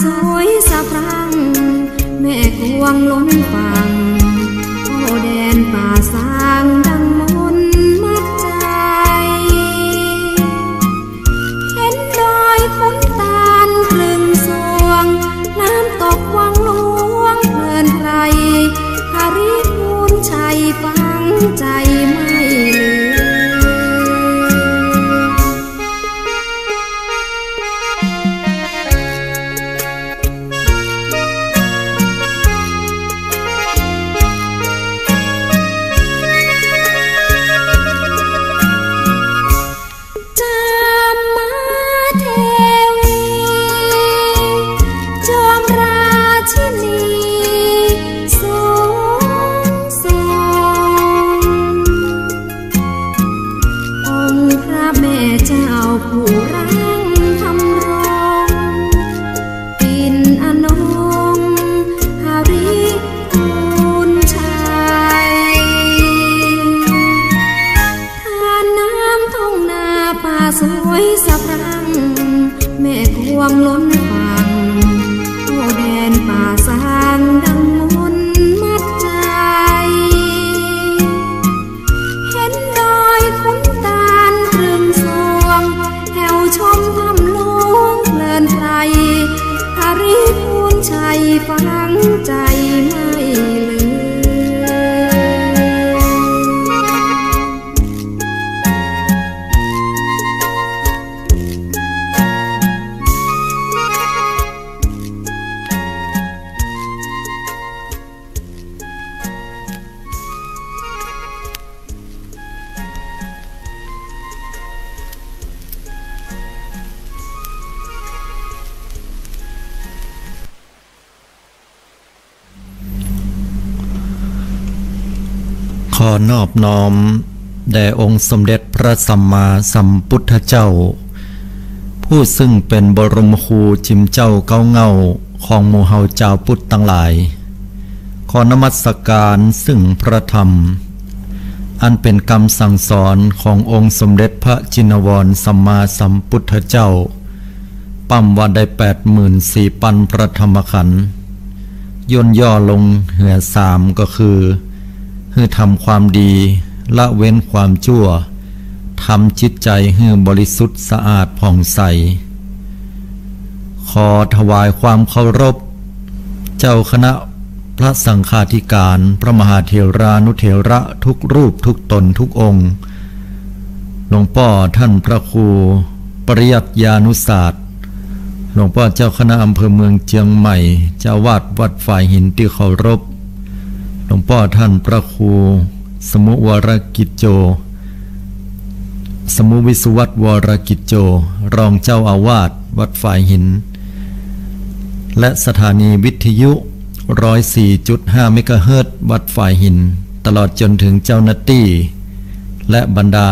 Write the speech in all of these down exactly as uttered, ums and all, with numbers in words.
สวยสะพรั่ง แม่กวงล้นฝั่ง โอ้แดนป่าซางดังมนต์มัดใจ๋ เห็นดอยขุนตาลตรึงสวง น้ำตกวังหลวงเพลินไพร หริพูนชัยฝังใจ๋ไม่ลืม จามเทวี จอมราชินีสูงส่ง องค์พระแม่เจ้าผู้รังธำรง ปิ่นอนงค์หริพูนชัย ทานน้ำทุ่งนาป่าสวยสะพรั่ง แม่กวงล้นฝั่ง โอ้แดนป่าซางดังมนต์มัดใจ๋ เห็นดอยขุนตาลตรึงสวง แถวชมถ้ำหลวงเพลินไพร หริพูนชัยฝังใจ๋ไม่ลืม ขอนอบน้อมแด่องค์สมเด็จพระสัมมาสัมพุทธเจ้า ผู้ซึ่งเป๋นบรมครูจิ๋มเจ้าเก๊าเหง้าของหมู่เฮาจาวพุทธตังหลาย ขอนมัสการซึ่งพระธรรม อันเป๋นกำสั่งสอนขององค์สมเด็จพระจินวรสัมมาสัมพุทธเจ้า ป้ำว่าได้แปดหมื่นสี่ปันพระธรรมขันธ์ ย่นย่อลงเหลือสามก็คือ หื้อทำความดี ละเว้นความชั่ว ทำจิตใจ๋หื้อบริสุทธิ์สะอาดผ่องใส ขอถวายความเคารพ เจ้าคณะพระสังฆาธิการ พระมหาเถรานุเถระทุกรูปทุกต๋นทุกองค์ หลวงป้อท่านพระครูปริยัติญาณุศาสตร์ หลวงป้อเจ้าคณะอำเภอเมืองเจียงใหม่ เจ้าอาวาสวัดฝายหินตี้เคารพ หลวงป้อท่านพระครูสมุวรกิจโจ สมุวิสุวัตวรกิจโจ รองเจ้าอาวาสวัดฝายหิน และสถานีวิทยุ ร้อยสี่จุดห้าเมกะเฮิรตซ์ วัดฝายหิน ตลอดจนถึงเจ้าหน้าตี้ และบรรดา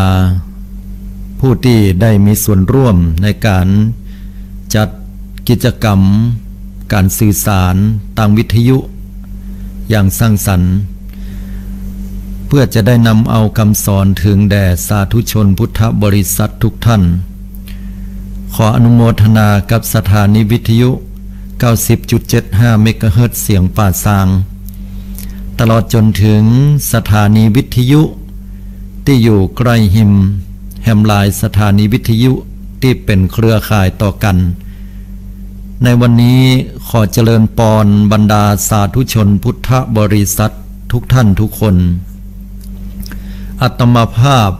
ผู้ตี้ได้มีส่วนร่วมในก๋านจัดกิจกรรมก๋านสื่อสารตางวิทยุอย่างสร้างสรรค์ เพื่อจะได้นำเอากำสอนเถิงแด่สาธุชนพุทธบริษัททุกท่าน ขออนุโมทนากับสถานีวิทยุ เก้าสิบจุดเจ็ดห้าเมกะเฮิรตซ์ เสียงป่าซาง ตลอดจนเถิงสถานีวิทยุตี้อยู่ใก้ฮิมแหมหลายสถานีวิทยุตี้เป๋นเครือข่ายต่อกั๋น ในวันนี้ขอเจริญปอนบรรดาสาธุชนพุทธบริษัททุกท่านทุกคน อาตมาภาพ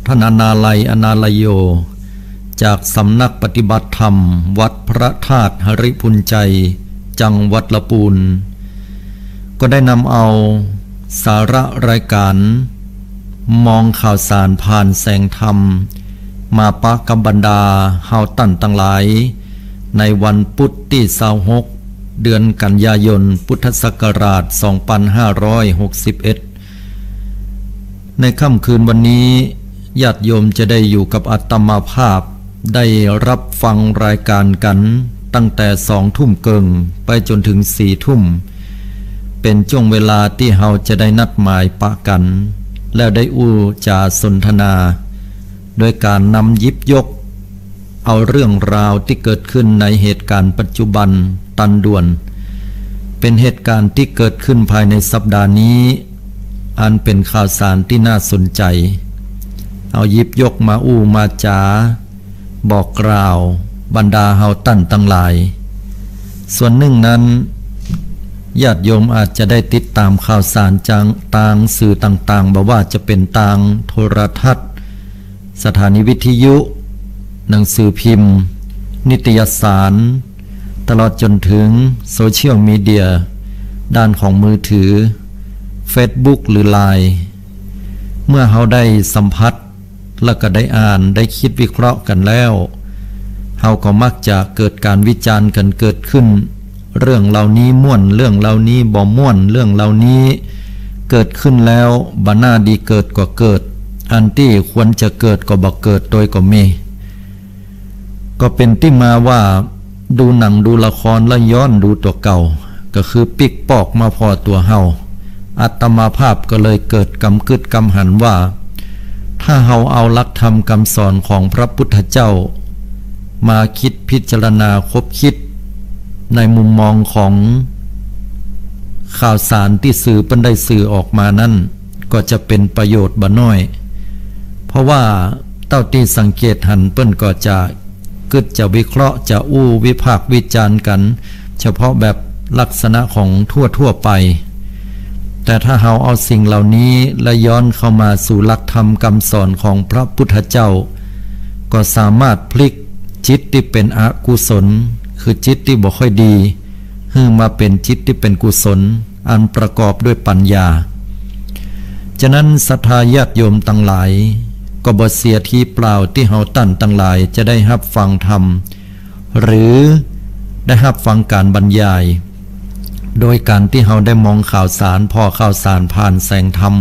ท่านอนาลัย อนาลัยโย จากสำนักปฏิบัติธรรมวัดพระธาตุหริพูนชัย จังหวัดละปูน ก็ได้นำเอาสาระรายก๋าน มองข่าวสารผ่านแสงธรรม มาปะกับบรรดาเฮาต้านตังหลาย ในวันปุธตี้ซาวหก เดือนกันยายน พุทธศักราช สองปันห้าร้อยหกสิบเอ็ด ในค่ำคืนวันนี้ ญาติโยมจะได้อยู่กับอาตมาภาพ ได้รับฟังรายก๋านกั๋นตั้งแต่สองทุ่มเกิ่งไปจ๋นเถิงสี่ทุ่ม เป๋นจ้วงเวลาตี้เฮาจะได้นัดหมายปะกั๋น แล้วได้อู้จ๋าสนทนา โดยก๋านนำหยิบยก เอาเรื่องราวตี้เกิดขึ้นในเหตุก๋ารณ์ปัจจุบันตันด่วน เป๋นเหตุก๋ารณ์ตี้เกิดขึ้นภายในสัปดาห์นี้ อันเป๋นข่าวสารตี้น่าสนใจ๋ เอาหยิบยกมาอู้มาจ๋า บอกกล่าวบรรดาเฮาต้านตังหลาย ส่วนนึ่งนั้น ญาติโยมอาจจะได้ติดต๋ามข่าวสารจากตางสื่อต่างๆ บ่ว่าจะเป๋นตางโทรทัศน์ สถานีวิทยุ หนังสือพิมพ์ นิตยสาร ตลอดจ๋นเถิงโซเชียลมีเดีย ด้านของมือถือ เฟซบุ๊ก หรือไลน์ เมื่อเฮาได้สัมผัส แล้วก็ได้อ่าน ได้กึ๊ดวิเคราะห์กั๋นแล้ว เฮาก็มักจะเกิดก๋านวิจารณ์กั๋นเกิดขึ้น เรื่องเหล่านี้ม่วน เรื่องเหล่านี้บ่ม่วน เรื่องเหล่านี้เกิดขึ้นแล้วบ่น่าดีเกิดก็เกิด อันตี้ควรจะเกิดก็บ่เกิดโตยก็มี ก็เป๋นตี้มาว่า ดูหนังดูละครแล้วย้อนดูตั๋วเก่า ก็คือปิ๊กปอกมาผ่อตั๋วเฮา อาตมาภาพก็เลยเกิดกำกึ๊ดกำหันว่า ถ้าเฮาเอาหลักธรรมกำสอนของพระพุทธเจ้า มากึ๊ดพิจารณาคบคิด ในมุมมองของข่าวสารตี้สื่อเปิ้นได้สื่อออกมานั้น ก็จะเป๋นประโยชน์บ่น้อย เพราะว่าเต้าตี้สังเกตหันเปิ้นก็จะกึ๊ดจะวิเคราะห์จะอู้วิพากษ์วิจารณ์กั๋น เฉพาะแบบลักษณะของทั่วๆ ไป แต่ถ้าเฮาเอาสิ่งเหล่านี้และย้อนเข้ามาสู่หลักธรรมกำสอนของพระพุทธเจ้า ก็สามารถพลิกจิตตี้เป๋นอกุศล คือจิตตี้บ่ค่อยดี หื้อมาเป๋นจิตตี้เป๋นกุศล อันประกอบด้วยปัญญา ฉะนั้นศรัทธาญาติโยมตังหลาย ก็บ่เสียทีเปล่าตี้เฮาต้านตังหลายจะได้ฮับฟังธรรม หรือได้ฮับฟังก๋านบรรยาย โดยก๋านตี้เฮาได้มองข่าวสาร ผ่อข่าวสารผ่านแสงธรรม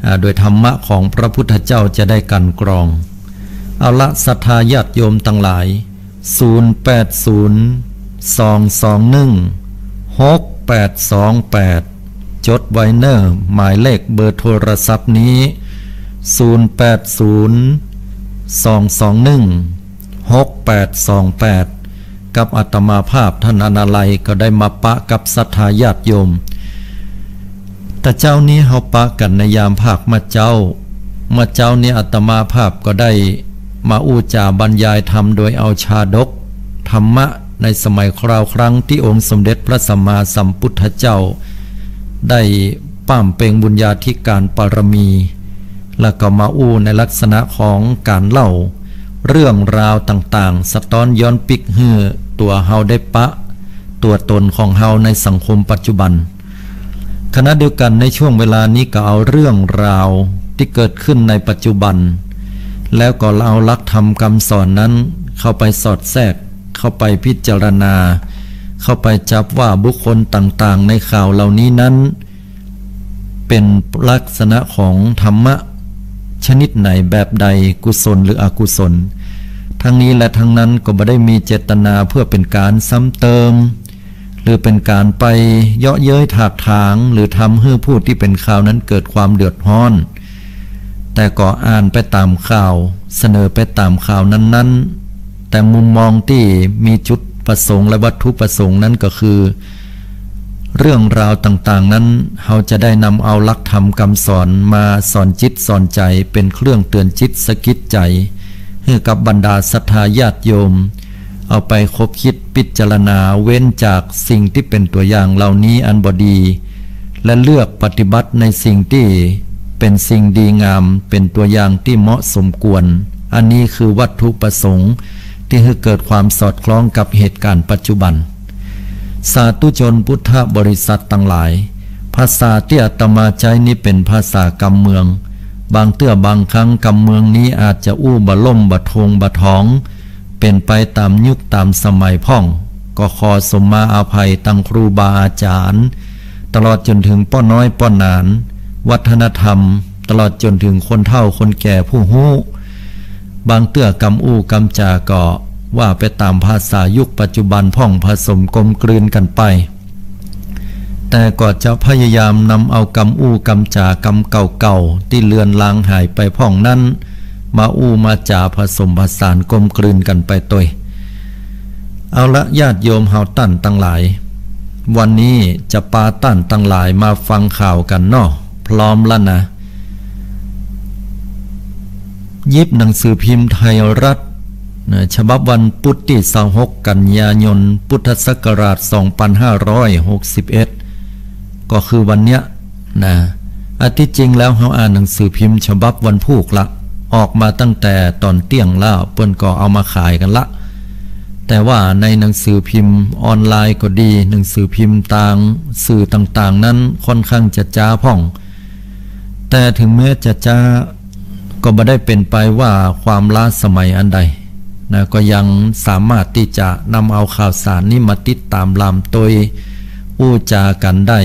อ่า โดยธรรมะของพระพุทธเจ้าจะได้กลั่นกรอง เอาละศรัทธาญาติโยมตังหลาย ศูนย์แปดศูนย์ สองสองหนึ่ง หกแปดสองแปด จดไว้เน่อ หมายเลขเบอร์โทรศัพท์นี้ ศูนย์แปดศูนย์ สองสองหนึ่ง หกแปดสองแปด กับอาตมาภาพต้านอานาลัยก็ได้มาปะกับศรัทธาญาติโยม แต่เจ๊านี้เฮาปะกั๋นในยามภาคเมื่อเจ๊า เมื่อเจ๊านี้อาตมาภาพก็ได้มาอู้จ๋าบรรยายธรรมโดยเอาชาดกธรรมะในสมัยคราวครั้งตี้องค์สมเด็จพระสัมมาสัมพุทธเจ้า ได้ป้ำเป็งบุญญาธิการปารมี แล้วก็มาอู้ในลักษณะของก๋านเล่าเรื่องราวต่างๆ สะต๊อนย้อนปิ๊กหื้อตั๋วเฮาได้ปะตั๋วต๋นของเฮาในสังคมปัจจุบัน ขณะเดียวกั๋นในช่วงเวลานี้ก็เอาเรื่องราวตี้เกิดขึ้นในปัจจุบัน แล้วก็เอาหลักธรรมกำสอนนั้นเข้าไปสอดแทรก เข้าไปพิจารณา เข้าไปจับว่าบุคคลต่างๆ ในข่าวเหล่านี้นั้น เป๋นลักษณะของธรรมะชนิดไหนแบบใด กุศลหรืออกุศล ทั้งนี้และทั้งนั้นก็บ่ได้มีเจตนาเพื่อเป๋นก๋านซ้ำเติม หรือเป๋นก๋านไปเยาะเย้ยถากถาง หรือทำหื้อผู้ตี้เป๋นข่าวนั้นเกิดความเดือดฮ้อน แต่ก็อ่านไปต๋ามข่าว เสนอไปต๋ามข่าวนั้นๆ แต่มุมมองตี้มีจุดประสงค์และวัตถุประสงค์นั้นก็คือ เรื่องราวต่างๆ นั้น เฮาจะได้นำเอาหลักธรรมกำสอนมาสอนจิตสอนใจ๋ เป๋นเครื่องเตือนจิตสะกิดใจ๋ หื้อกับบรรดาศรัทธาญาติโยม เอาไปคบคิดพิจารณา เว้นจากสิ่งตี้เป๋นตั๋วอย่างเหล่านี้อันบ่ดี และเลือกปฏิบัติในสิ่งตี้เป๋นสิ่งดีงาม เป๋นตั๋วอย่างตี้เหมาะสมควร อันนี้คือวัตถุประสงค์ตี้หื้อเกิดความสอดคล้องกับเหตุก๋ารณ์ปัจจุบัน สาธุชนพุทธบริษัทตังหลาย ภาษาตี้อาตมาใจ๊นี้เป๋นภาษากำเมือง บางเตื้อบางครั้งกำเมืองนี้อาจจะอู้บ่ล่มบ่ทงบ่ถอง เป๋นไปต๋ามยุคต๋ามสมัยพ่อง ก็ขอสมมาอภัยตังครูบาอาจ๋ารย์ ตลอดจ๋นเถิงป้อน้อยป้อหนาน วัฒนธรรม ตลอดจ๋นเถิงคนเฒ่าคนแก่ผู้ฮู้ บางเตื้อกำอู้กำจาก็ว่าไปต๋ามภาษายุคปัจจุบันพ่องผสมกลมกลืนกั๋นไป แต่ก็จะพยายามนำเอากำอู้กำจากำเก่าๆ ตี้เลือนลางหายไปพ่องนั้น มาอู้มาจ๋าผสมผสานกลมกลืนกั๋นไปตวย เอาละ ญาติโยมเฮาต้านตังหลาย วันนี้จะปาต้านตังหลายมาฟังข่าวกั๋นเนาะ พร้อมแล้วนะ หยิบหนังสือพิมพ์ไทยรัฐนะ ฉบับวันพุธตี้ซาวหก กั๋นยายน พุทธศักราช สองปันห้าร้อยหกสิบเอ็ด ก็คือวันเนี้ย นะ อันตี้จริงแล้วเฮาอ่านหนังสือพิมพ์ฉบับวันพูกละ ออกมาตั้งแต่ต๋อนเตี้ยงแล้ว เปิ้นก็เอามาขายกั๋นละ แต่ว่าในหนังสือพิมพ์ออนไลน์ก็ดี หนังสือพิมพ์ตางสื่อต่างๆ นั้นค่อนข้างจะจ๊าพ่อง แต่ถึงแม้จะจ๊า ก็บ่ได้เป๋นไปว่าความล้าสมัยอันใด นะ ก็ยังสามารถตี้จะนำเอาข่าวสารนี้มาติดต๋ามลามตวยอู้จ๋ากั๋นได้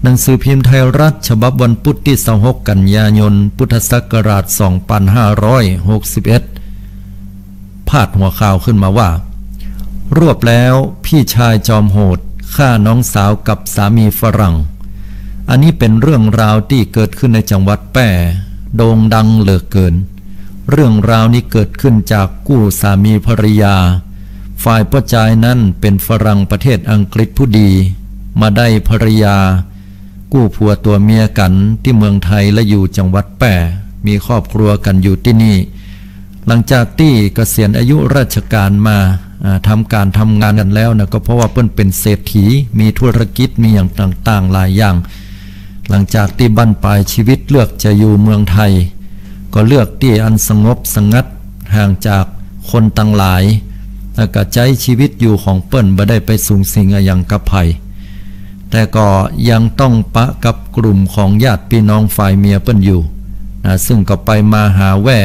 หนังสือพิมพ์ไทยรัฐฉบับวันพุธตี้ซาวหก กั๋นยายน พุทธศักราช สองปันห้าร้อยหกสิบเอ็ด พาดหัวข่าวขึ้นมาว่า รวบแล้วพี่ชายจอมโหดฆ่าน้องสาวกับสามีฝรั่ง อันนี้เป๋นเรื่องราวตี้เกิดขึ้นในจังหวัดแป้ โด่งดังเหลือเกิน เรื่องราวนี้เกิดขึ้นจากกู้สามีภรรยา ฝ่ายป้อจายนั้นเป๋นฝรั่งประเทศอังกฤษผู้ดี มาได้ภรรยา กู้ผัวตั๋วเมียกั๋นตี้เมืองไทยและอยู่จังหวัดแป้ มีครอบครัวกั๋นอยู่ตี้นี่ หลังจากตี้เกษียณอายุราชการมา อ่า ทำก๋านทำงานกั๋นแล้วนะ ก็เพราะว่าเปิ้นเป๋นเศรษฐี มีธุรกิจ มีอย่างต่างๆ หลายอย่าง หลังจากตี้บั้นปลายชีวิตเลือกจะอยู่เมืองไทย ก็เลือกตี้อันสงบสงัด ห่างจากคนตังหลาย แล้วก็ใจ๊ชีวิตอยู่ของเปิ้น บ่ได้ไปสุงสิงอะหยังกับใผ แต่ก็ยังต้องปะกับกลุ่มของญาติปี้น้องฝ่ายเมียเปิ้นอยู่ นะ ซึ่งก็ไปมาหาแว่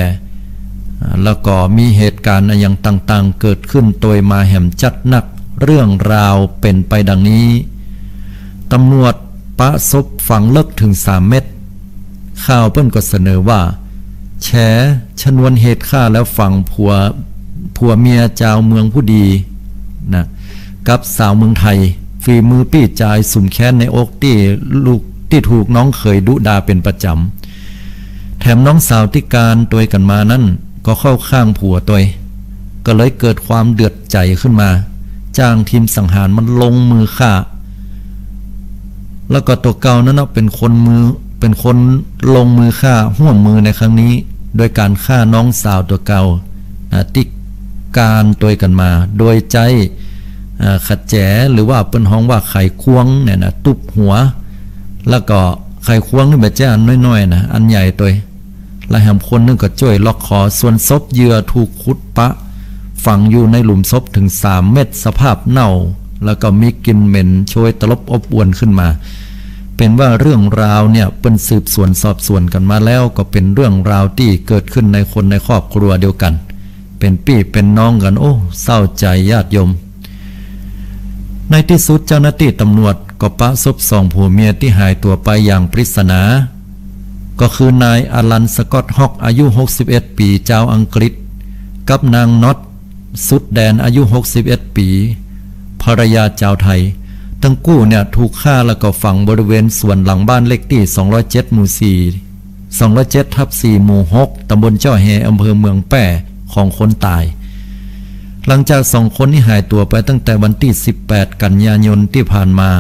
อ่า แล้วก็มีเหตุก๋ารณ์อะหยังต่างๆ เกิดขึ้นตวยมาแหมจัดนัก เรื่องราวเป๋นไปดังนี้ ตำรวจปะศพฝังลึกเถิงสามเมตร ข่าวเปิ้นก็เสนอว่า แฉชนวนเหตุฆ่าแล้วฝังผัว ผัวเมียจาวเมืองผู้ดีนะ กับสาวเมืองไทย ฝีมือปี้จายสุมแค้นในอกตี้ลูก ตี้ถูกน้องเขยดุด่าเป๋นประจ๋ำ แถมน้องสาวตี้กานตวยกั๋นมานั้นก็เข้าข้างผัวตวย ก็เลยเกิดความเดือดใจ๋ขึ้นมา จ้างทีมสังหารมันลงมือฆ่า แล้วก็ตั๋วเก่านั้นเนาะ เป๋นคนมือ เป๋นคนลงมือฆ่า ฮ่วมมือในครั้งนี้ โดยก๋านฆ่าน้องสาวตั๋วเก่า อ่า ตี้กานตวยกั๋นมา โดยใจ๊ อ่า ขะแจ หรือว่าเปิ้นฮ้องว่าไขควงเนี่ยนะ ตุ๊บหัว แล้วก็ไขควงนี่บ่ใจ้อันน้อยๆ นะ อันใหญ่ตวย และแหมคนนึ่งก็จ้วยล็อกคอ ส่วนศพเหยื่อถูกขุดปะ ฝังอยู่ในหลุมศพเถิงสามเมตร สภาพเน่า แล้วก็มีกลิ่นเหม็นโชยตลบอบอวนขึ้นมา เป๋นว่าเรื่องราวเนี่ยเปิ้นสืบสวนสอบสวนกั๋นมาแล้ว ก็เป๋นเรื่องราวตี้เกิดขึ้นในคนในครอบครัวเดียวกั๋น เป๋นปี้เป๋นน้องกั๋น โอ้ เศร้าใจ๋ญาติโยม ในตี้สุดเจ้าหน้าตี้ตำรวจก็ปะศพสองผัวเมียตี้หายตั๋วไปอย่างปริศนา ก็คือนายอลัน สกอต ฮอก อายุหกสิบเอ็ดปี๋ จาวอังกฤษ กับนางน็อต สุดแดน อายุหกสิบเอ็ดปี๋ ภรรยาจาวไทย ตึงกู้เนี่ยถูกฆ่าแล้วก็ฝังบริเวณสวนหลังบ้านเลขตี้สองร้อยเจ็ด หมู่สี่ สองร้อยเจ็ดทับสี่ หมู่หก ตำบลเจ้าแฮ อำเภอเมืองแป้ ของคนต๋าย หลังจากสองคนนี้หายตั๋วไปตั้งแต่วันตี้สิบแปด กันยายนตี้ผ่านมา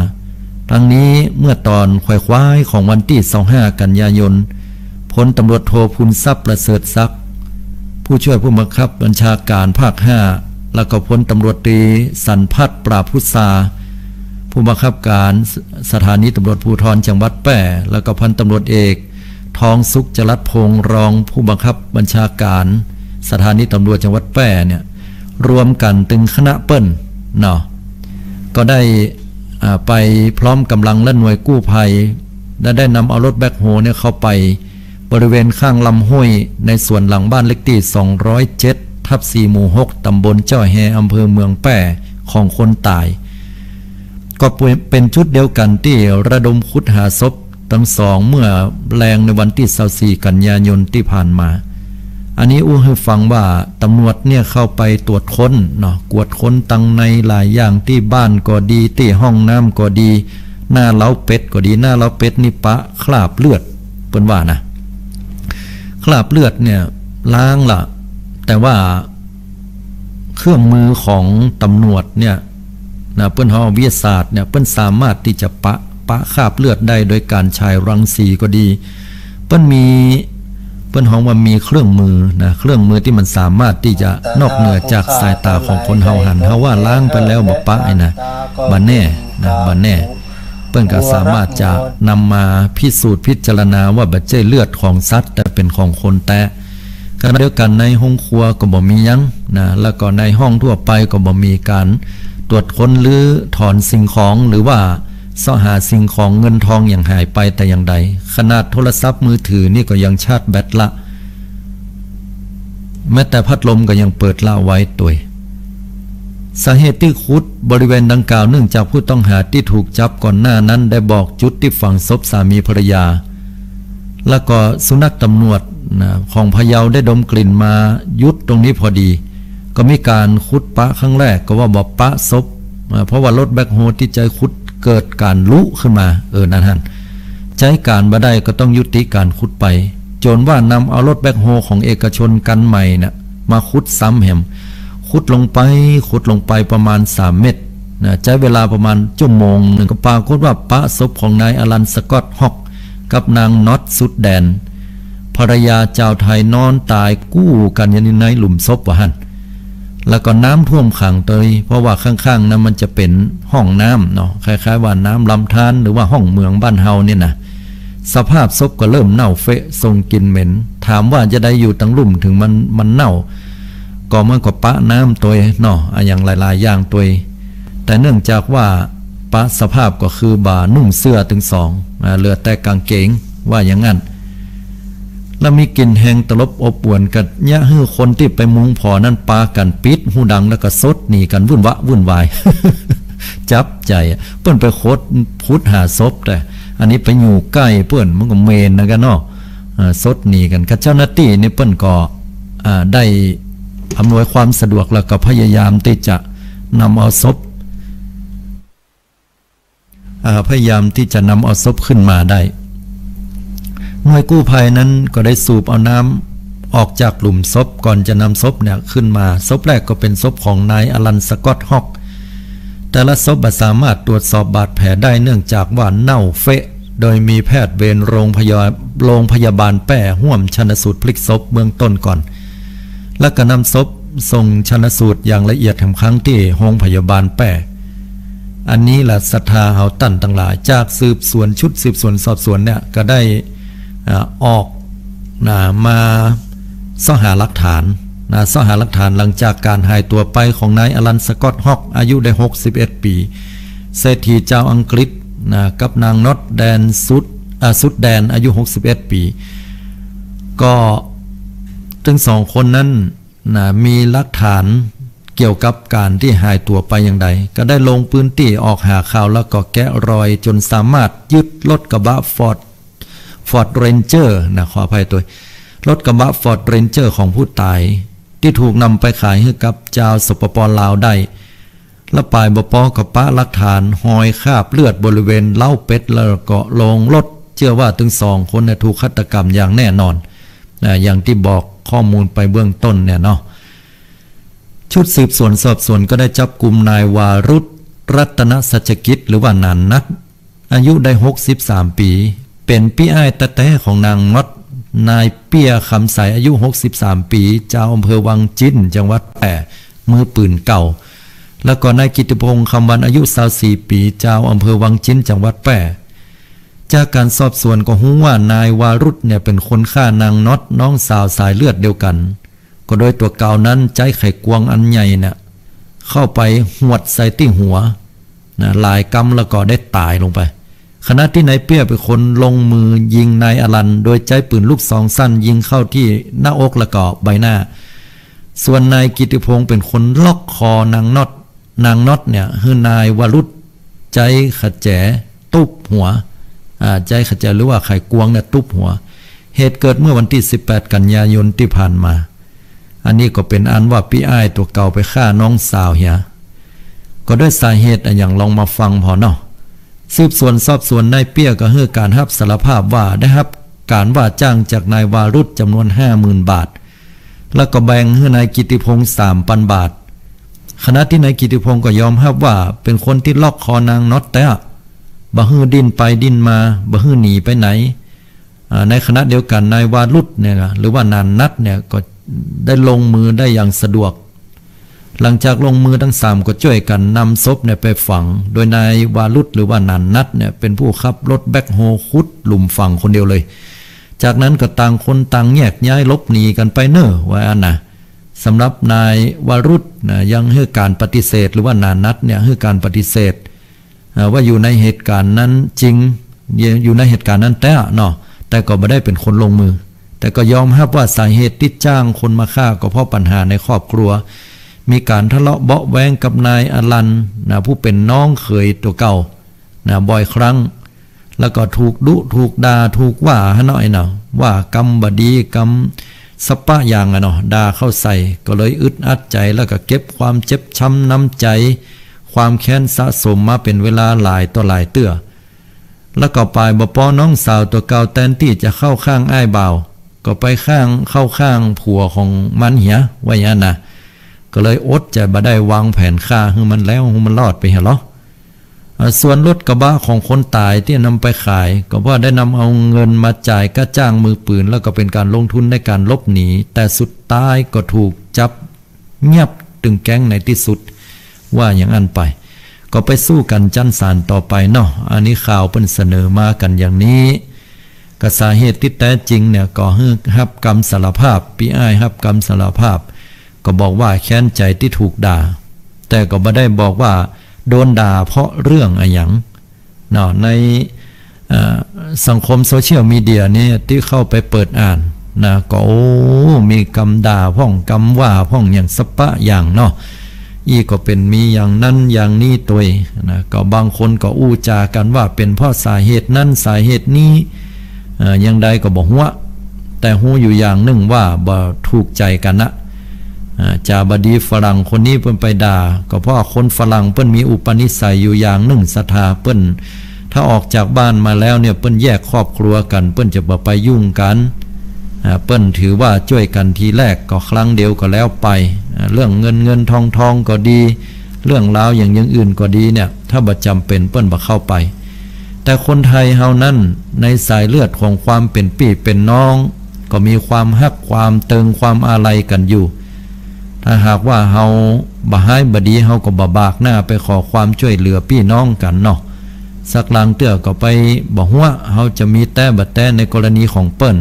ทั้งนี้เมื่อต๋อนขวายๆ ของวันตี้ซาวห้า กันยายน พลตำรวจโท ภูนทรัพย์ ประเสริฐศักดิ์ ผู้ช่วยผู้บังคับบัญชาการภาคห้า แล้วก็พลตำรวจตรี สันพัฒน์ ปราบพุทรา ผู้บังคับการสถานีตำรวจภูธรจังหวัดแป้ แล้วก็พันตำรวจเอก ทองสุข จรัสพงษ์ รองผู้บังคับบัญชาการสถานีตำรวจจังหวัดแป้เนี่ย รวมกั๋นตึงคณะเปิ้นเนาะ ก็ได้ อ่า ไปพร้อมก๋ำลังและหน่วยกู้ภัย และได้นำเอารถแบ็คโฮเนี่ยเข้าไปบริเวณข้างลำห้วยในสวนหลังบ้านเลขตี้สองร้อยเจ็ดทับสี่ หมู่หก ตำบลเจ้าแฮ อำเภอเมืองแป้ ของคนต๋าย ก็เป๋นจุดเดียวกั๋นตี้ระดมขุดหาศพตังสองเมื่อแลงในวันตี้ซาวสี่ กันยายนตี้ผ่านมา อันนี้อู้หื้อฟังว่าตำรวจเนี่ยเข้าไปตรวจค้นเนาะ กวดค้นตังในหลายอย่าง ตี้บ้านก็ดี ตี้ห้องน้ำก็ดี หน้าเล้าเป็ดก็ดี หน้าเล้าเป็ดนี่ปะคราบเลือด เปิ้นว่านะ คราบเลือดเนี่ยล้างละ แต่ว่าเครื่องมือของตำรวจเนี่ยนะ เปิ้นฮ้องวิทยาศาสตร์เนี่ย เปิ้นสามารถตี้จะปะ ปะคราบเลือดได้โดยก๋านฉายรังสีก็ดี เปิ้นมี เปิ้นฮ้องว่ามีเครื่องมือนะ เครื่องมือตี้มันสามารถตี้จะนอกเหนือจากสายต๋าของคนเฮาหัน เฮาว่าล้างไปแล้วบ่ปะไอ้นะ บ่แน่นะ บ่แน่ เปิ้นก็สามารถจะนำมาพิสูจน์พิจารณาว่าบ่ใจ้เลือดของสัตว์ แต่เป๋นของคนแต๊ ขณะเดียวกั๋นในห้องครัวก็บ่มีหยังนะ แล้วก็ในห้องทั่วไปก็บ่มีก๋านตรวจค้นรื้อถอนสิ่งของ หรือว่าเซาะหาสิ่งของเงินทองอย่างหายไปแต่อย่างใด ขนาดโทรศัพท์มือถือนี่ก็ยังชาร์จแบตละ แม้แต่พัดลมก็ยังเปิดละไว้ตวย สาเหตุตี้ขุดบริเวณดังกล่าวเนื่องจากผู้ต้องหาตี้ถูกจับก่อนหน้านั้นได้บอกจุดตี้ฝังศพสามีภรรยา แล้วก็สุนัขตำรวจนะ ของพะเยาได้ดมกลิ่นมาหยุดตรงนี้พอดี ก็มีก๋านขุดปะครั้งแรกก็ว่าบ่ปะศพ อ่า เพราะว่ารถแบ็คโฮตี้ใจ๊ขุดเกิดก๋านลุขึ้นมา เออ นั่นหั้น ใจ๊ก๋านบ่ได้ก็ต้องยุติก๋านขุดไป จ๋นว่านำเอารถแบ็คโฮของเอกชนคันใหม่น่ะ มาขุดซ้ำแหม ขุดลงไป ขุดลงไปประมาณสามเมตรนะ ใจ๊เวลาประมาณชั่วโมงนึ่ง ก็ปรากฏว่าปะศพของนายอลัน สกอต ฮอก กับนางน็อต สุดแดน ภรรยาจาวไทย นอนต๋ายกู้กั๋นอยู่ในหลุมศพว่าหั้น แล้วก็น้ำท่วมขังตวย เพราะว่าข้างๆ นั้นมันจะเป๋นห้องน้ำเนาะ คล้ายๆ ว่าน้ำลำธาร หรือว่าห้องเหมืองบ้านเฮาเนี่ยนะ สภาพศพก็เริ่มเน่าเฟะ ส่งกลิ่นเหม็น ถามว่าจะใดอยู่ตังลุ่มถึงมัน มันเน่า ก็มันก็ปะน้ำตวยเนาะ อะหยังหลายๆ อย่างตวย แต่เนื่องจากว่าปะสภาพก็คือบ่านุ่งเสื้อตึงสอง อ่า เหลือแต่ก๋างเกง ว่าอย่างนั้น แล้วมีกลิ่นแฮงตลบอบอวน ก็เยียะหื้อคนตี้ไปมุงผ่อนั้นปากั๋นปิดหูดัง แล้วก็สดหนีกั๋นวุ่นวะวุ่นวาย จับใจ๋อะ เปิ้นไปขุด ขุดหาศพ แต่อันนี้ไปอยู่ใก้เปิ้น มันก็เหม็นนะกั๋นเนาะ อ่า สดหนีกั๋น ก็เจ้าหน้าตี้นี่เปิ้นก็ อ่า ได้อำนวยความสะดวก แล้วก็พยายามตี้จะนำเอาศพ อ่า พยายามตี้จะนำเอาศพขึ้นมาได้ หน่วยกู้ภัยนั้นก็ได้สูบเอาน้ำออกจากหลุมศพ ก่อนจะนำศพเนี่ยขึ้นมา ศพแรกก็เป๋นศพของนายอลัน สกอต ฮอก แต่ละศพบ่สามารถตรวจสอบบาดแผลได้ เนื่องจากว่าเน่าเฟะ โดยมีแพทย์เวรโรงพยา โรงพยาบาลแป้ฮ่วมชันสูตรพลิกศพเบื้องต้นก่อน แล้วก็นำศพส่งชันสูตรอย่างละเอียดแหมครั้งตี้โรงพยาบาลแป้ อันนี้ละศรัทธาเฮาต้านตังหลาย จากสืบสวน ชุดสืบสวนสอบสวนเนี่ยก็ได้ อ่า ออก นะ มาเซาะหาหลักฐาน นะ เซาะหาหลักฐานหลังจากก๋านหายตั๋วไปของนายอลัน สกอต ฮอก อายุได้หกสิบเอ็ดปี๋ เศรษฐีจาวอังกฤษ นะ กับนางน็อต แดน สุด อ่า สุดแดน อายุหกสิบเอ็ดปี๋ ก็ตึงสองคนนั้น นะ มีหลักฐานเกี่ยวกับก๋านตี้หายตั๋วไปอย่างใด ก็ได้ลงพื้นตี้ออกหาข่าว แล้วก็แกะรอยจ๋นสามารถยึดรถกระบะฟอร์ด ฟอร์ดเรนเจอร์ นะ ขออภัยตวย รถกระบะฟอร์ดเรนเจอร์ของผู้ต๋าย ตี้ถูกนำไปขายหื้อกับจาว สปป ลาวได้ และป๋ายบ่ปอก็ปะหลักฐานฮอยคราบเลือดบริเวณเล้าเป็ด แล้วก็โลงรถ เจื้อว่าตึงสองคนเนี่ยถูกฆาตกรรมอย่างแน่นอน นะ อย่างตี้บอกข้อมูลไปเบื้องต้นเนี่ยเนาะ ชุดสืบสวนสอบสวนก็ได้จับกุมนายวารุธ รัตนสัจจกิจ หรือว่าหนานนัท อายุได้หกสิบสามปี๋ เป๋นปี้อ้ายแต๊ๆ ของนางน็อต นายเปี้ย คำใส อายุหกสิบสามปี๋ จาวอำเภอวังจิน จังหวัดแป้ มือปืนเก่า แล้วก็นายกิตติพงษ์ คำวัน อายุซาวสี่ปี๋ จาวอำเภอวังจิน จังหวัดแป้ จากก๋านสอบสวนก็ฮู้ว่านายวารุธเนี่ยเป๋นคนฆ่านางน็อต น้องสาวสายเลือดเดียวกั๋น ก็โดยตั๋วเก่านั้นใจ๊ไขควงอันใหญ่เนี่ยเข้าไปหวดใส่ตี้หัว นะ หลายกำแล้วก็ได้ต๋ายลงไป ขณะตี้นายเปี้ยเป๋นคนลงมือยิงนายอลัน โดยใจ๊ปืนลูกซองสั้นยิงเข้าตี้หน้าอกแล้วก็ใบหน้า ส่วนนายกิตติพงษ์เป๋นคนล็อกคอนางน็อต นางน็อตเนี่ยหื้อนายวารุธใจ๊ขะแจตุ๊บหัว อ่า ใจ๊ขะแจหรือว่าไขควงเนี่ยตุ๊บหัว เหตุเกิดเมื่อวันตี้สิบแปด กันยายนตี้ผ่านมา อันนี้ก็เป๋นอันว่าปี้อ้ายตั๋วเก่าไปฆ่าน้องสาวเหีย ก็ด้วยสาเหตุอะหยังลองมาฟังผ่อเนาะ สืบสวนสอบสวนนายเปี้ยก็หื้อก๋านฮับสารภาพว่าได้ฮับ ก๋านว่าจ้างจากนายวารุธจ๋ำนวนห้าหมื่นบาท แล้วก็แบ่งหื้อนายกิตติพงษ์สามปันบาท ขณะตี้นายกิตติพงษ์ก็ยอมฮับว่าเป๋นคนตี้ล็อกคอนางน็อตแต๊ บ่หื้อดิ้นไปดิ้นมา บ่หื้อหนีไปไหน อ่า ในขณะเดียวกั๋นนายวารุธเนี่ยนะ หรือว่าหนานนัทเนี่ยก็ได้ลงมือได้อย่างสะดวก หลังจากลงมือตังสามก็จ้วยกั๋นนำศพเนี่ยไปฝัง โดยนายวารุธหรือว่าหนานนัทเนี่ยเป๋นผู้ขับรถแบ็คโฮขุดหลุมฝังคนเดียวเลย จากนั้นก็ต่างคนต่างแยกย้ายหลบหนีกั๋นไปเน่อ ว่าอั้นนะ สำหรับนายวารุธนะ ยังหื้อก๋านปฏิเสธ หรือว่าหนานนัทเนี่ยหื้อก๋านปฏิเสธ อ่า ว่าอยู่ในเหตุก๋ารณ์นั้นจริง อยู่ในเหตุก๋ารณ์นั้นแต๊เนาะ แต่ก็บ่ได้เป๋นคนลงมือ แต่ก็ยอมฮับว่าสาเหตุตี้จ้างคนมาฆ่าก็เพราะปัญหาในครอบครัว มีก๋านทะเลาะเบาะแว้งกับนายอลันนะ ผู้เป๋นน้องเขยตั๋วเก่านะ บ่อยครั้ง แล้วก็ถูกดุถูกด่าถูกว่าหั้นเนาะ ไอ้เนาะ ว่ากำบ่ดีกำสะปะอย่างอะเนาะ ด่าเข้าใส่ ก็เลยอึดอัดใจ๋ แล้วก็เก็บความเจ็บช้ำน้ำใจ๋ ความแค้นสะสมมาเป๋นเวลาหลายต่อหลายเตื้อ แล้วก็ป๋ายบ่ปอน้องสาวตั๋วเก่า แตนตี้จะเข้าข้างอ้ายบ่าว ก็ไปข้าง เข้าข้างผัวของมันเหีย ว่าอย่างนั้นนะ ก็เลยอดใจ๋บ่ได้ วางแผนฆ่าหื้อมันแล้ว หื้อมันรอดไปเหียลอ อ่า ส่วนรถกระบะของคนต๋ายตี้นำไปขาย ก็ว่าได้นำเอาเงินมาจ่ายค่าจ้างมือปืน แล้วก็เป๋นก๋านลงทุนในก๋านหลบหนี แต่สุดท้ายก็ถูกจับเยียบตึงแก๊งในตี้สุด ว่าอย่างอั้นไป ก็ไปสู้กั๋นจั๊นศาลต่อไปเนาะ อันนี้ข่าวเปิ้นเสนอมากั๋นอย่างนี้ ก็สาเหตุตี้แต๊จริงเนี่ย ก็หื้อฮับกำสารภาพ ปี้อ้ายฮับกำสารภาพ ก็บอกว่าแค้นใจ๋ตี้ถูกด่า แต่ก็บ่ได้บอกว่าโดนด่าเพราะเรื่องอะหยังเนาะ ใน เอ่อ สังคมโซเชียลมีเดียนี่ตี้เข้าไปเปิดอ่านนะ ก็ โอ้ มีกำด่าพ่องกำว่าพ่องอย่างสะปะอย่างเนาะ อี้ก็เป๋นมีอย่างนั้นอย่างนี้ตวยนะ ก็บางคนก็อู้จ๋ากั๋นว่าเป๋นเพราะสาเหตุนั้นสาเหตุนี้ เอ่อ อย่างใดก็บ่ฮู้ แต่ฮู้อยู่อย่างนึ่งว่าบ่ถูกใจ๋กั๋นนะ อ่า จ๋าบ่ดีฝรั่งคนนี้เปิ้นไปด่า ก็เพราะคนฝรั่งเปิ้นมีอุปนิสัยอยู่อย่างนึ่ง ศรัทธาเปิ้น ถ้าออกจากบ้านมาแล้วเนี่ย เปิ้นแยกครอบครัวกั๋น เปิ้นจะบ่ไปยุ่งกั๋น อ่า เปิ้นถือว่าจ้วยกั๋นทีแรกก็ครั้งเดียวก็แล้วไป อ่า เรื่องเงินเงินทองทองก็ดี เรื่องราวอย่าง อย่างอื่นก็ดีเนี่ย ถ้าบ่จ๋ำเป๋นเปิ้นบ่เข้าไป แต่คนไทยเฮานั้น ในสายเลือดของความเป๋นปี้เป๋นน้อง ก็มีความฮักความเติงความอาลัยกั๋นอยู่ ถ้าหากว่าเฮาบ่ฮ้ายบ่ดี เฮาก็บ่บากหน้าไปขอความจ้วยเหลือปี้น้องกั๋นเนาะ สักลางเตื้อก็ไปบ่ฮู้ เฮาจะมีแต๊บ่แต๊ในกรณีของเปิ้น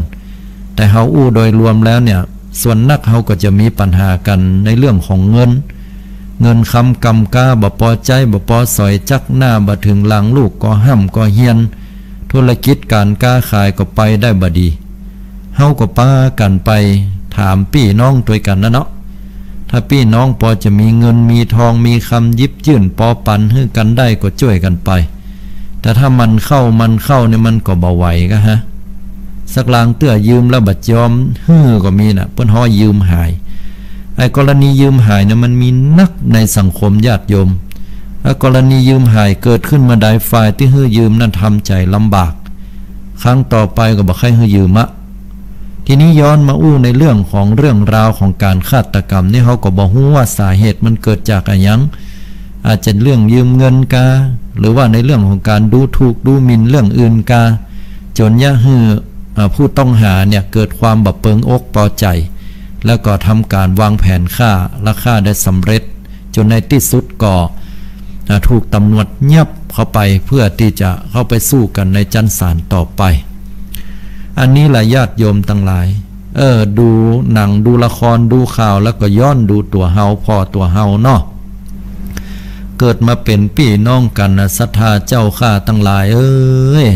แต่เฮาอู้โดยรวมแล้วเนี่ย ส่วนนักเฮาก็จะมีปัญหากั๋นในเรื่องของเงิน เงินคำกำก๊า บ่ปอใจ๊ บ่ปอสอย จักหน้าบ่เถิงหลัง ลูกก็ฮ่ำก็เฮียน ธุรกิจก๋านก๊าขายก็ไปได้บ่ดี เฮาก็ปากั๋นไปถามปี้น้องตวยกั๋นนะเนาะ ถ้าปี้น้องปอจะมีเงินมีทองมีคำหยิบยื่นปอปั๋นหื้อกั๋นได้ก็จ้วยกั๋นไป แต่ถ้าหมั่นเข้าหมั่นเข้าเนี่ยมันก็บ่ไหวกะฮะ สักลางเตื้อยืมแล้วบ่ยอมหื้อก็มีน่ะ เปิ้นฮ้อยืมหาย ไอ้กรณียืมหายเนี่ยมันมีนักในสังคมญาติโยม แล้วกรณียืมหายเกิดขึ้นเมื่อใด ฝ่ายตี้หื้อยืมนั้นทำใจ๋ลำบาก ครั้งต่อไปก็บ่ใค่หื้อยืมอะ ทีนี้ย้อนมาอู้ในเรื่องของเรื่องราวของก๋านฆาตกรรมนี่ เฮาก็บ่ฮู้ว่าสาเหตุมันเกิดจากอะหยัง อาจจะเรื่องยืมเงินกา หรือว่าในเรื่องของก๋านดูถูกดูหมิ่นเรื่องอื่นกา จ๋นเยียะหื้อ อ่า ผู้ต้องหาเนี่ยเกิดความบ่เปิงอกปอใจ๋ แล้วก็ทำก๋านวางแผนฆ่า และฆ่าได้สำเร็จ จ๋นในตี้สุดก็ อ่า ถูกตำรวจยับเข้าไปเพื่อตี้จะเข้าไปสู้กั๋นในจั๊นศาลต่อไป อันนี้แหละญาติโยมตังหลาย เออ ดูหนังดูละครดูข่าวแล้วก็ย้อนดูตั๋วเฮา ผ่อตั๋วเฮาเนาะ เกิดมาเป๋นปี้น้องกั๋นนะ ศรัทธาเจ้าข้าตังหลายเอ้ย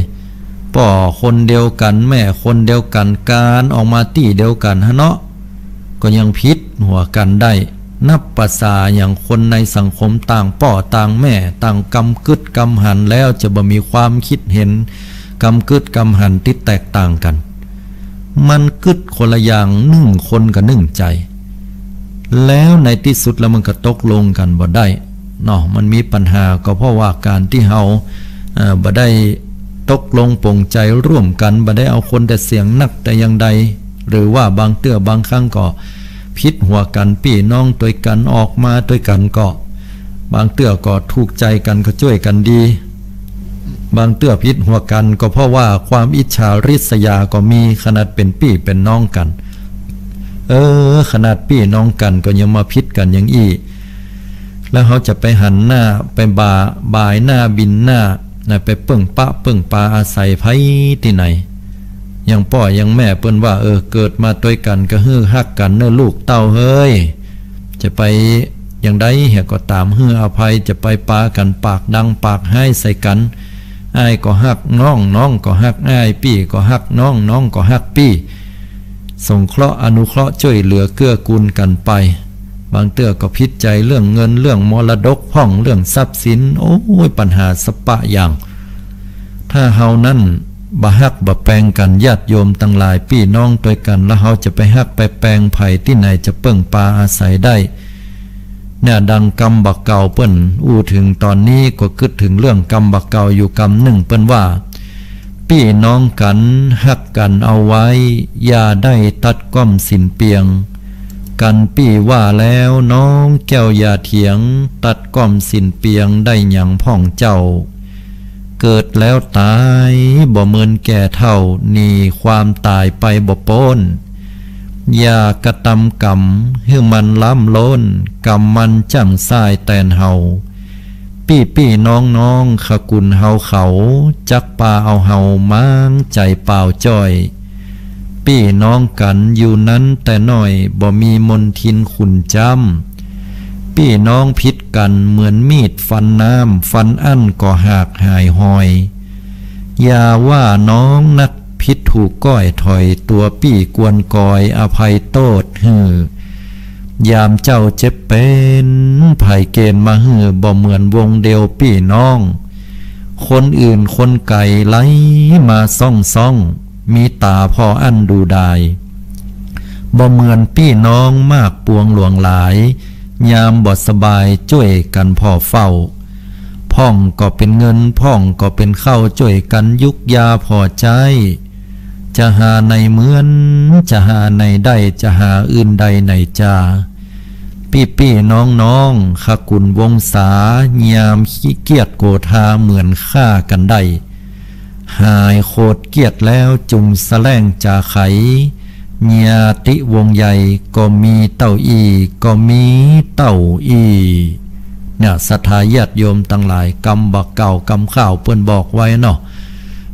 ป้อคนเดียวกั๋น แม่คนเดียวกั๋น ก๋านออกมาตี้เดียวกั๋นหั้นเนาะ ก็ยังผิดหัวกั๋นได้ นับประสาอย่างคนในสังคมต่างป้อต่างแม่ ต่างกำกึ๊ดกำหัน แล้วจะบ่มีความคิดเห็นกำกึ๊ดกำหันตี้แตกต่างกั๋น มันกึ๊ดคนละอย่างนึ่งคนกับนึ่งใจ๋ แล้วในตี้สุดแล้วมันก็ตกลงกั๋นบ่ได้เนาะ มันมีปัญหาก็เพราะว่าก๋านตี้เฮา เอ่อ บ่ได้ ตกลงปลงใจ๋ร่วมกั๋น บ่ได้เอาคนแต่เสี้ยงนักแต่อย่างใด หรือว่าบางเตื้อบางครั้งก็ผิดหัวกั๋น ปี้น้องตวยกั๋นออกมาตวยกั๋นก็ บางเตื้อก็ถูกใจ๋กั๋นก็จ้วยกั๋นดี บางเตื้อผิดหัวกั๋นก็เพราะว่าความอิจฉาริษยาก็มี ขนาดเป๋นปี้เป๋นน้องกั๋น เออ ขนาดปี้น้องกั๋นก็ยังมาผิดกั๋นอย่างอี้ แล้วเฮาจะไปหันหน้า ไปบ่า บ่ายหน้าบินหน้านะ ไปเปิ้งปะเปิ้งปาอาศัยใผตี้ไหน อย่างป้ออย่างแม่เปิ้นว่า เออ เกิดมาตวยกั๋นก็หื้อฮักกั๋นเน่อลูกเต้าเฮ้ย จะไปอย่างใดเหียก็ต๋าม หื้ออภัย จะไปปากั๋นปากดังปากฮ้ายใส่กั๋น อ้ายก็ฮักน้อง น้องก็ฮักอ้าย ปี้ก็ฮักน้อง น้องก็ฮักปี้ สงเคราะห์อนุเคราะห์จ้วยเหลือเกื้อกูลกั๋นไป บางเตื้อก็ผิดใจ๋เรื่องเงินเรื่องมรดกพ่อง เรื่องทรัพย์สิน โอ้ย ปัญหาสะปะอย่าง ถ้าเฮานั้นบ่ฮักบ่แปงกั๋น ญาติโยมตังหลาย ปี้น้องตวยกั๋น แล้วเฮาจะไปฮักไปแปงใผตี้ไหน จะเปิ้งปาอาศัยได้ เนี่ย ดังกำบ่าเก่าเปิ้นอู้เถิงต๋อนนี้ ก็กึ๊ดเถิงเรื่องกำบ่าเก่าอยู่กำนึ่ง เปิ้นว่า ปี้น้องกั๋นฮักกั๋นเอาไว้ อย่าได้ตัดก้อมสิ้นเปียง กั๋นปี้ว่าแล้วน้องแก้วอย่าเถียง ตัดก้อมสิ้นเปียงได้หยังพ่องเจ้า เกิดแล้วต๋ายบ่เมินแก่เฒ่า หนีความต๋ายไปบ่ป๊น อย่ากระตำก๋รรมหื้อมันล้ำล้น ก๋รรมมันจ้างส่ายแตนเฮา ปี้ปี้น้องน้องขกุลเฮาเขา จักปาเอาเฮาม้างใจ๋เปล่าจ้อย ปี้น้องกั๋นอยู่นั้นแต่น้อย บ่มีมนทินขุ่นจ้ำ ปี้น้องผิดกั๋นเหมือนมีดฟันน้ำ ฟันอั้นก็หากหายฮอย อย่าว่าน้องนักผิดถูกก้อย ถอยตั๋วปี้กวนกอย อภัยโต้ษหื้อ ยามเจ้าเจ็บเป๋น ใผเกณฑ์มาหื้อ บ่เหมือนวงเดียวปี้น้อง คนอื่นคนไก๋ไหลมาซ่องซ่อง มีต๋าผ่ออั้นดูดาย บ่เหมือนปี้น้องมากปวงหลวงหลาย ยามบ่สบายจ้วยกั๋นผ่อเฝ้า พ่องก็เป๋นเงิน พ่องก็เป๋นข้าว จ้วยกั๋นยุกยาผ่อใจ๊ จะหาไหนเหมือน จะหาไหนได้ จะหาอื่นใดไหนจา ปี้ปี้น้องน้องขกุลวงศา ยามขี้เกียจโกธาเหมือนฆ่ากั๋นได้ หายโขดเกียจแล้วจุ่งสะแล่งจาไข ญาติวงศ์ใหญ่ก็มีเต้าอี้ ก็มีเต้าอี้ เนี่ย ศรัทธาญาติโยมตังหลาย กำบ่าเก่ากำข้าวเปิ้นบอกไว้เนาะ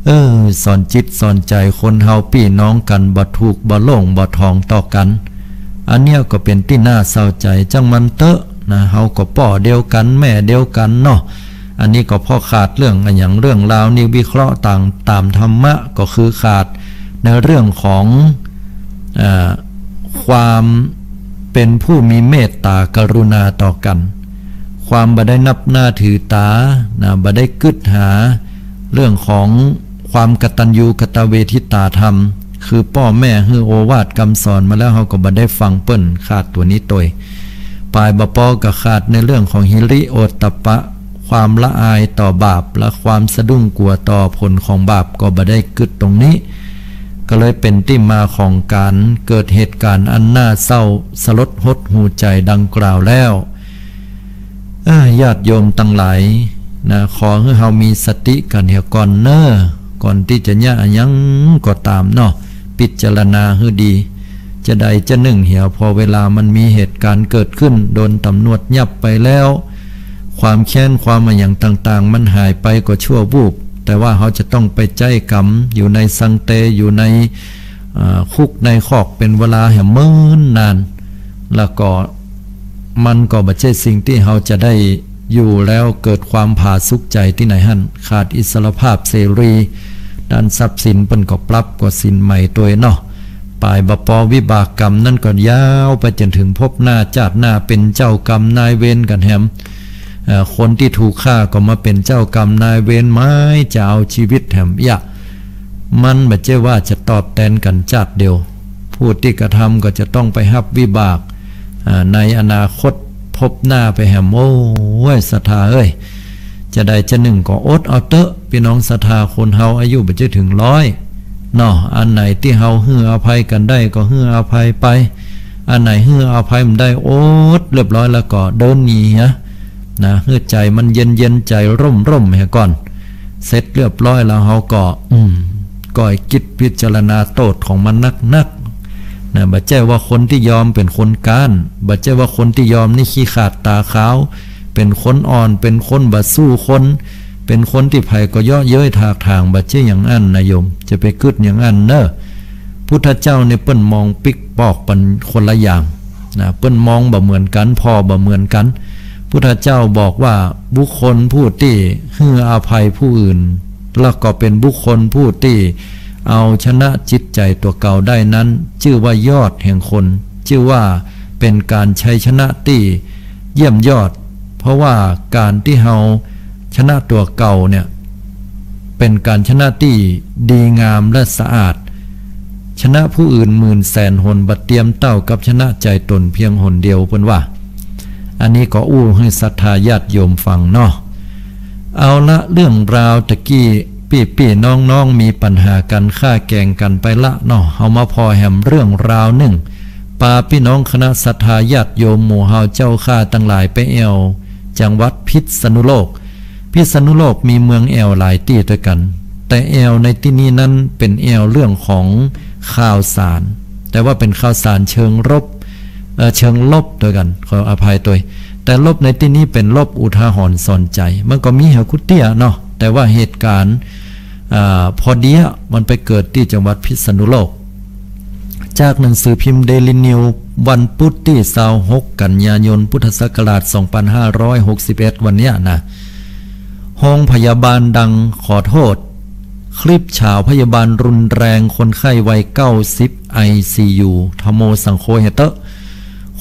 เออ สอนจิตสอนใจ๋คนเฮาปี้น้องกั๋น บ่ถูกข์บ่โล่งบ่ถ่องต่อกั๋น อันเนี้ยก็เป๋นตี้น่าเศร้าใจ๋ จั่งมันเต๊อะนะ เฮาก็ป้อเดียวกั๋น แม่เดียวกั๋นเนาะ อันนี้ก็เพราะขาดเรื่องอะหยัง เรื่องราวนี้วิเคราะห์ต๋าม ต๋ามธรรมะ ก็คือขาดในเรื่องของ เอ่อ ความเป๋นผู้มีเมตต๋ากรุณาต่อกั๋น ความบ่ได้นับหน้าถือต๋านะ บ่ได้กึ๊ดหาเรื่องของความกตัญญูกตเวทิตาธรรม คือป้อแม่หื้อโอวาทกำสอนมาแล้ว เฮาก็บ่ได้ฟังเปิ้น ขาดตั๋วนี้ตวย ปายบ่ปอก็ขาดในเรื่องของหิริโอตตัปปะ ความละอายต่อบาป และความสะดุ้งกั๋วต่อผลของบาป ก็บ่ได้กึ๊ดตรงนี้ ก็เลยเป๋นตี้มาของก๋านเกิดเหตุก๋ารณ์อันน่าเศร้าสลดหดหู่ใจ๋ดังกล่าวแล้ว เอ้อ ญาติโยมตังหลายนะ ขอหื้อเฮามีสติกั๋นเหียก่อนเน่อ ก่อนตี้จะเยียะอะหยังก็ต๋ามเนาะ พิจารณาหื้อดี จะใดจะนึ่งเหีย พอเวลามันมีเหตุก๋ารณ์เกิดขึ้น โดนต๋ำรวจยับไปแล้ว ความแค้นความอะหยังต่างๆ มันหายไปก็ชั่ววูบ แต่ว่าเฮาจะต้องไปใจ๊ก๋รรม อยู่ในสังเต อยู่ใน เอ่อ คุกในคอกเป๋นเวลาแหมเมินนาน แล้วก็มันก็บ่ใจ้สิ่งตี้เฮาจะได้อยู่แล้วเกิดความผาสุกใจ๋ตี้ไหนหั้น ขาดอิสรภาพเสรี ด้านทรัพย์สินเปิ้นก็ปรับก็สินใหม่ตวยเนาะ ปายบ่ปอวิบากก๋รรมนั้นก็ยาวไปจ๋นเถิงภพหน้าจาติหน้า เป๋นเจ้าก๋รรมนายเวรกั๋นแหม เอ่อ คนตี้ถูกฆ่าก็มาเป๋นเจ้าก๋รรมนายเวร หมายจะเอาจีวิตแหม เยียะ มันบ่ใจ้ว่าจะตอบแตนกั๋นจาติเดียว ผู้ตี้กระทำก็จะต้องไปฮับวิบาก อ่า ในอนาคตภพหน้าไปแหม โอ้ย ศรัทธาเอ้ย จะใดจะนึ่งก็อดเอาเต๊อะ ปี้น้องศรัทธา คนเฮาอายุบ่ใจ้เถิงร้อยเนาะ อันไหนตี้เฮาหื้ออภัยกั๋นได้ก็หื้ออภัยไป อันไหนหื้ออภัยบ่ได้ อดเรียบร้อยแล้วก็เดินหนีเหียนะ หื้อใจ๋มันเย็นๆ ใจ๋ร่มๆ เหียก่อน เสร็จเรียบร้อยแล้วเฮาก็ อืม ก็กึ๊ดพิจารณาโต้ษของมันนักๆ นะ บ่ใจ้ว่าคนตี้ยอมเป๋นคนก๊าน บ่ใจ้ว่าคนตี้ยอมนี่ขี้ขลาดต๋าขาว เป๋นคนอ่อน เป๋นคนบ่สู้คน เป๋นคนตี้ใผก็เยาะเย้ยถากถาง บ่ใจ้อย่างอั้นนะโยม จะไปกึ๊ดอย่างอั้นเน่อ พุทธเจ้าเนี่ยเปิ้นมองปิ๊กปอกปันคนละอย่างนะ เปิ้นมองบ่เหมือนกั๋น ผ่อบ่เหมือนกั๋น พุทธเจ้าบอกว่าบุคคลผู้ตี้หื้ออภัยผู้อื่น แล้วก็เป๋นบุคคลผู้ตี้เอาชนะจิตใจ๋ตั๋วเก่าได้นั้น จื้อว่ายอดแห่งคน จื้อว่าเป๋นก๋านชัยชนะตี้เยี่ยมยอด เพราะว่าก๋านตี้เฮาชนะตั๋วเก่าเนี่ย เป๋นก๋านชนะตี้ดีงามและสะอาด ชนะผู้อื่นหมื่นแสนหน บ่เตียมเต้ากับชนะใจ๋ต๋นเพียงหนเดียว เปิ้นว่า อันนี้ก็อู้หื้อศรัทธาญาติโยมฟังเนาะ เอาละ เรื่องราวตะกี้ ปี้ๆ น้องๆ มีปัญหากั๋น ฆ่าแก๋งกั๋นไปละเนาะ เฮามาผ่อแหมเรื่องราวนึ่ง ปาปี้น้องคณะศรัทธาญาติโยมหมู่เฮาเจ้าข้าตังหลายไปแอ่ว จังหวัดพิษณุโลก พิษณุโลกมีเมืองแอ่วหลายตี้ตวยกั๋น แต่แอ่วในตี้นี้นั้นเป๋นแอ่วเรื่องของข่าวสาร แต่ว่าเป๋นข่าวสารเชิงรบ เอ่อ เชิงลบตวยกั๋น ขออภัยตวย แต่ลบในตี้นี้เป๋นลบอุทาหรณ์สอนใจ๋ มันก็มีแหวกู้เตื้อเนาะ แต่ว่าเหตุก๋ารณ์ อ่า ผ่อเดี๋ยวมันไปเกิดตี้จังหวัดพิษณุโลก จากหนังสือพิมพ์เดลินิวส์ วันพุธตี้ซาวหก กัญญายน พุทธศักราชสองปันห้าร้อยหกสิบเอ็ด วันเนี้ยนะ โฮงพยาบาลดังขอโต้ษ คลิปฉาวพยาบาลรุนแรงคนไข้วัยเก้าสิบ ไอซียู ธัมโมสังโฆเหียเต๊อะ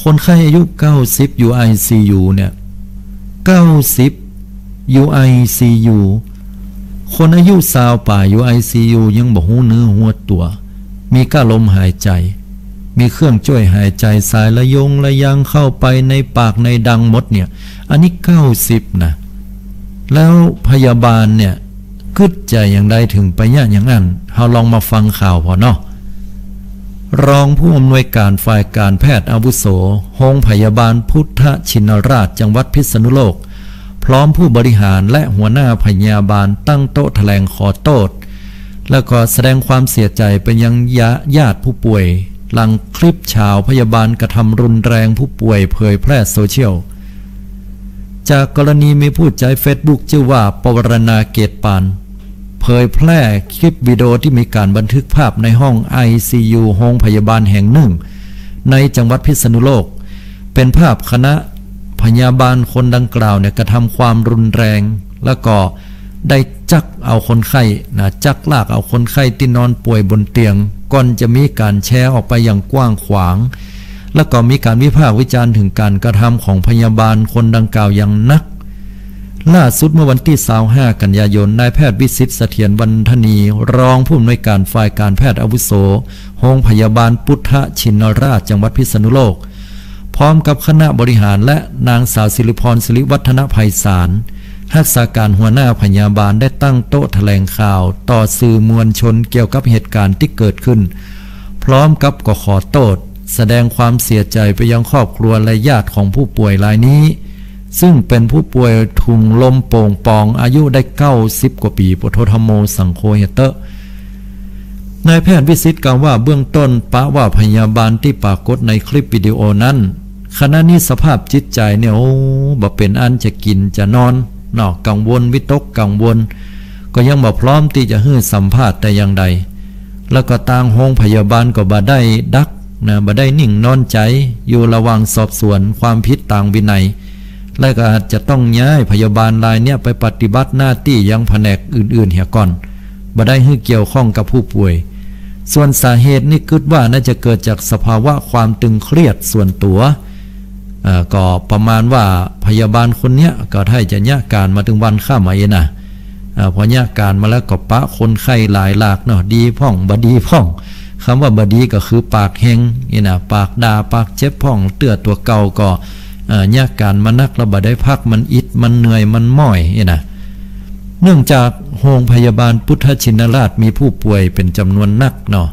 คนไข้อายุเก้าสิบอยู่ไอซียูเนี่ย เก้าสิบอยู่ไอซียู คนอายุซาวป๋ายอยู่ไอซียูยังบ่ฮู้เนื้อฮู้ตั๋ว มีก้าลมหายใจ๋ มีเครื่องจ้วยหายใจ๋สายระยงระยังเข้าไปในปากในดังหมดเนี่ย อันนี้เก้าสิบนะ แล้วพยาบาลเนี่ยกึ๊ดใจ๋อย่างใดเถิงไปเยียะอย่างอั้น เฮาลองมาฟังข่าวผ่อเนาะ รองผู้อำนวยการฝ่ายการแพทย์อาวุโส โฮงพยาบาลพุทธชินราช จังหวัดพิษณุโลก พร้อมผู้บริหารและหัวหน้าพยาบาลตั้งโต๊ะแถลงขอโต้ษ แล้วก็แสดงความเสียใจ๋ไปยังญา- ญาติผู้ป่วย หลังคลิปฉาวพยาบาลกระทำรุนแรงผู้ป่วยเผยแพร่โซเชียล จากกรณีมีผู้ใจ๊เฟซบุ๊กจื้อว่า ปวารณา เกตปาน เผยแพร่คลิปวิดีโอตี้มีก๋านบันทึกภาพในห้องไอซียู โฮงพยาบาลแห่งนึ่ง ในจังหวัดพิษณุโลก เป๋นภาพคณะพยาบาลคนดังกล่าวเนี่ยกระทำความรุนแรง แล้วก็ได้จั๊กเอาคนไข้นะ จั๊กลากเอาคนไข้ตี้นอนป่วยบนเตียง ก่อนจะมีก๋านแชร์ออกไปอย่างกว้างขวาง แล้วก็มีก๋านวิพากษ์วิจารณ์เถิงก๋านกระทำของพยาบาลคนดังกล่าวอย่างนัก ล่าสุดเมื่อวันตี้ซาวห้า กัญญายน นายแพทย์วิสิทธิ์ เสถียรวรรณธนี รองผู้อำนวยการฝ่ายการแพทย์อาวุโส โฮงพยาบาลพุทธชินราช จังหวัดพิษณุโลก พร้อมกับคณะบริหารและนางสาวศิริพร ศิริวัฒนไพศาล ฮักษาก๋านหัวหน้าพยาบาล ได้ตั้งโต๊ะแถลงข่าวต่อสื่อมวลชนเกี่ยวกับเหตุก๋ารณ์ตี้เกิดขึ้น พร้อมกับก็ขอโต้ษ แสดงความเสียใจ๋ไปยังครอบครัวและญาติของผู้ป่วยรายนี้ ซึ่งเป๋นผู้ป่วยถุงลมโป่งปอง อายุได้เก้าสิบกว่าปี๋ พุทโธธัมโมสังโฆเหียเต๊อะ นายแพทย์วิสิทธิ์กล่าวว่า เบื้องต้นปะว่าพยาบาลตี้ปรากฏในคลิปวิดีโอนั้น ขณะนี้สภาพจิตใจ๋เนี่ย โอ้ บ่เป๋นอันจะกิ๋นจะนอนเนาะ กังวลวิตกกังวล ก็ยังบ่พร้อมตี้จะหื้อสัมภาษณ์แต่อย่างใด แล้วก็ตางโฮงพยาบาลก็บ่ได้ดักนะ บ่ได้นิ่งนอนใจ๋ อยู่ระหว่างสอบสวนความผิดตางวินัย และก็อาจจะต้องย้ายพยาบาลรายเนี้ยไปปฏิบัติหน้าตี้ยังแผนกอื่นๆ เหียก่อน บ่ได้หื้อเกี่ยวข้องกับผู้ป่วย ส่วนสาเหตุนี่กึ๊ดว่าน่าจะเกิดจากสภาวะความตึงเครียดส่วนตั๋ว เอ่อ ก็ประมาณว่าพยาบาลคนเนี้ยก็ถ้าจะเยียะก๋านมาเถิงวันค่ำอะเอนะ เอ่อ พอเยียะก๋านมาแล้วก็ปะคนไข้หลายหลากเนาะ ดีพ่องบ่ดีพ่อง กำว่าบ่ดีก็คือปากแฮงเอนะ ปากด่าปากเจ็บพ่อง เตื้อตั๋วเก่าก็ เอ่อ เยียะก๋านมานักแล้วบ่ได้พัก มันอิดมันเหนื่อยมันม้อยเอนะ เนื่องจากโฮงพยาบาลพุทธชินราชมีผู้ป่วยเป๋นจ๋ำนวนนักเนาะ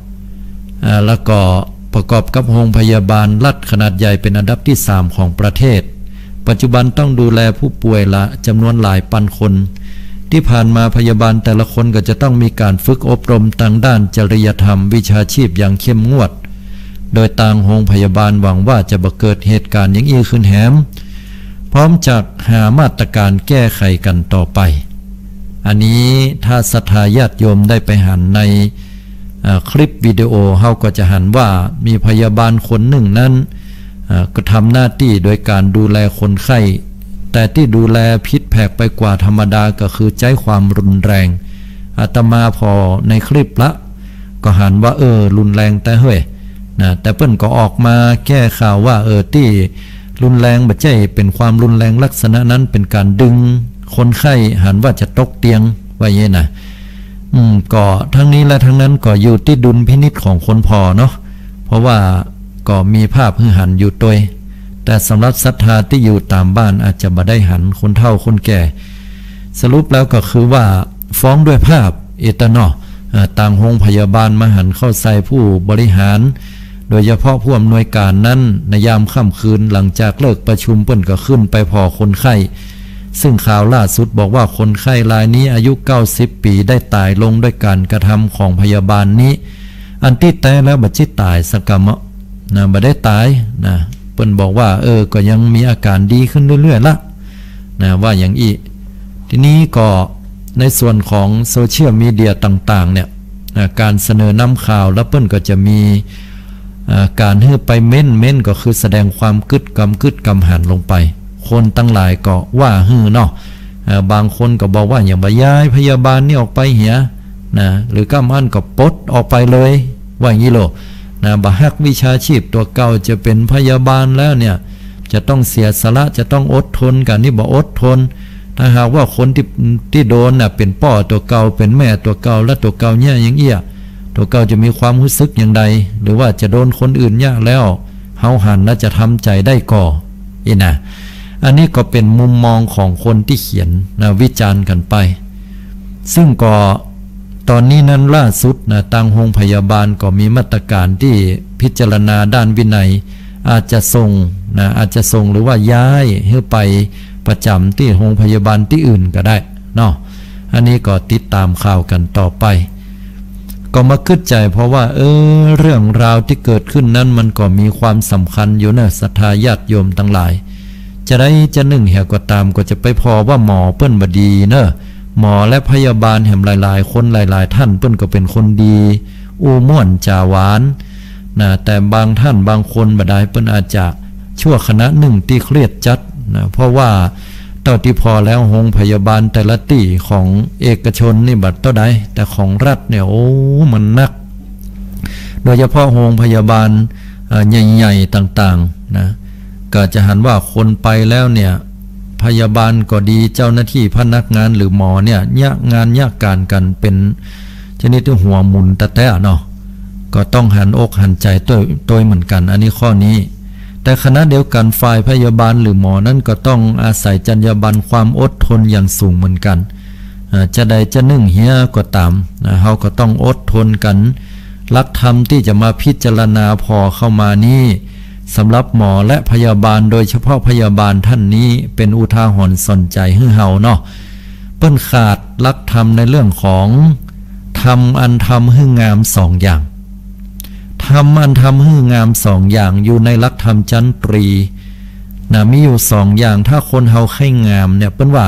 อ่า แล้วก็ประกอบกับโฮงพยาบาลรัฐขนาดใหญ่เป๋นอันดับตี้สามของประเทศ ปัจจุบันต้องดูแลผู้ป่วยละจ๋ำนวนหลายปันคน ตี้ผ่านมาพยาบาลแต่ละคนก็จะต้องมีก๋านฝึกอบรมตางด้านจริยธรรมวิชาชีพอย่างเข้มงวด โดยตางโฮงพยาบาลหวังว่าจะบ่เกิดเหตุก๋ารณ์อย่างอี้ขึ้นแหม พร้อมจะหามาตรก๋านแก้ไขกั๋นต่อไป อันนี้ถ้าศรัทธาญาติโยมได้ไปหันใน อ่า คลิปวิดีโอ เฮาก็จะหันว่ามีพยาบาลคนนึ่งนั้น อ่า ก็ทำหน้าตี้โดยก๋านดูแลคนไข้ แต่ตี้ดูแลผิดแผกไปกว่าธรรมดาก็คือใจ๊ความรุนแรง อาตมาผ่อในคลิปละ ก็หันว่า เออ รุนแรงแต๊เฮ้ย นะ แต่เปิ้นก็ออกมาแก้ข่าวว่า เออ ตี้รุนแรงบ่ใจ้เป๋นความรุนแรงลักษณะนั้น เป๋นก๋านดึงคนไข้หันว่าจะตกเตียง ว่าอย่างนี้นะ อืม ก็ทั้งนี้และทั้งนั้นก็อยู่ตี้ดุลพินิจของคนผ่อเนาะ เพราะว่าก็มีภาพหื้อหันอยู่ตวย แต่สำหรับศรัทธาตี้อยู่ต๋ามบ้านอาจจะบ่ได้หัน คนเฒ่าคนแก่ สรุปแล้วก็คือว่าฟ้องด้วยภาพ เออ เนาะ เอ่อ ตางโฮงพยาบาลมาหันเข้าใส่ผู้บริหาร โดยเฉพาะผู้อำนวยก๋านนั้น ในยามค่ำคืนหลังจากเลิกประชุมเปิ้นก็ขึ้นไปผ่อคนไข้ ซึ่งข่าวล่าสุดบอกว่าคนไข้รายนี้อายุเก้าสิบปี๋ได้ต๋ายลงด้วยก๋านกระทำของพยาบาลนี้ อันตี้แต๊แล้วบ่ใจ้ต๋ายสักกำอะ นะ บ่ได้ต๋ายนะ เปิ้นบอกว่า เออ ก็ยังมีอาก๋ารดีขึ้นเรื่อยๆ ละ นะ ว่าอย่างอี้ ทีนี้ก็ในส่วนของโซเชียลมีเดียต่างๆ เนี่ย นะ ก๋านเสนอนำข่าวแล้วเปิ้นก็จะมี อ่า ก๋านหื้อไปเม้น เม้นก็คือแสดงความกึ๊ดกำกึ๊ดกำหันลงไป คนตังหลายก็ว่าหื้อเนาะ อ่า บางคนก็บอกว่าอย่าบ่ย้ายพยาบาลนี่ออกไปเหีย นะ หรือกำอั้นก็ปลดออกไปเลย ว่าอย่างนี้โลด นะ บ่ฮักวิชาชีพตั๋วเก่า จะเป๋นพยาบาลแล้วเนี่ย จะต้องเสียสละ จะต้องอดทน ก๋านนี้บ่อดทน ถ้าหากว่าคนตี้ ตี้โดนน่ะเป๋นป้อตั๋วเก่า เป๋นแม่ตั๋วเก่า และตั๋วเก่าเยียะอย่างเอี้ย ตั๋วเก่าจะมีความฮู้สึกอย่างใด หรือว่าจะโดนคนอื่นเยียะแล้ว เฮาหันแล้วจะทำใจ๋ได้ก่อ อี้นะ อันนี้ก็เป๋นมุมมองของคนตี้เขียนนะ วิจารณ์กั๋นไป ซึ่งก็ต๋อนนี้นั้นล่าสุดนะ ตางโฮงพยาบาลก็มีมาตรก๋านตี้พิจารณาด้านวินัย อาจจะส่งนะ อาจจะส่งหรือว่าย้ายหื้อไปประจ๋ำตี้โฮงพยาบาลตี้อื่นก็ได้เนาะ อันนี้ก็ติดต๋ามข่าวกั๋นต่อไป ก็มากึ๊ดใจ๋เพราะว่า เออ เรื่องราวตี้เกิดขึ้นนั้นมันก็มีความสำคัญอยู่เนาะ ศรัทธาญาติโยมตังหลาย จะใดจะนึ่งเหียก็ต๋าม ก็จะไปผ่อว่าหมอเปิ้นบ่ดีเนาะ หมอและพยาบาลแหมหลายๆ คนหลายๆ ท่านเปิ้นก็เป๋นคนดี อู้ม่วนจ๋าหวานนะ แต่บางท่านบางคนบ่ดายเปิ้นอาจจะชั่วขณะนึ่งตี้เครียดจัดนะ เพราะว่าเต้าตี้ผ่อแล้วโฮงพยาบาลแต่ละตี้ของเอกชนนี่บ่เต้าใด แต่ของรัฐเนี่ย โอ้ มันนัก โดยเฉพาะโฮงพยาบาล เอ่อ ใหญ่ๆ ต่างๆ นะ ก็จะหันว่าคนไปแล้วเนี่ย พยาบาลก็ดี เจ้าหน้าตี้พนักงานหรือหมอเนี่ย เยียะงานเยียะก๋านกั๋นเป๋นชนิดตี้หัวหมุนแต๊ๆ เนาะ ก็ต้องหันอกหันใจ๋ตวย ตวยเหมือนกั๋น อันนี้ข้อนี้ แต่ขณะเดียวกั๋นฝ่ายพยาบาลหรือหมอนั้นก็ต้องอาศัยจรรยาบรรณความอดทนอย่างสูงเหมือนกั๋น เอ่อ จะใดจะนึ่งเหียก็ต๋ามนะ เฮาก็ต้องอดทนกั๋น หลักธรรมตี้จะมาพิจารณาผ่อเข้ามานี้ สำหรับหมอและพยาบาล โดยเฉพาะพยาบาลท่านนี้ เป๋นอุทาหรณ์สอนใจ๋หื้อเฮาเนาะ เปิ้นขาดหลักธรรมในเรื่องของธรรมอันทำหื้องามสองอย่าง ธรรมอันทำหื้องามสองอย่างอยู่ในหลักธรรมจั๊นตรีนะ มีอยู่สองอย่าง ถ้าคนเฮาใค่งามเนี่ย เปิ้นว่า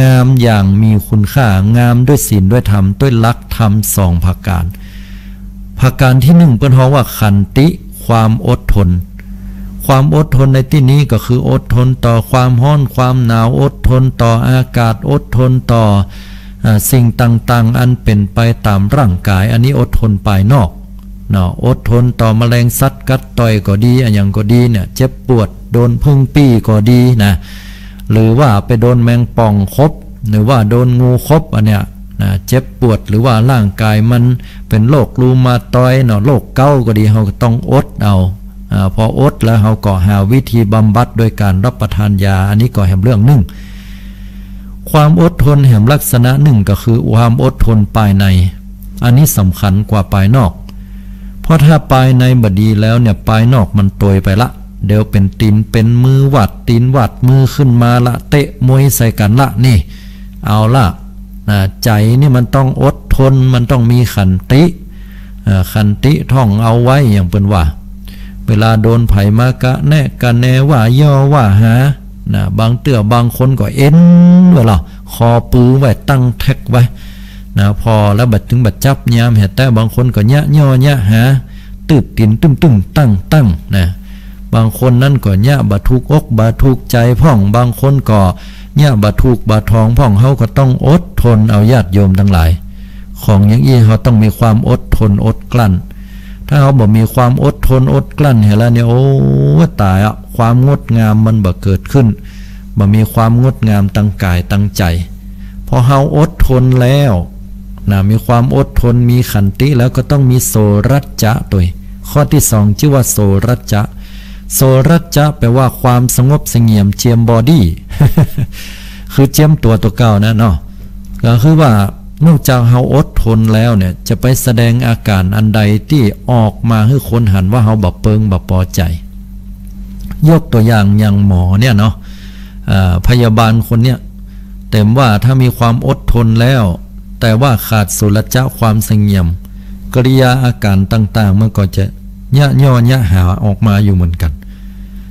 งามอย่างมีคุณค่า งามด้วยศีลด้วยธรรม ด้วยหลักธรรมสองประก๋าน ประก๋านตี้นึ่งเปิ้นฮ้องว่าขันติ ความอดทน ความอดทนในตี้นี้ก็คืออดทนต่อความฮ้อนความหนาว อดทนต่ออากาศ อดทนต่อ อ่า สิ่งต่างๆ อันเป๋นไปต๋ามร่างก๋าย อันนี้อดทนภายนอกเนาะ อดทนต่อแมลงสัตว์กัดต่อยก็ดี อะหยังก็ดีเนี่ย เจ็บปวด โดนผึ้งปี้ก็ดีนะ หรือว่าไปโดนแมงป่องขบ หรือว่าโดนงูขบ อันเนี้ยนะ เจ็บปวด หรือว่าร่างก๋ายมันเป๋นโรครูมาตอยด์เนาะ โรคเก๊าต์ก็ดี เฮาก็ต้องอดเอา อ่า พออดแล้วเฮาก็หาวิธีบำบัดโดยก๋านรับประทานยา อันนี้ก็แหมเรื่องนึ่ง ความอดทนแหมลักษณะนึ่งก็คือความอดทนปายใน อันนี้สำคัญกว่าปายนอก เพราะถ้าปายในบ่ดีแล้วเนี่ย ปายนอกมันตวยไปละ เดี๋ยวเป๋นตี๋นเป๋นมือ หวาดตี๋นหวาดมือขึ้นมาละ เตะมวยใส่กั๋นละ นี่ เอาละ นะ ใจ๋นี่มันต้องอดทน มันต้องมีขันติ เอ่อ ขันติท่องเอาไว้ อย่างเปิ้นว่า เวลาโดนใผมากระแนะกระแนว่าเยียะว่าหา นะ บางเตื้อบางคนก็เอ็นไว้ละ คอปือไว้ ตั้งแท็กไว้ นะ ผ่อแล้วบ่าดตึงบ่าดจับยามแหะ แต่บางคนก็เยียะเยียะหา ตึ๊บตี๋นตึ้งตึ้งตั้งตั้ง นะ บางคนนั้นก็เยียะบ่ถูกอกบ่ถูกใจ๋พ่อง บางคนก็เยียะบ่ถูกบ่ถองพ่อง เฮาก็ต้องอดทนเอา ญาติโยมตังหลาย ของอย่างอี้เฮาต้องมีความอดทนอดกลั้น ถ้าเฮาบ่มีความอดทนอดกลั้นเหียละเนี่ย โอ้ ต๋ายอะ ความงดงามมันบ่เกิดขึ้น บ่มีความงดงามตังก๋ายตังใจ๋ พอเฮาอดทนแล้ว นะ มีความอดทน มีขันติแล้ว ก็ต้องมีโสรัจจะตวย ข้อตี้สองจื้อว่าโสรัจจะ โสรัจจะแปลว่าความสงบเสงี่ยมเจียมบอดี้ คือเจียมตั๋วตั๋วเก่านะเนาะ ก็คือว่านอกจากเฮาอดทนแล้วเนี่ย จะไปแสดงอาก๋านอันใดตี้ออกมาหื้อคนหันว่าเฮาบ่เปิงบ่ปอใจ๋ ยกตั๋วอย่างอย่างหมอเนี่ยเนาะ เอ่อ พยาบาลคนเนี่ย แต่ว่าถ้ามีความอดทนแล้ว แต่ว่าขาดโสรัจจะความเสงี่ยม กิริยาอาก๋านต่างๆ มันก็จะเยียะเยียะหาออกมาอยู่เหมือนกั๋น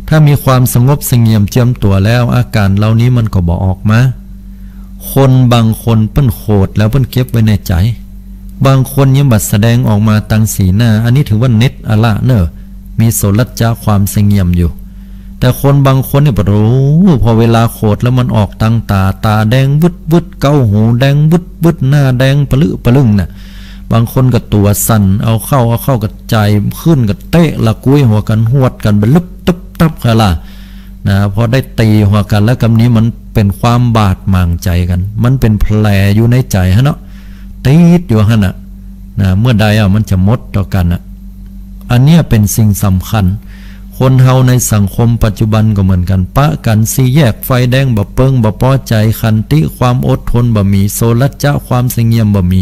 ถ้ามีความสงบเสงี่ยมเจียมตั๋วแล้ว อาก๋านเหล่านี้มันก็บ่ออกมา คนบางคนเปิ้นโขดแล้วเปิ้นเก็บไว้ในใจ๋ บางคนยังบ่แสดงออกมาตังสีหน้า อันนี้ถือว่าเน็ดอะละเน่อ มีโสรัจจะความเสงี่ยมอยู่ แต่คนบางคนเนี่ย โอ้โห พอเวลาโขดแล้วมันออกตังต๋า ต๋าแดงวึดวึด เก๊าหูแดงวึดวึด หน้าแดงปะลึปะลึงน่ะ บางคนก็ตั๋วสั่น เอาเข้าเอาเข้าก็จ่าย ขึ้นก็เตะละกุยหัวกั๋น หวดกั๋น บะลึบตึบตับค่ะล่ะ นะ พอได้ตี๋หัวกั๋นแล้ว กำนี้มันเป๋นความบาดหมางใจ๋กั๋น มันเป๋นแผลอยู่ในใจ๋หั้นเนาะ ติดอยู่หั้นน่ะ นะ เมื่อใดอะมันจะหมดต่อกั๋นน่ะ อันเนี้ยเป๋นสิ่งสำคัญ คนเฮาในสังคมปัจจุบันก็เหมือนกั๋น ปะกั๋นสี่แยกไฟแดง บ่เปิงบ่ปอใจ๋ ขันติความอดทนบ่มี โสรัจจะความเสงี่ยมบ่มี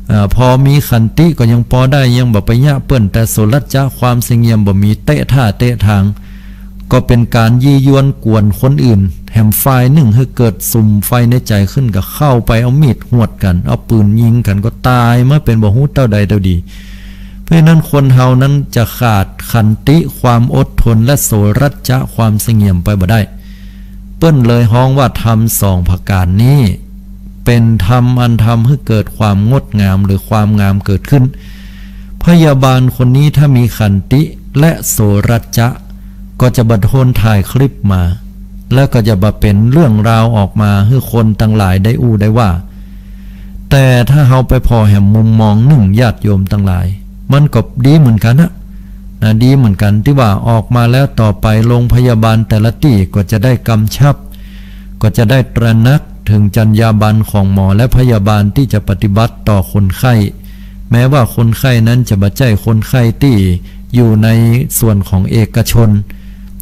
เอ่อ พอมีขันติก็ยังปอได้ ยังบ่ไปเยียะเปิ้น แต่โสรัจจะความเสงี่ยมบ่มี เตะท่าเตะทาง ก็เป๋นก๋านยี่ยวนกวนคนอื่น แหมฝ่ายนึ่งหื้อเกิดสุมไฟในใจ๋ขึ้น ก็เข้าไปเอามีดหวดกั๋น เอาปืนยิงกั๋น ก็ต๋ายมาเป๋นบ่ฮู้เต้าใดเต้าดี เพราะฉะนั้นคนเฮานั้นจะขาดขันติความอดทนและโสรัจจะความเสงี่ยมไปบ่ได้ เปิ้นเลยฮ้องว่าธรรมสองประก๋านนี้ เป๋นธรรมอันทำหื้อเกิดความงดงามหรือความงามเกิดขึ้น พยาบาลคนนี้ถ้ามีขันติและโสรัจจะ ก็จะบ่โดนถ่ายคลิปมา แล้วก็จะบ่เป๋นเรื่องราวออกมาหื้อคนตังหลายได้อู้ได้ว่า แต่ถ้าเฮาไปผ่อแหมมุมมองนึ่ง ญาติโยมตังหลาย มันก็ดีเหมือนกั๋นนะ นะ ดีเหมือนกั๋นตี้ว่าออกมาแล้วต่อไปโรงพยาบาลแต่ละตี้ก็จะได้กำชับ ก็จะได้ตระหนักเถิงจรรยาบรรณของหมอและพยาบาลตี้จะปฏิบัติต่อคนไข้ แม้ว่าคนไข้นั้นจะบ่ใจ้คนไข้ตี้อยู่ในส่วนของเอกชน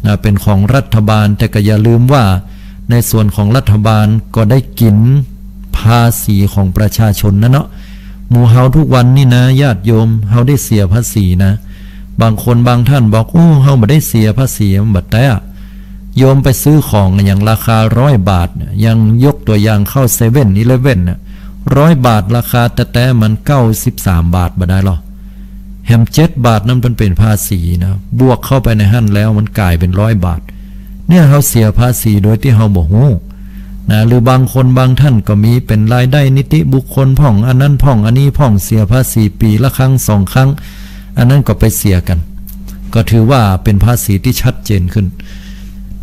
นะ เป๋นของรัฐบาล แต่ก็อย่าลืมว่าในส่วนของรัฐบาลก็ได้กิ๋นภาษีของประชาชนนะเนาะ หมู่เฮาทุกวันนี่นะ ญาติโยม เฮาได้เสียภาษีนะ บางคนบางท่านบอก โอ้ เฮาบ่ได้เสียภาษี มันบ่แต๊อะ โยมไปซื้อของอย่างราคาร้อยบาทเนี่ย อย่างยกตั๋วอย่างเข้าเซเว่นอีเลฟเว่นเนี่ย ร้อยบาทราคาแต๊ๆ มันเก้าสิบสามบาทบ่ได้หรอ แหมเจ็ดบาทนั้นมันเป๋นภาษีนะ บวกเข้าไปในหั้นแล้วมันก๋ายเป๋นร้อยบาท เนี่ยเฮาเสียภาษีโดยตี้เฮาบ่ฮู้นะ หรือบางคนบางท่านก็มีเป๋นรายได้นิติบุคคลพ่อง อันนั้นพ่อง อันนี้พ่อง เสียภาษีปี๋ละครั้งสองครั้ง อันนั้นก็ไปเสียกั๋น ก็ถือว่าเป๋นภาษีตี้ชัดเจนขึ้น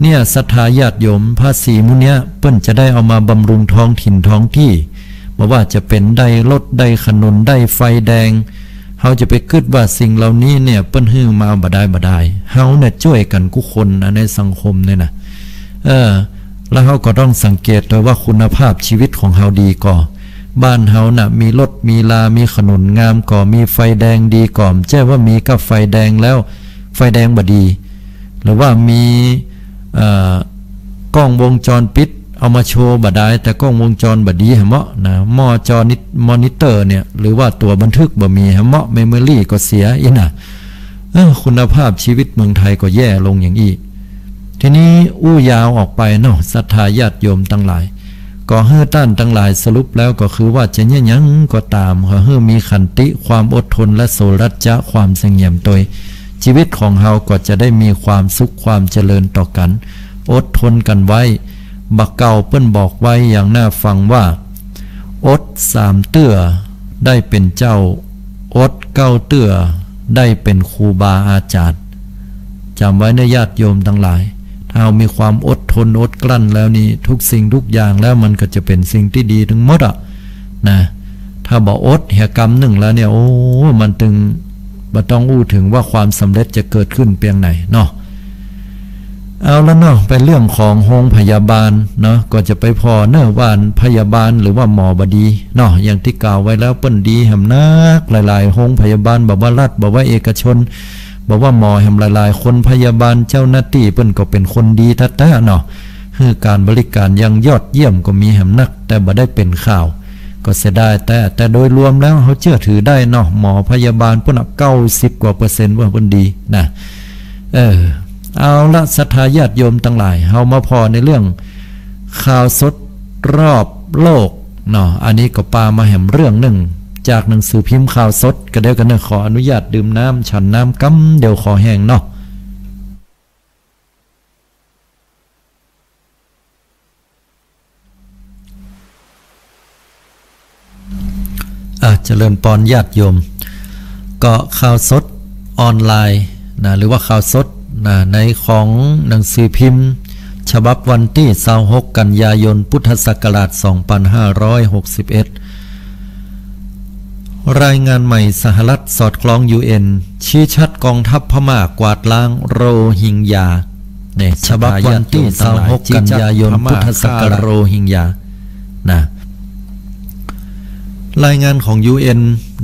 เนี่ย ศรัทธาญาติโยม ภาษีหมู่เนี้ยเปิ้นจะได้เอามาบำรุงท้องถิ่นท้องตี้ บ่ว่าจะเป๋นได้รถ ได้ถนน ได้ไฟแดง เฮาจะไปกึ๊ดว่าสิ่งเหล่านี้เนี่ยเปิ้นหื้อมาบ่ดายบ่ดาย เฮาเนี่ยจ้วยกั๋นกู้คนนะ ในสังคมเนี่ยนะ เออ แล้วเฮาก็ต้องสังเกตตวยว่าคุณภาพชีวิตของเฮาดีก่อ บ้านเฮาน่ะมีรถมีรา มีถนนงามก่อ มีไฟแดงดีก่อ บ่ใจ้ว่ามีก้าไฟแดงแล้วไฟแดงบ่ดี หรือว่ามี เอ่อ กล้องวงจรปิด เอามาโชว์บ่ดาย แต่กล้องวงจรบ่ดีแหมเนาะนะ หม้อจอนิ มอนิเตอร์เนี่ย หรือว่าตั๋วบันทึกบ่มีแหมเนาะ เมมโมรี่ก็เสียอี้นะ เออ คุณภาพชีวิตเมืองไทยก็แย่ลงอย่างอี้ ทีนี้อู้ยาวออกไปเนาะ ศรัทธาญาติโยมตังหลาย ก็หื้อต้านตังหลายสรุปแล้วก็คือว่าจะเยียะหยังก็ต๋าม ขอหื้อมีขันติ ความอดทน และโสรจจะ ความสงบตวย ชีวิตของเฮาก็จะได้มีความสุข ความเจริญต่อกั๋น อดทนกั๋นไว้ บ่าเก่าเปิ้นบอกไว้อย่างน่าฟังว่า อดสามเตื้อได้เป๋นเจ้า อดเก้าเตื้อได้เป๋นครูบาอาจ๋ารย์ จ๋ำไว้นะญาติโยมตังหลาย ถ้าเฮามีความอดทนอดกลั้นแล้วนี่ ทุกสิ่งทุกอย่างแล้วมันก็จะเป๋นสิ่งตี้ดีตึงหมดอะนะ ถ้าบ่อดเหียกำนึ่งแล้วเนี่ย โอ้ มันตึง บ่ต้องอู้เถิงว่าความสำเร็จจะเกิดขึ้นเปียงไหนเนาะ เอาละเนาะ ไปเรื่องของโฮงพยาบาลเนาะ ก็จะไปผ่อเนาะว่าพยาบาลหรือว่าหมอบ่ดีเนาะ อย่างตี้กล่าวไว้แล้วเปิ้นดีแหมนัก หลายๆ โฮงพยาบาล บ่ว่ารัฐ บ่ว่าเอกชน บ่ว่าหมอแหมหลายๆ คน พยาบาลเจ้าหน้าตี้เปิ้นก็เป๋นคนดีแต๊ๆ เนาะ หื้อก๋านบริก๋านอย่างยอดเยี่ยมก็มีแหมนัก แต่บ่ได้เป๋นข่าว ก็เสียดาย แต่ แต่โดยรวมแล้วเฮาเจื้อถือได้เนาะ หมอพยาบาลเปิ้นน่ะ เก้าสิบกว่าเปอร์เซ็นต์ว่าเปิ้นดีนะ เออ เอาละ ศรัทธาญาติโยมตังหลาย เฮามาผ่อในเรื่องข่าวสดรอบโลกเนาะ อันนี้ก็ปามาแหมเรื่องนึ่ง จากหนังสือพิมพ์ข่าวสด ก็เดี๋ยวกั๋นเนาะ ขออนุญาตดื่มน้ำ ฉันน้ำกำเดียวคอแห้งเนาะ อ่ะ เจริญปอนญาติโยม ก็ข่าวสดออนไลน์นะ หรือว่าข่าวสดนะ ในของหนังสือพิมพ์ฉบับวันตี้ซาวหก กันยายน พุทธศักราชสองปันห้าร้อยหกสิบเอ็ด รายงานใหม่ สหรัฐสอดคล้อง ยูเอ็น ชี้ชัดกองทัพพม่ากวาดล้างโรฮิงญา เนี่ย ฉบับวันตี้ซาวหก กันยายน พุทธศักราช โรฮิงญา นะ รายงานของ ยูเอ็น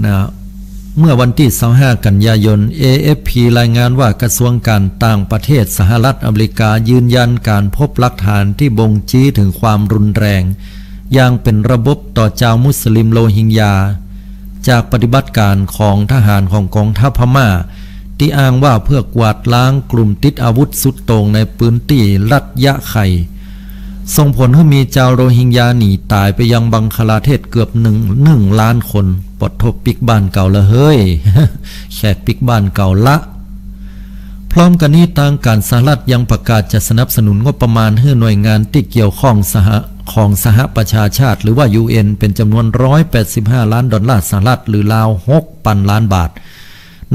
นะ เมื่อวันตี้ซาวห้า กันยายน เอเอฟพี รายงานว่ากระทรวงการต่างประเทศสหรัฐอเมริกายืนยันการพบหลักฐานที่บ่งชี้ถึงความรุนแรงอย่างเป็นระบบต่อจาวมุสลิมโรฮิงญา จากปฏิบัติการของทหารของกองทัพพม่า ที่อ้างว่าเพื่อกวาดล้างกลุ่มติดอาวุธสุดโต่งในพื้นที่รัฐยะไข่ ส่งผลหื้อมีจาวโรฮิงญาหนีต๋ายไปยังบังคลาเทศเกือบหนึ่ง หนึ่งล้านคน ปดโธ่ ปิ๊กบ้านเก่าละเฮ้ย แขกปิ๊กบ้านเก่าละ พร้อมกั๋นนี้ ตางก๋านสหรัฐยังประกาศจะสนับสนุนงบประมาณหื้อหน่วยงานตี้เกี่ยวข้องสห ของสหประชาชาติ หรือว่า ยูเอ็น เป๋นจ๋ำนวนร้อยแปดสิบห้าล้านดอลลาร์สหรัฐ หรือราวหกปันล้านบาท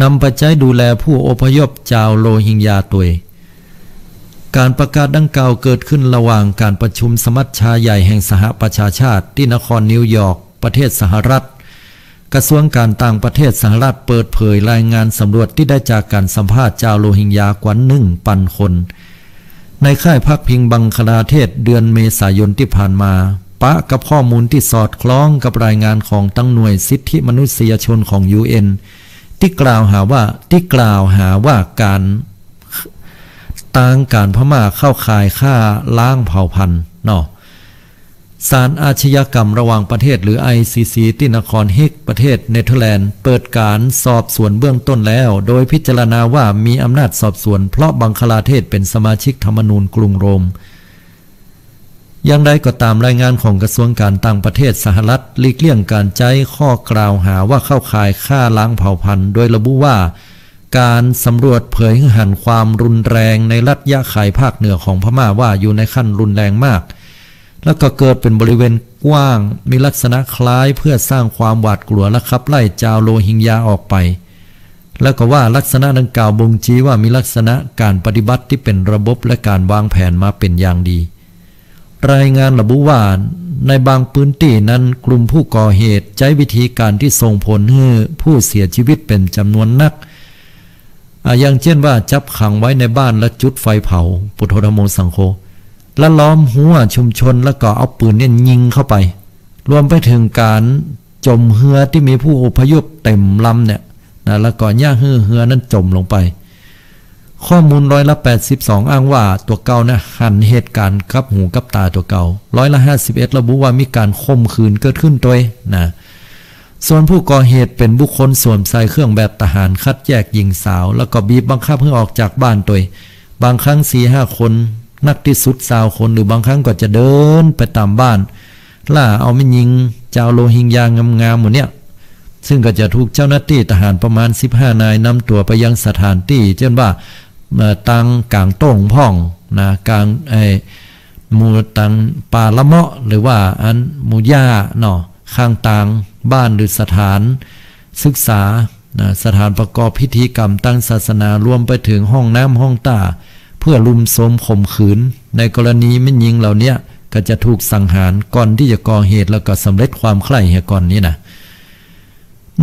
นำไปใจ๊ดูแลผู้อพยพจาวโรฮิงญาตวย ก๋านประกาศดังกล่าวเกิดขึ้นระหว่างก๋านประชุมสมัชชาใหญ่แห่งสหประชาชาติตี้นครนิวยอร์ก ประเทศสหรัฐ กระทรวงก๋านต่างประเทศสหรัฐเปิดเผยรายงานสำรวจตี้ได้จากก๋านสัมภาษณ์จาวโรฮิงญากว่าหนึ่งปันคน ในค่ายพักพิงบังคลาเทศเดือนเมษายนตี้ผ่านมา ปะกับข้อมูลตี้สอดคล้องกับรายงานของตังหน่วยสิทธิมนุษยชนของ ยูเอ็น ตี้กล่าวหาว่า ตี้กล่าวหาว่าก๋าน ตางก๋านพม่าเข้าข่ายฆ่าล้างเผ่าพันธุ์เนาะ ศาลอาชญากรรมระหว่างประเทศ หรือ ไอซีซี ตี้นครเฮก ประเทศเนเธอร์แลนด์ เปิดก๋านสอบสวนเบื้องต้นแล้ว โดยพิจารณาว่ามีอำนาจสอบสวน เพราะบังคลาเทศเป๋นสมาชิกธรรมนูญกรุงโรม อย่างใดก็ต๋าม รายงานของกระทรวงก๋านต่างประเทศสหรัฐหลีกเลี่ยงก๋านใจ๊ข้อกล่าวหาว่าเข้าข่ายฆ่าล้างเผ่าพันธุ์ โดยระบุว่า ก๋านสำรวจเผยหื้อหันความรุนแรงในรัฐยะไข่ภาคเหนือของพม่าว่าอยู่ในขั้นรุนแรงมาก แล้วก็เกิดเป๋นบริเวณกว้าง มีลักษณะคล้ายเพื่อสร้างความหวาดกลัวและขับไล่จาวโรฮิงญาออกไป แล้วก็ว่าลักษณะดังกล่าวบ่งชี้ว่ามีลักษณะก๋านปฏิบัติตี้เป๋นระบบและก๋านวางแผนมาเป๋นอย่างดี รายงานระบุว่า ในบางพื้นตี้นั้นกลุ่มผู้ก่อเหตุใจ๊วิธีก๋านตี้ส่งผลหื้อผู้เสียชีวิตเป๋นจ๋ำนวนนัก อ่า อย่างเจ้นว่าจับขังไว้ในบ้านและจุดไฟเผา ปุโธ ธัมโม สังโฆ และล้อมฮั้วชุมชน แล้วก็เอาปืนเนี่ยยิงเข้าไป รวมไปเถิงก๋านจ๋มเฮือตี้มีผู้อพยพเต็มลำเนี่ยนะ แล้วก็เยียะหื้อเฮือนั้นจ๋มลงไป ข้อมูลร้อยละแปดสิบสองอ้างว่าตั๋วเก่านะหันเหตุก๋ารณ์กับหูกับต๋าตั๋วเก่า ร้อยละห้าสิบเอ็ดระบุว่ามีก๋านข่มขืนเกิดขึ้นตวยนะ ส่วนผู้ก่อเหตุเป๋นบุคคลสวมใส่เครื่องแบบทหาร คัดแยกหญิงสาว แล้วก็บีบบังคับหื้อออกจากบ้านตวย บางครั้งสี่ห้าคน นักตี้สุดซาวคน หรือบางครั้งก็จะเดินไปต๋ามบ้าน ล่าเอาแม่ญิงจาวโรฮิงญางามๆ หมู่เนี้ย ซึ่งก็จะถูกเจ้าหน้าตี้ทหารประมาณสิบห้านายนำตั๋วไปยังสถานตี้ เจ้นว่า เอ่อ ตางก๋างโต้งพ่องนะ ก๋าง ไอ้ หมู่ตางป่าละเมาะ หรือว่าอันหมู่หญ้าเนาะ ข้างตางบ้านหรือสถานศึกษานะ สถานประกอบพิธีกรรมตางศาสนา รวมไปเถิงห้องน้ำห้องต้า เพื่อรุมโทรมข่มขืน ในกรณีแม่ญิงเหล่าเนี้ยก็จะถูกสังหารก่อนตี้จะก่อเหตุ แล้วก็สำเร็จความใคร่เหียก่อนนี้นะ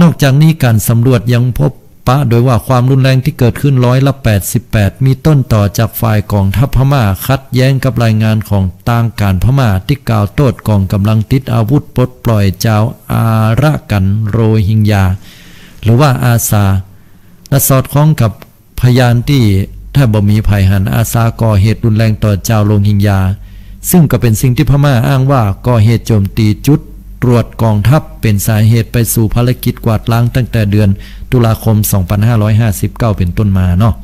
นอกจากนี้ก๋านสำรวจยังปะปนด้วยว่าความรุนแรงตี้เกิดขึ้นร้อยละแปดสิบแปด มีต้นตอจากฝ่ายก๋องทัพพม่า ขัดแย้งกับรายงานของตางก๋านพม่าตี้กล่าวโต้ษก๋องก๋ำลังติดอาวุธปลดปล่อยจาวอารากั๋นโรฮิงญา หรือว่าอาซา และสอดคล้องกับพยานตี้แทบบ่มีใผหันอาซาก่อเหตุรุนแรงต่อจาวโรฮิงญา ซึ่งก็เป๋นสิ่งตี้พม่าอ้างว่าก่อเหตุโจมตีจุดตรวจก๋องทัพ เป๋นสาเหตุไปสู่ภารกิจกวาดล้างตั้งแต่เดือนตุลาคมสองพันห้าร้อยห้าสิบเก้าเป๋นต้นมาเนาะ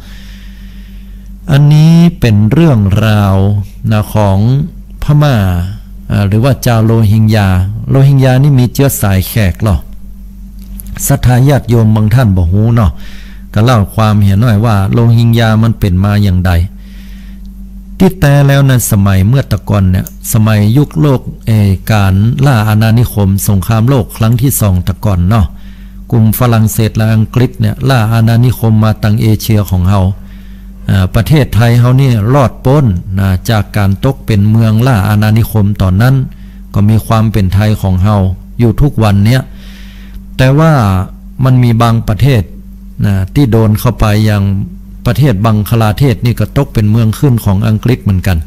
อันนี้เป๋นเรื่องราวนะของพม่า อ่า หรือว่าจาวโรฮิงญา โรฮิงญานี่มีเจื๊อสายแขกเหรอ ศรัทธาญาติโยมบางต้านบ่ฮู้เนาะ ก็เล่าความเหียหน้อยว่าโรฮิงญามันเป๋นมาอย่างใด ตี้แต๊แล้วในสมัยเมื่อตะก่อนเนี่ย สมัยยุคโลก เอ่อ ก๋านล่าอาณานิคม สงครามโลกครั้งตี้สองตะก่อนเนาะ กลุ่มฝรั่งเศสและอังกฤษเนี่ยล่าอาณานิคมมาตางเอเชียของเฮา อ่า ประเทศไทยเฮานี่รอดป๊นนะ จากก๋านตกเป๋นเมืองล่าอาณานิคมต๋อนนั้น ก็มีความเป๋นไทยของเฮาอยู่ทุกวันเนี้ย แต่ว่ามันมีบางประเทศนะ ตี้โดนเข้าไป อย่างประเทศบังคลาเทศนี่ก็ตกเป๋นเมืองขึ้นของอังกฤษเหมือนกั๋น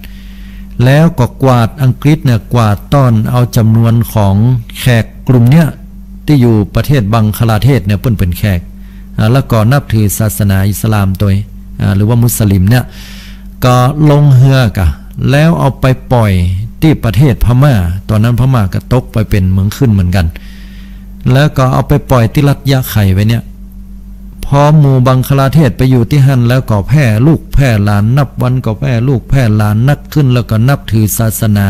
แล้วก็กวาด อังกฤษเนี่ยกวาดต้อนเอาจ๋ำนวนของแขกกลุ่มเนี้ย ตี้อยู่ประเทศบังคลาเทศเนี่ยเปิ้นเป๋นแขก อ่า แล้วก็นับถือศาสนาอิสลามตวย อ่า หรือว่ามุสลิมเนี่ย ก็ลงเฮือกะ แล้วเอาไปปล่อยตี้ประเทศพม่า ต๋อนนั้นพม่าก็ตกไปเป๋นเมืองขึ้นเหมือนกั๋น แล้วก็เอาไปปล่อยตี้รัฐยะไข่ไว้เนี่ย พอหมู่บังคลาเทศไปอยู่ตี้หั้นแล้วก็แพร่ลูกแพร่หลาน นับวันก็แพร่ลูกแพร่หลานนักขึ้น แล้วก็นับถือศาสนา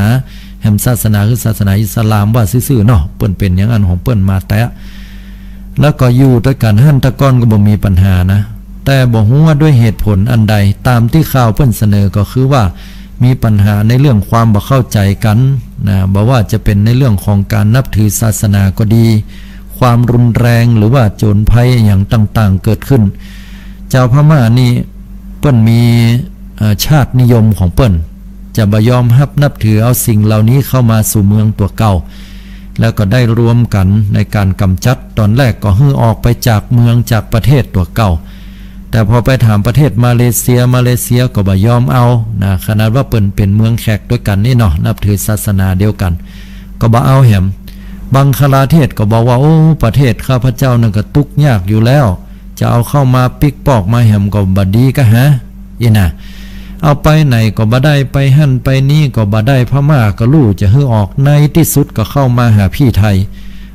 แหมศาสนาคือศาสนาอิสลามว่าซื่อๆ เนาะ เปิ้นเป๋นอย่างอั้นของเปิ้นมาแต๊ แล้วก็อยู่ตวยกั๋นหั้นตะก่อนก็บ่มีปัญหานะ แต่บ่ฮู้ว่าด้วยเหตุผลอันใด ต๋ามตี้ข่าวเปิ้นเสนอก็คือว่ามีปัญหาในเรื่องความบ่เข้าใจ๋กั๋นนะ บ่ว่าจะเป๋นในเรื่องของก๋านนับถือศาสนาก็ดี ความรุนแรงหรือว่าโจรภัยอะหยังต่างๆ เกิดขึ้น จาวพม่านี่เปิ้นมี เอ่อ ชาตินิยมของเปิ้น จะบ่ยอมฮับนับถือเอาสิ่งเหล่านี้เข้ามาสู่เมืองตั๋วเก่า แล้วก็ได้รวมกั๋นในก๋านก๋ำจัด ต๋อนแรกก็หื้อออกไปจากเมืองจากประเทศตั๋วเก่า แต่พอไปถามประเทศมาเลเซีย มาเลเซียก็บ่ยอมเอานะ ขนาดว่าเปิ้นเป๋นเมืองแขกตวยกั๋นนี่เนาะ นับถือศาสนาเดียวกั๋น ก็บ่เอาแหม บังคลาเทศก็บอกว่า โอ้ ประเทศข้าพเจ้านั่นก็ตุ๊กยากอยู่แล้ว จะเอาเข้ามาปิ๊กปอกมาแหมก็บ่ดีกาหา อี้นะ เอาไปไหนก็บ่ได้ ไปหั้นไปนี้ก็บ่ได้ พม่าก็ลู่จะหื้อออก ในตี้สุดก็เข้ามาหาพี่ไทย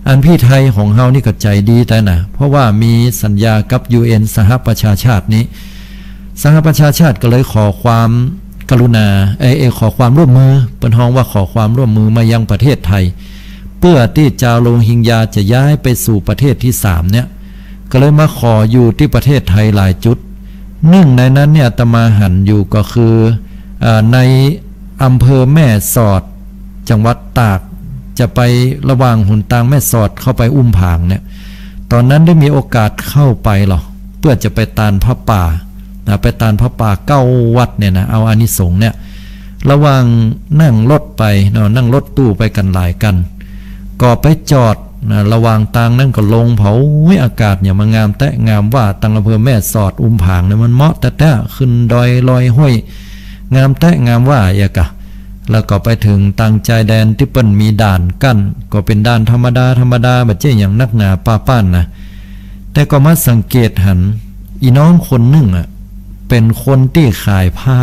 อันพี่ไทยของเฮานี่ก็ใจ๋ดีแต๊นะ เพราะว่ามีสัญญากับ ยู เอ็น สหประชาชาตินี้ สหประชาชาติก็เลยขอความกรุณา เอ่อ เอ่อ ขอความร่วมมือ เปิ้นฮ้องว่าขอความร่วมมือมายังประเทศไทย เปื้อตี้จาวโรฮิงญาจะย้ายไปสู่ประเทศตี้สามเนี่ย ก็เลยมาขออยู่ตี้ประเทศไทยหลายจุด นึ่งในนั้นเนี่ยอาตมาหันอยู่ก็คือ เอ่อ ในอำเภอแม่สอด จังหวัดตาก จะไประหว่างหนตางแม่สอดเข้าไปอุ้มผางเนี่ย ต๋อนนั้นได้มีโอกาสเข้าไปหรอ เปื้อจะไปตานผ้าป่านะ ไปตานผ้าป่าเก้าวัดเนี่ยนะ เอาอานิสงส์เนี่ย ระหว่างนั่งรถไปเนาะ นั่งรถตู้ไปกั๋นหลายคัน ก็ไปจอดนะ ระหว่างตางนั้นก็ลงเผา อุ๊ย อากาศเนี่ยมันงามแต๊งามว่า ตางอำเภอแม่สอดอุ้มผางเนี่ยมันเหมาะแต๊ๆ ขึ้นดอยลอยห้วย งามแต๊งามว่าเอียกะ แล้วก็ไปเถิงตางจายแดนตี้เปิ้นมีด่านกั้น ก็เป๋นด่านธรรมดาธรรมดา บ่ใจ้หยังนักหนาป้าป้านนะ แต่ก็มาสังเกตหัน อี่น้องคนนึ่งอะ เป๋นคนตี้ขายผ้า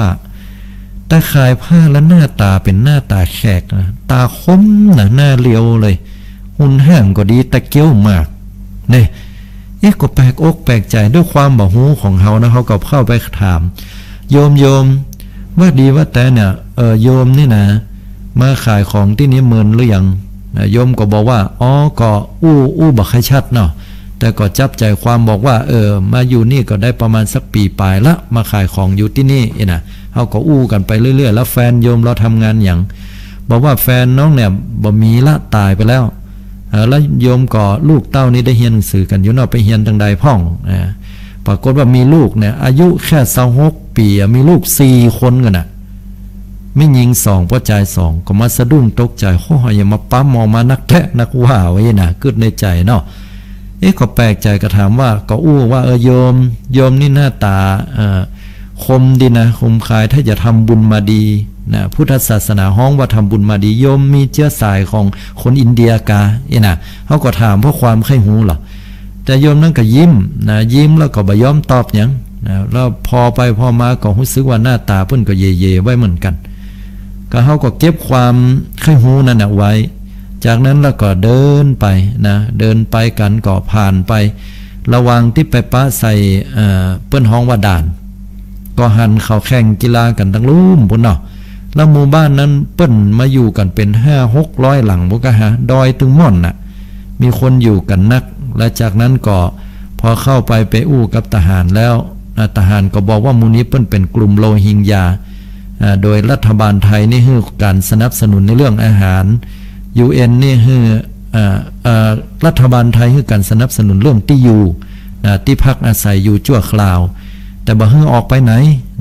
แต่ขายผ้าแล้วหน้าต๋าเป๋นหน้าต๋าแขกนะ ต๋าคมนะ หน้าเหลียวเลย หุ่นห่างก็ดี ตะเกียวมาก เนี่ย เอ๊ะ ก็แปลกอกแปลกใจ๋ ด้วยความบ่ฮู้ของเฮานะ เฮาก็เข้าไปถาม โยม โยม ว่าดีว่าแต่เนี่ย เออ โยมนี่นะ มาขายของตี้นี่เมินหรือยัง นะ โยมก็บอกว่า อ๋อ ก็อู้ อู้บ่ค่อยชัดเนาะ แต่ก็จับใจ๋ความบอกว่า เออ มาอยู่นี่ก็ได้ประมาณสักปี๋ป๋ายละ มาขายของอยู่ตี้นี่ เอ๊ะนะ เฮาก็อู้กั๋นไปเรื่อยๆ แล้วแฟนโยมลอทำงานหยัง บอกว่าแฟนน้องเนี่ยบ่มีละ ต๋ายไปแล้ว เออ แล้วโยมก็ลูกเต้านี่ได้เฮียนหนังสือกั๋นอยู่เนาะ ไปเฮียนตางใดพ่อง อ่า ปรากฏว่ามีลูกเนี่ย อายุแค่ซาวหกปี๋อะ มีลูกสี่คนกั๋นน่ะ แม่ญิงสอง ป้อจายสอง ก็มาสะดุ้งตกใจ๋ โอ้ย อย่ามาปั๊มออกมานักแต๊นักว่าไว้นะ กึ๊ดในใจ๋เนาะ เอ๊ะ ก็แปลกใจ๋ ก็ถามว่า ก็อู้ว่า เออ โยม โยมนี่หน้าต๋า เอ่อ คมดีนะ คมคาย ถ้าจะทำบุญมาดีนะ พุทธศาสนาฮ้องว่าทำบุญมาดี โยมมีเจื๊อสายของคนอินเดียกา เอ๊ะนะ เฮาก็ถามเพราะความใค่ฮู้ลอ แต่โยมนั้นก็ยิ้มนะ ยิ้มแล้วก็บ่ยอมตอบหยังนะ แล้วผ่อไปผ่อมาก็ฮู้สึกว่าหน้าต๋าเปิ้นก็เยๆ ไว้เหมือนกั๋น ก็เฮาก็เก็บความใค่ฮู้นั้นน่ะไว้ จากนั้นแล้วก็เดินไปนะ เดินไปกั๋นก็ผ่านไป ระหว่างตี้ไปปะใส่ เอ่อ เปิ้นฮ้องว่าด่าน ก็หันเขาแข่งกีฬากั๋นตังลุ่มปู้นเนาะ แล้วหมู่บ้านนั้นเปิ้นมาอยู่กั๋นเป๋นห้าหกร้อยหลังปู้นกาฮะ ดอยตึงม่อนน่ะ มีคนอยู่กั๋นนัก และจากนั้นก็พอเข้าไปไปอู้กับทหารแล้ว อ่า ทหารก็บอกว่าหมู่นี้เปิ้นเป๋นกลุ่มโรฮิงญา อ่า โดยรัฐบาลไทยนี่หื้อก๋านสนับสนุนในเรื่องอาหาร ยูเอ็นนี่หื้อ อ่า อ่า รัฐบาลไทยหื้อก๋านสนับสนุนเรื่องตี้อยู่ นะ ตี้พักอาศัยอยู่ชั่วคราว แต่บ่หื้อออกไปไหน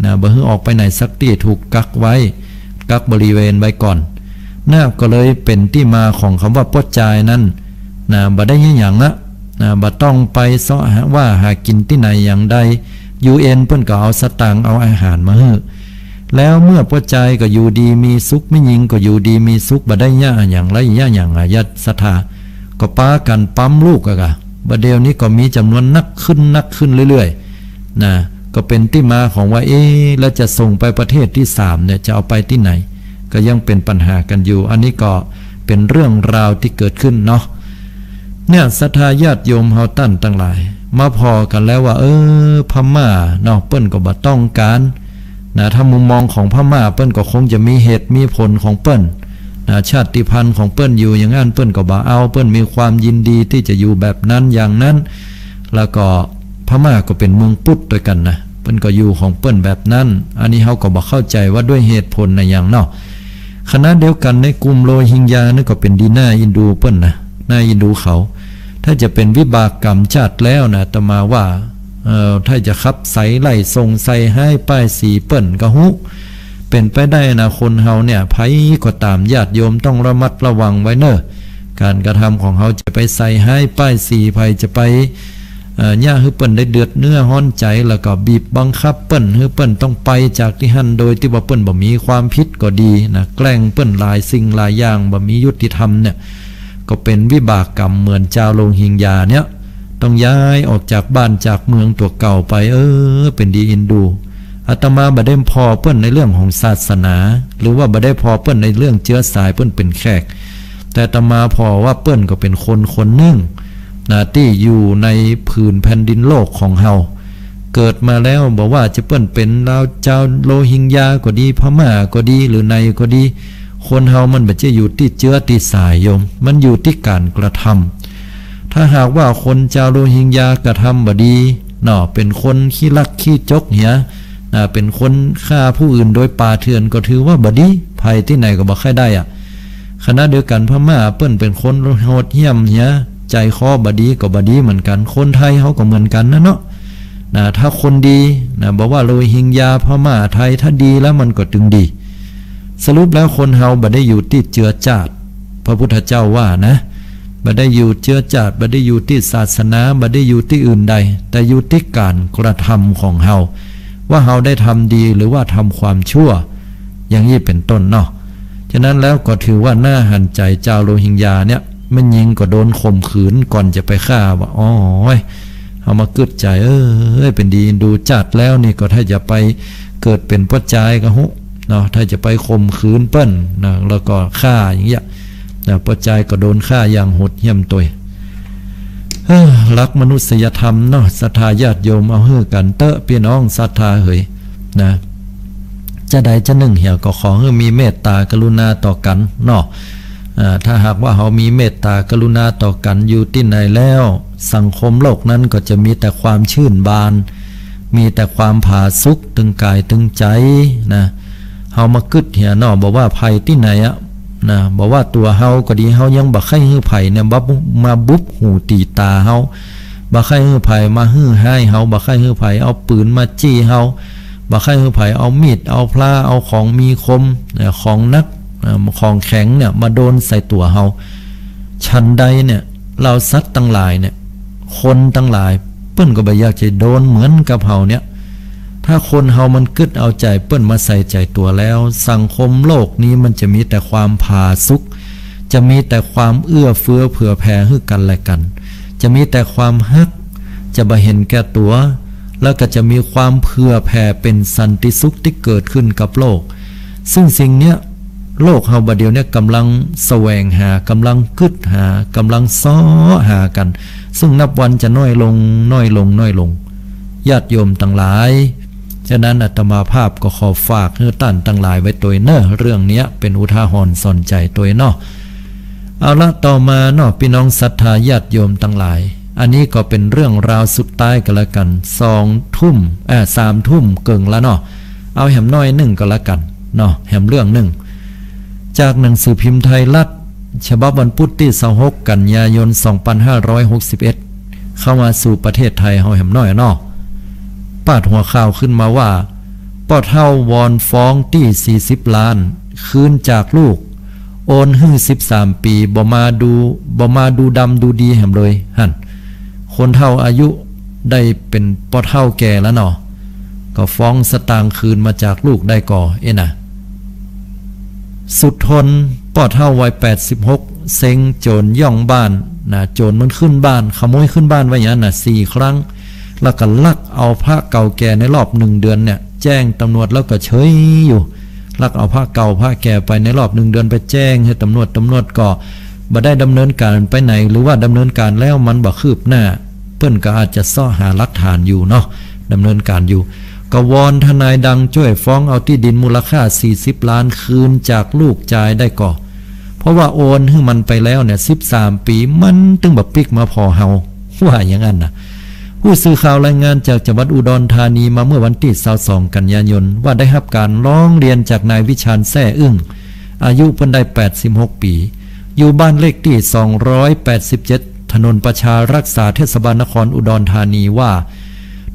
นะ บ่หื้อออกไปไหนสักตี้ ถูกกักไว้ กักบริเวณไว้ก่อน น่ะ ก็เลยเป๋นตี้มาของกำว่าป้อจายนั้นนะ บ่ได้เยียะหยังละนะ บ่ต้องไปเซาะหาว่าหากิ๋นตี้ไหนอย่างใด ยูเอ็นเปิ้นก็เอาสตางค์เอาอาหารมาหื้อ แล้วเมื่อป้อจายก็อยู่ดีมีสุข แม่ญิงก็อยู่ดีมีสุข บ่ได้เยียะหยัง ไร้เยียะหยังอะ ญาติศรัทธา ก็ปากั๋นปั๊มลูกอะกะ บ่าเดี่ยวนี้ก็มีจ๋ำนวนนักขึ้น นักขึ้นเรื่อยๆ นะ ก็เป๋นตี้มาของว่า เอ๊ะ แล้วจะส่งไปประเทศตี้สามเนี่ย จะเอาไปตี้ไหน ก็ยังเป๋นปัญหากั๋นอยู่ อันนี้ก็เป๋นเรื่องราวตี้เกิดขึ้นเนาะ เนี่ย ศรัทธาญาติโยมเฮาต้านตังหลาย มาผ่อกั๋นแล้วว่า เออ พม่าเนาะ เปิ้นก็บ่ต้องก๋าน นะ ถ้ามุมมองของพม่าเปิ้นก็คงจะมีเหตุมีผลของเปิ้น นะ ชาติพันธุ์ของเปิ้นอยู่อย่างนั้น เปิ้นก็บ่เอา เปิ้นมีความยินดีตี้จะอยู่แบบนั้นอย่างนั้น แล้วก็พม่าก็เป๋นเมืองพุทธตวยกั๋นนะ เปิ้นก็อยู่ของเปิ้นแบบนั้น อันนี้เฮาก็บ่เข้าใจ๋ว่าด้วยเหตุผลอะหยังเนาะ ขณะเดียวกั๋นในกลุ่มโรฮิงญานี่ก็เป๋นดีน่าเอ็นดูเปิ้นนะ น่าเอ็นดูเขา ถ้าจะเป๋นวิบากกรรมชาติแล้วนะ อาตมาว่า เอ่อ ถ้าจะขับใส่ไล่ส่งใส่ฮ้ายป้ายสีเปิ้นก็ฮู้ เป๋นไปได้นะ คนเฮาเนี่ย ใผก็ต๋าม ญาติโยมต้องระมัดระวังไว้เน่อ ก๋านกระทำของเฮา จะไปใส่ฮ้ายป้ายสี ใผจะไป เอ่อ เยียะหื้อเปิ้นได้เดือดเนื้อฮ้อนใจ๋ แล้วก็บีบบังคับเปิ้น หื้อเปิ้นต้องไปจากตี้หั้น โดยตี้ว่าเปิ้นบ่มีความผิดก็ดีนะ แกล้งเปิ้นหลายสิ่งหลายอย่าง บ่มียุติธรรมเนี่ย ก็เป๋นวิบากกรรมเหมือนจาวโรฮิงญาเนี่ย ต้องย้ายออกจากบ้านจากเมืองตั๋วเก่าไป เออ เป๋นดีเอ็นดู อาตมาบ่ได้ผ่อเปิ้นในเรื่องของศาสนา หรือว่าบ่ได้ผ่อเปิ้นในเรื่องเจื๊อสาย เปิ้นเป๋นแขก แต่อาตมาผ่อว่าเปิ้นก็เป๋นคนคนนึ่งนะ ตี้อยู่ในผืนแผ่นดินโลกของเฮา เกิดมาแล้ว บ่ว่าจะเปิ้นเป๋นลาว จาวโรฮิงญาก็ดี พม่าก็ดี หรือไหนก็ดี คนเฮามันบ่ใจ้อยู่ตี้เจื๊อตี้สายโยม มันอยู่ตี้ก๋านกระทำ ถ้าหากว่าคนจาวโรฮิงญากระทำบ่ดีเนาะ เป๋นคนขี้ลักขี้จกเหีย นะ เป๋นคนฆ่าผู้อื่นโดยป่าเถื่อน ก็ถือว่าบ่ดี ใผตี้ไหนก็บ่ใค่ได้อะ ขณะเดียวกั๋นพม่าเปิ้นเป๋นคนโหดเหี้ยมเหีย ใจ๋คอบ่ดีก็บ่ดีเหมือนกั๋น คนไทยเฮาก็เหมือนกั๋นนะเนาะ นะ ถ้าคนดีนะ บ่ว่าโรฮิงญา พม่า ไทย ถ้าดีแล้วมันก็ตึงดี สรุปแล้วคนเฮาบ่ได้อยู่ตี้เจื๊อจาติ พระพุทธเจ้าว่านะ บ่ได้อยู่เจื๊อจาติ บ่ได้อยู่ตี้ศาสนา บ่ได้อยู่ตี้อื่นใด แต่อยู่ตี้ก๋านกระทำของเฮา ว่าเฮาได้ทำดีหรือว่าทำความชั่ว อย่างนี้เป๋นต้นเนาะ ฉะนั้นแล้วก็ถือว่าน่าหันใจ๋จาวโรฮิงญาเนี่ย แม่ญิงก็โดนข่มขืนก่อนจะไปฆ่า ว่า โอ้ย เอามากึ๊ดใจ๋ เอ้ย เป๋นดี ดูจ้าดแล้วนี่ก็ถ้าจะไปเกิดเป๋นป้อจายก็ฮู้เนาะ ถ้าจะไปข่มขืนเปิ้นนะ แล้วก็ฆ่าอย่างเงี้ยนะ ป้อจายก็โดนฆ่าอย่างโหดเหี้ยมตวย เฮ้อ หลักมนุษยธรรมเนาะ ศรัทธาญาติโยม เอาหื้อกั๋นเต๊อะ ปี้น้องศรัทธาเหยนะ จาใดจานึ่งเหียก็ขอหื้อมีเมตตากรุณาต่อกั๋นเนาะ อ่า ถ้าหากว่าเฮามีเมตตากรุณาต่อกั๋นอยู่ตี้ไหนแล้ว สังคมโลกนั้นก็จะมีแต่ความชื่นบาน มีแต่ความผาสุกตึงก๋ายตึงใจ๋นะ เฮามากึ๊ดเหียเนาะ บ่ว่าภัยตี้ไหนอะนะ บ่ว่าตั๋วเฮาก็ดี เฮายังบ่ใค่หื้อใผเนี่ย บ่ มาบุบหูตี๋ต๋าเฮา บ่ใค่หื้อใผมาหื้อฮ้ายเฮา บ่ใค่หื้อใผเอาปืนมาจี้เฮา บ่ใค่หื้อใผเอามีด เอาพร้า เอาของมีคม เอ่อ ของหนัก เอ่อ ของแข็งเนี่ยมาโดนใส่ตั๋วเฮา ฉันใดเนี่ย เหล่าสัตว์ตังหลายเนี่ย คนตังหลาย เปิ้นก็บ่อยากจะโดนเหมือนกับเฮาเนี่ย ถ้าคนเฮามันกึ๊ดเอาใจ๋เปิ้นมาใส่ใจ๋ตั๋วแล้ว สังคมโลกนี้มันจะมีแต่ความผาสุก จะมีแต่ความเอื้อเฟื้อเผื่อแผ่หื้อกั๋นและกั๋น จะมีแต่ความฮัก จะบ่เห็นแก่ตั๋ว แล้วก็จะมีความเผื่อแผ่เป๋นสันติสุขตี้เกิดขึ้นกับโลก ซึ่งสิ่งเนี้ย โลกเฮาบ่าเดี่ยวเนี้ยก่ำลังแสวงหา ก่ำลังกึ๊ดหา ก่ำลังเซาะหากั๋น ซึ่งนับวันจะน้อยลง น้อยลง น้อยลง ญาติโยมตังหลาย ฉะนั้นอาตมาภาพก็ขอฝากหื้อต้านตังหลายไว้ตวยเน่อ เรื่องเนี้ยเป๋นอุทาหรณ์สอนใจ๋ตวยเนาะ เอาละ ต่อมาเนาะ ปี้น้องศรัทธาญาติโยมตังหลาย อันนี้ก็เป๋นเรื่องราวสุดท้ายกั๋นละกั๋น สองทุ่ม เอ่อ สามทุ่มเกิ่งละเนาะ เอาแหมน้อยนึ่งก็ละกั๋นเนาะ แหมเรื่องนึ่ง จากหนังสือพิมพ์ไทยรัฐ ฉบับวันพุธตี้ซาวหก กันยายน สองปันห้าร้อยหกสิบเอ็ด เข้ามาสู่ประเทศไทยเฮาแหมน้อยเนาะ ปาดหัวข่าวขึ้นมาว่า ป้อเฒ่าวอนฟ้องตี้สี่สิบล้าน คืนจากลูก โอนหื้อสิบสามปี๋ บ่มาดู บ่มาดูดำดูดีแหมเลย หั้น คนเฒ่าอายุได้เป๋นป้อเฒ่าแก่แล้วเนาะ ก็ฟ้องสตางค์คืนมาจากลูกได้ก่อ เอ๊ะนะ สุดทน ป้อเฒ่าวัยแปดสิบหก เซ็งโจรย่องบ้านนะ โจรมันขึ้นบ้าน ขโมยขึ้นบ้านว่าอย่างนั้นนะ สี่ครั้ง แล้วก็ลักเอาพระเก่าแก่ในรอบหนึ่งเดือนเนี่ย แจ้งตำรวจแล้วก็เฉยอยู่ ลักเอาพระเก่าพระแก่ไปในรอบหนึ่งเดือน ไปแจ้งหื้อตำรวจ ตำรวจก็บ่ได้ดำเนินก๋านไปไหน หรือว่าดำเนินก๋านแล้วมันบ่คืบหน้า เปิ้นก็อาจจะเซาะหาหลักฐานอยู่เนาะ ดำเนินก๋านอยู่ ก็วอนทนายดังจ้วยฟ้องเอาตี้ดินมูลค่าสี่สิบล้านคืนจากลูกจายได้ก่อ เพราะว่าโอนหื้อมันไปแล้วเนี่ย สิบสามปี๋ มันตึงบ่ปิ๊กมาผ่อเฮา ว่าอย่างนั้นนะ ผู้สื่อข่าวรายงานจากจังหวัดอุดรธานีมาเมื่อวันตี้ซาวสอง กันยายน ว่าได้ฮับก๋านร้องเรียนจากนายวิชาญ แซ่อึ้ง อายุเปิ้นได้แปดสิบหกปี๋ อยู่บ้านเลขตี้สองร้อยแปดสิบเจ็ด ถนนประชารักษา เทศบาลนครอุดรธานีว่า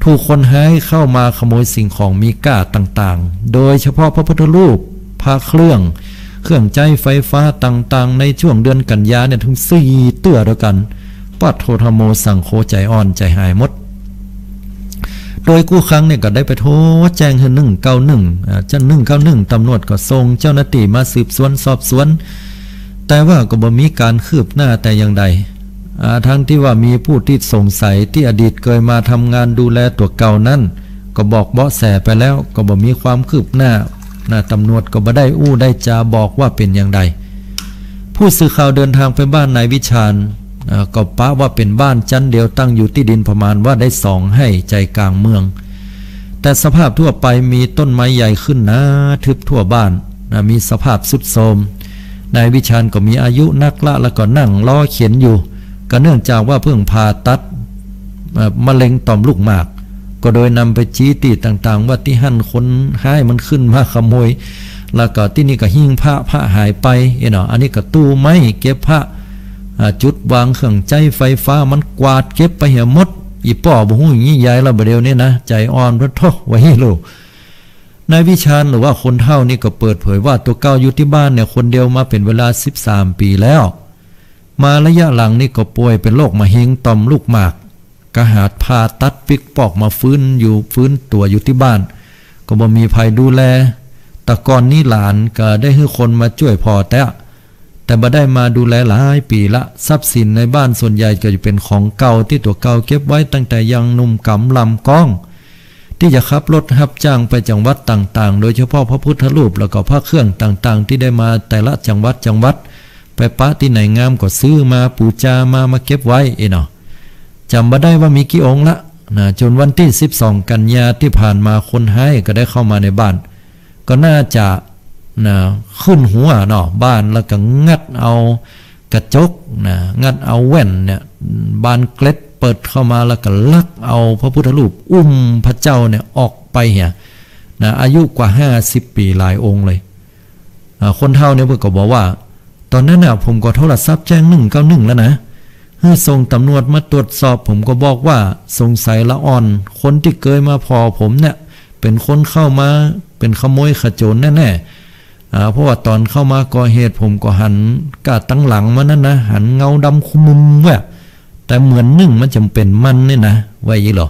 ถูกคนฮ้ายเข้ามาขโมยสิ่งของมีก้าต่างๆ โดยเฉพาะพระพุทธรูป พระเครื่อง เครื่องใจ๊ไฟฟ้าต่างๆ ในช่วงเดือนกันยาเนี่ย ถึงสี่เตื้อเดียวกั๋น ปะโถ ธรรมโม สังโฆ ใจ๋อ่อนใจ๋หายหมด โดยกู้ครั้งเนี่ยก็ได้ไปโทรแจ้งหื้อหนึ่งเก้าหนึ่ง อ่า เจ้า หนึ่งเก้าหนึ่ง ตำรวจก็ส่งเจ้าหน้าตี้มาสืบสวนสอบสวน แต่ว่าก็บ่มีก๋านคืบหน้าแต่อย่างใด อ่า ทั้งตี้ว่ามีผู้ตี้สงสัยตี้อดีตเกยมาทำงานดูแลตั๋วเก่านั้น ก็บอกเบาะแสไปแล้ว ก็บ่มีความคืบหน้า นะ ตำรวจก็บ่ได้อู้ได้จ๋าบอกว่าเป๋นอย่างใด ผู้สื่อข่าวเดินทางไปบ้านนายวิชาญ เอ่อ ก็ปะว่าเป๋นบ้านจั้นเดียวตั้งอยู่ตี้ดินประมาณว่าได้สองไฮ่ใจ๋ก๋างเมือง แต่สภาพทั่วไปมีต้นไม้ใหญ่ขึ้นหนาทึบทั่วบ้าน นะ มีสภาพทรุดโทรม นายวิชาญก็มีอายุนักละ แล้วก็นั่งรอเข็ญอยู่ ก็เนื่องจากว่าเพิ่งผ่าตัด เอ่อ มะเร็งต่อมลูกหมาก ก็โดยนำไปชี้ตี้ต่างๆ ว่าตี้หั้นคนฮ้ายมันขึ้นมาขโมย แล้วก็ตี้นี่ก็หิ้งพระ พระหายไป เอ๊ะเนาะ อันนี้ก็ตู้ไม้เก็บพระ อ่า จุดวางเครื่องใจ๊ไฟฟ้า มันกวาดเก็บไปเหียหมด อี่ป้อบ่ฮู้อย่างงี้ ยายละบ่าเดี่ยวนี้นะ ใจ๋อ่อน โธ่ ว่าอี้ลูก นายวิชาญหรือว่าคนเฒ่านี่ก็เปิดเผยว่าตั๋วเก่าอยู่ตี้บ้านเนี่ยคนเดียวมาเป๋นเวลาสิบสามปี๋แล้ว มาระยะหลังนี่ก็ป่วยเป๋นโรคมะเร็งต่อมลูกหมาก ก็หาผ่าตัดปิ๊กปอกมาฟื้นอยู่ ฟื้นตั๋วอยู่ตี้บ้าน ก็บ่มีใผดูแล แต่ก่อนนี้หลานก็ได้หื้อคนมาจ้วยผ่อแต๊ แต แต่บ่ได้มาดูแลหลายปี๋ละ ทรัพย์สินในบ้านส่วนใหญ่ก็จะเป๋นของเก่าตี้ตั๋วเก่าเก็บไว้ตั้งแต่ยังหนุ่มก๋ำลำก้อง ตี้จะขับรถฮับจ้างไปจังหวัดต่างๆ โดยเฉพาะพระพุทธรูปแล้วก็พระเครื่องต่างๆ ตี้ได้มาแต่ละจังหวัดจังหวัด ไปปะตี้ไหนงามก็ซื้อมาปู๋จามา มาเก็บไว้เอเนาะ จ๋ำบ่ได้ว่ามีกี่องค์ละนะ จ๋นวันตี้สิบสองกันยาตี้ผ่านมาคนฮ้ายก็ได้เข้ามาในบ้าน ก็น่าจะนะ ขึ้นหัวเนาะ บ้านแล้วก็งัดเอากระจกนะ งัดเอาแว่นเนี่ย บานเกล็ดเปิดเข้ามาแล้วก็ลักเอาพระพุทธรูปอุ้มพระเจ้าเนี่ยออกไปเหียนะ อายุกว่าห้าสิบปี๋หลายองค์เลย อ่า คนเฒ่าเนี่ยเปิ้นก็บอกว่า ต๋อนนั้นน่ะ ผมก็โทรศัพท์แจ้งหนึ่งเก้าหนึ่งแล้วนะ หื้อส่งตำรวจมาตรวจสอบ ผมก็บอกว่าสงสัยละอ่อน คนตี้เกยมาผ่อผมเนี่ย เป๋นคนเข้ามา เป๋นขโมยขโจรแน่ๆ อ่า เพราะว่าต๋อนเข้ามาก่อเหตุ ผมก็หันก้าตังหลังมันนั่นนะ หันเงาดำคุมึมแว่ะ แต่เหมือนนึ่งมันจะเป๋นมันนี่นะ ว่าอี้เหรอ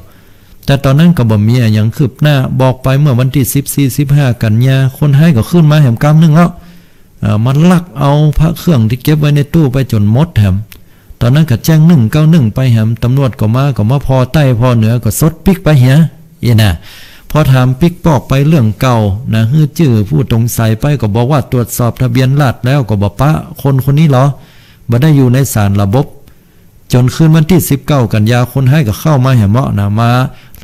แต่ต๋อนนั้นก็บ่มีอะหยังคืบหน้า บอกไปเมื่อวันตี้สิบสี่ สิบห้ากันยา คนฮ้ายก็ขึ้นมาแหมกำนึ่งแล้ว เอ่อ มาลักเอาพระเครื่องตี้เก็บไว้ในตู้ไปจ๋นหมดแหม ต๋อนนั้นก็แจ้งหนึ่งเก้าหนึ่งไปแหม ตำรวจก็มา ก็มาผ่อใต้ผ่อเหนือ ก็สดปิ๊กไปเหีย อี้น่ะ พอถามปิ๊กปอกไปเรื่องเก่านะ หื้อจื้อผู้สงสัยไป ก็บอกว่าตรวจสอบทะเบียนราษฎร์แล้ว ก็บ่ปะคนคนนี้หรอ บ่ได้อยู่ในสารระบบ จ๋นคืนวันตี้สิบเก้ากันยา คนฮ้ายก็เข้ามาแหมเมาะนะ มา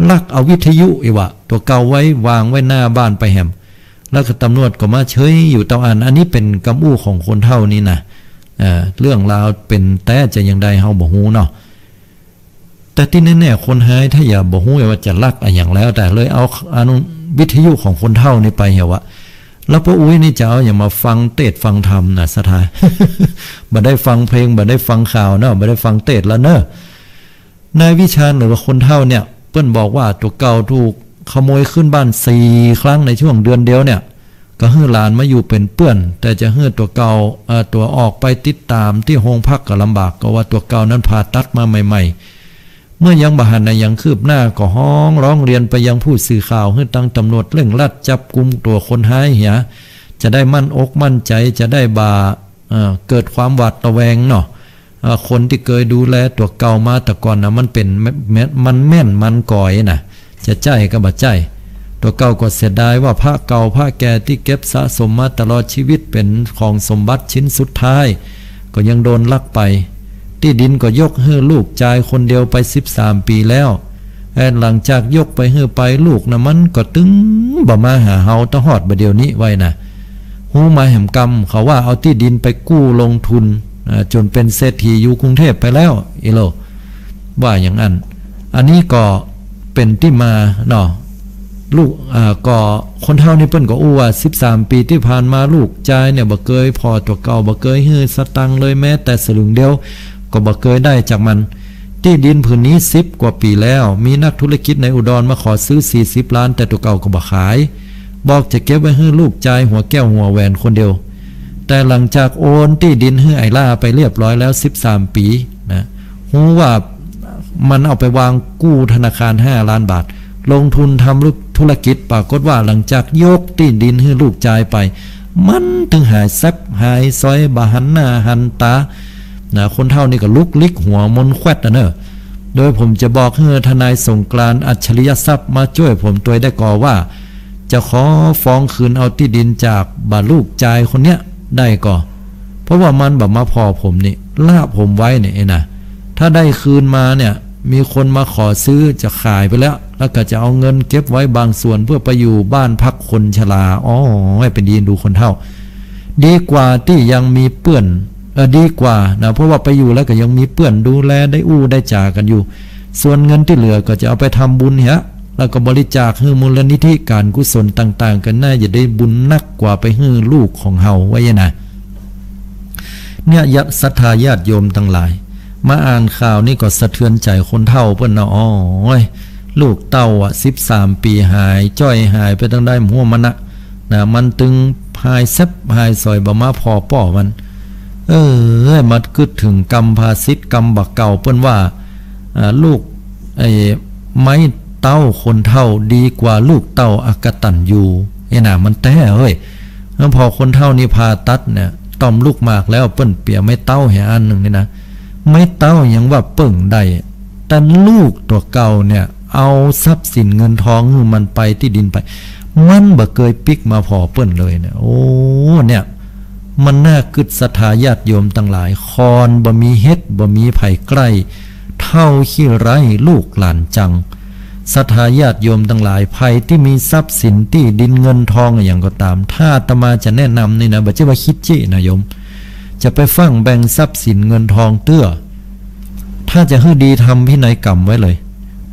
ลักเอาวิทยุอี้วะ ตั๋วเก่าไว้วางไว้หน้าบ้านไปแหม แล้วก็ตำรวจก็มาเฉยอยู่เต้าอั้น อันนี้เป๋นกำอู้ของคนเฒ่านี่นะ เอ่อ เรื่องราวเป๋นแต๊จะอย่างใดเฮาบ่ฮู้เนาะ แต่ตี้แน่ๆ คนฮ้ายถ้าจะบ่ฮู้ว่าจะลักอะหยังแล้ว แต่เลยเอา อนุ วิทยุของคนเฒ่านี่ไปเหียวะ แล้วป้ออุ๊ยนี่จะเอาหยังมาฟังเตสน์ฟังธรรมนะ ศรัทธา บ่ได้ฟังเพลง บ่ได้ฟังข่าวเนาะ บ่ได้ฟังเตสน์แล้วเนาะ นายวิชาญหรือว่าคนเฒ่าเนี่ย เปิ้นบอกว่าตั๋วเก่าถูกขโมยขึ้นบ้านสี่ครั้งในช่วงเดือนเดียวเนี่ย ก็หื้อหลานมาอยู่เป๋นเปื้อน แต่จะหื้อตั๋วเก่า เอ่อ ตั๋วออกไปติดต๋ามตี้โฮงพักก็ลำบาก ก็ว่าตั๋วเก่านั้นผ่าตัดมาใหม่ๆ เมื่อยังบ่หันอะหยังคืบหน้า ก็ฮ้องร้องเรียนไปยังผู้สื่อข่าว หื้อตังตำรวจเร่งรัดจับกุมตั๋วคนฮ้ายเหีย จะได้มั่นอกมั่นใจ๋ จะได้บ่ เอ่อ เกิดความหวาดระแวงเนาะ เอ่อ คนตี้เกยดูแลตั๋วเก่ามาแต่ก่อนนะ มันเป๋นแม่ แม่ มันแม่นมันก๋อยนะ จะใจ้ก็บ่ใจ้ ตั๋วเก่าก็เสียดายว่าพระเก่าพระแก่ตี้เก็บสะสมมาตลอดชีวิต เป๋นของสมบัติชิ้นสุดท้าย ก็ยังโดนลักไป ตี้ดินก็ยกหื้อลูกจายคนเดียวไปสิบสามปี๋แล้ว เอ่อ หลังจากยกไปหื้อไป ลูกนะมันก็ตึงบ่มาหาเฮาตะฮอดบ่าเดี่ยวนี้ไว้นะ ฮู้มาแหมกำ เขาว่าเอาตี้ดินไปกู้ลงทุน อ่า จ๋นเป๋นเศรษฐีอยู่กรุงเทพฯไปแล้ว อี้โล ว่าอย่างอั้น อันนี้ก็เป๋นตี้มาเนาะ ลูก อ่า ก็คนเฒ่านี่เปิ้นก็อู้ว่า สิบสามปี๋ตี้ผ่านมาลูกจายเนี่ยบ่เกยผ่อตั๋วเก่า บ่เกยหื้อสตางค์เลยแม้แต่สลึงเดียว ก็บ่เกยได้จากมัน ตี้ดินผืนนี้สิบกว่าปี๋แล้ว มีนักธุรกิจในอุดรมาขอซื้อสี่สิบล้าน แต่ตั๋วเก่าก็บ่ขาย บอกจะเก็บไว้หื้อลูกจายหัวแก้วหัวแหวนคนเดียว แต่หลังจากโอนตี้ดินหื้อไอ้หล้าไปเรียบร้อยแล้วสิบสามปี๋นะ ฮู้ว่ามันเอาไปวางกู้ธนาคารห้าล้านบาท ลงทุนทำธุรกิจ ปรากฏว่าหลังจากยกตี้ดินหื้อลูกจายไป มันตึงหายแซบหายซอย บ่หันหน้าหันต๋า นะ คนเฒ่านี่ก็ลุกลิกหัวมนแคว็ดอะเนอะ โดยผมจะบอกหื้อทนายสงกรานต์ อัจฉริยทรัพย์ มาจ้วยผมตวยได้ก่อว่า จะขอฟ้องคืนเอาตี้ดินจากบ่าลูกจายคนเนี้ยได้ก่อ เพราะว่ามันบ่มาผ่อผมนี่ ละผมไว้เนี่ยนะ ถ้าได้คืนมาเนี่ย มีคนมาขอซื้อจะขายไปแล้ว แล้วก็จะเอาเงินเก็บไว้บางส่วนเพื่อไปอยู่บ้านพักคนชรา อ้อ หื้อเป๋นดีดูคนเฒ่า ดีกว่าตี้ยังมีเปื้อน เอ่อ ดีกว่านะ เพราะว่าไปอยู่แล้วก็ยังมีเปื้อนดูแล ได้อู้ได้จ๋ากั๋นอยู่ ส่วนเงินตี้เหลือก็จะเอาไปทำบุญเหีย แล้วก็บริจาคหื้อมูลนิธิก๋านกุศลต่างๆ ก็น่าจะได้บุญนักกว่าไปหื้อลูกของเฮา ว่าอย่างนั้นนะ เนี่ย ญาติ ศรัทธาญาติโยมตังหลาย มาอ่านข่าวนี่ก็สะเทือนใจ๋คนเฒ่าเปิ้นนะ อ้อย ลูกเต้าอะ สิบสามปี๋หายจ้อยหายไปตังใดบ่ฮู้มันนะ นะ มันตึงหายแซบหายซอย บ่มาผ่อป้อมัน เออ มากึ๊ดเถิงกำภาษิตกำบ่าเก่าเปิ้นว่า อ่า ลูก ไอ้ ไม้เต๊าคนเฒ่าดีกว่าลูกเต้าอกตัญญู เอ้ยนะ มันแต๊เฮ้ย แล้วพอคนเฒ่านี่ผ่าตัดเนี่ย ต่อมลูกหมากแล้วเปิ้นเปียไม้เต๊าแหอันนึ่งนี่นะ ไม้เต๊ายังว่าเปิ้งได้ แต่ลูกตั๋วเก่าเนี่ย เอาทรัพย์สินเงินทองหื้อมันไป ตี้ดินไป มันบ่เกยปิ๊กมาผ่อเปิ้นเลยเนี่ย โอ้ เนี่ย มันน่ากึ๊ดศรัทธาญาติโยมตังหลาย คอนบ่มีเฮ็ด บ่มีใผใก้ เฒ่าขี้ไร้ลูกหลานจัง ศรัทธาญาติโยมตังหลาย ใผตี้มีทรัพย์สินตี้ดินเงินทองอะหยังก็ต๋าม ถ้าอาตมาจะแนะนำนี่นะ บ่ใจ้ว่าคิดจี้นะโยม จะไปฟั่งแบ่งทรัพย์สินเงินทองเตื้อ ถ้าจะหื้อดีทำพินัยกรรมไว้เลย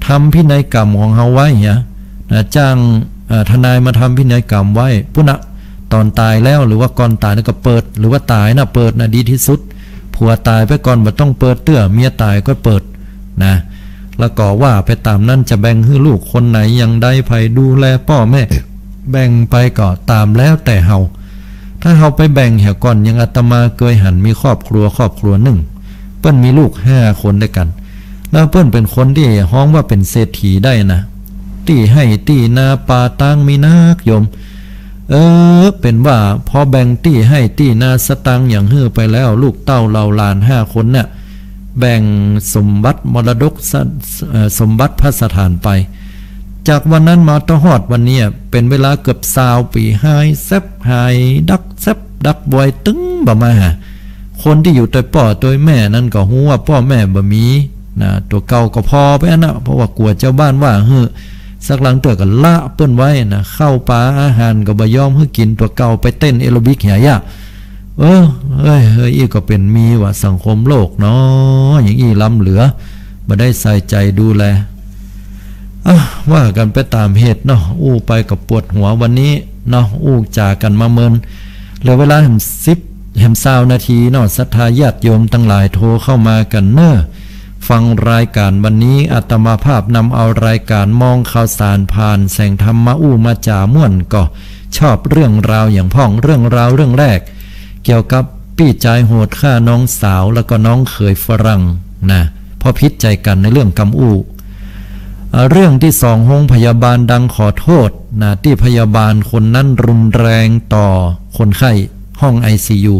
ทำพินัยกรรมของเฮาไว้เหีย นะ จ้าง เอ่อ ทนายมาทำพินัยกรรมไว้ ปุ้นนะ ต๋อนต๋ายแล้ว หรือว่าก่อนต๋ายแล้วก็เปิด หรือว่าต๋ายนะเปิดนะดีตี้สุด ผัวต๋ายไปก่อนบ่ต้องเปิดเตื้อ เมียต๋ายก็เปิดนะ แล้วก็ว่าไปต๋ามนั้น จะแบ่งหื้อลูกคนไหนอย่างใด ใผดูแลป้อแม่ แบ่งไปก็ต๋ามแล้วแต่เฮา ถ้าเฮาไปแบ่งเหียก่อน อย่างอาตมาเกยหันมีครอบครัว ครอบครัวนึ่ง เปิ้นมีลูกห้าคนตวยกั๋น แล้วเปิ้นเป๋นคนตี้ฮ้องว่าเป๋นเศรษฐีได้นะ ตี้ไฮ่ตี้นาปาตางมีนักโยม เออ เป๋นว่าพอแบ่งตี้ไฮ่ตี้นาสตางค์หยังหื้อไปแล้ว ลูกเต้าเหล่าหลานห้าคนเนี่ย แบ่งสมบัติมรดกสะ เอ่อ สมบัติพระสถานไป จากวันนั้นมาตะฮอดวันเนี้ย เป๋นเวลาเกือบซาวปี๋ หายแซ็บหายดัก แซ็บดักบอย ตึงบ่มาหา คนตี้อยู่ตวยป้อตวยแม่นั้นก็ฮู้ว่าป้อแม่บ่มีนะ ตั๋วเก่าก็ผ่อไปอั้นนะ เพราะว่ากั๋วจาวบ้านว่าหื้อ สักหลังเตื้อก็ละเปิ้นไว้นะ ข้าวป๋าอาหารก็บ่ยอมหื้อกิ๋น ตั๋วเก่าไปเต้นแอโรบิกเหียยะ เออ เอ้ย เฮ้ย อี้ก็เป๋นมีว่าสังคมโลกเนาะ อย่างอี้ล้ำเหลือ บ่ได้ใส่ใจ๋ดูแล อ่ะ ว่ากั๋นไปต๋ามเหตุเนาะ อู้ไปก็ปวดหัววันนี้เนาะ อู้จ๋ากั๋นมาเมิน เหลือเวลาแหมสิบ แหมซาวนาทีเนาะ ศรัทธาญาติโยมตังหลายโทรเข้ามากั๋นเน่อ ฟังรายก๋านวันนี้ อาตมาภาพนำเอารายก๋านมองข่าวสารผ่านแสงธรรมมาอู้มาจ๋าม่วน ก็ชอบเรื่องราวอย่างพ่อง เรื่องราวเรื่องแรก เกี่ยวกับปี้จายโหดฆ่าน้องสาว แล้วก็น้องเขยฝรั่งนะ เพราะผิดใจ๋กั๋นในเรื่องกำอู้ อ่า เรื่องตี้สอง โฮงพยาบาลดังขอโทษนะ ตี้พยาบาลคนนั้นรุนแรงต่อคนไข้ห้อง ไอซียู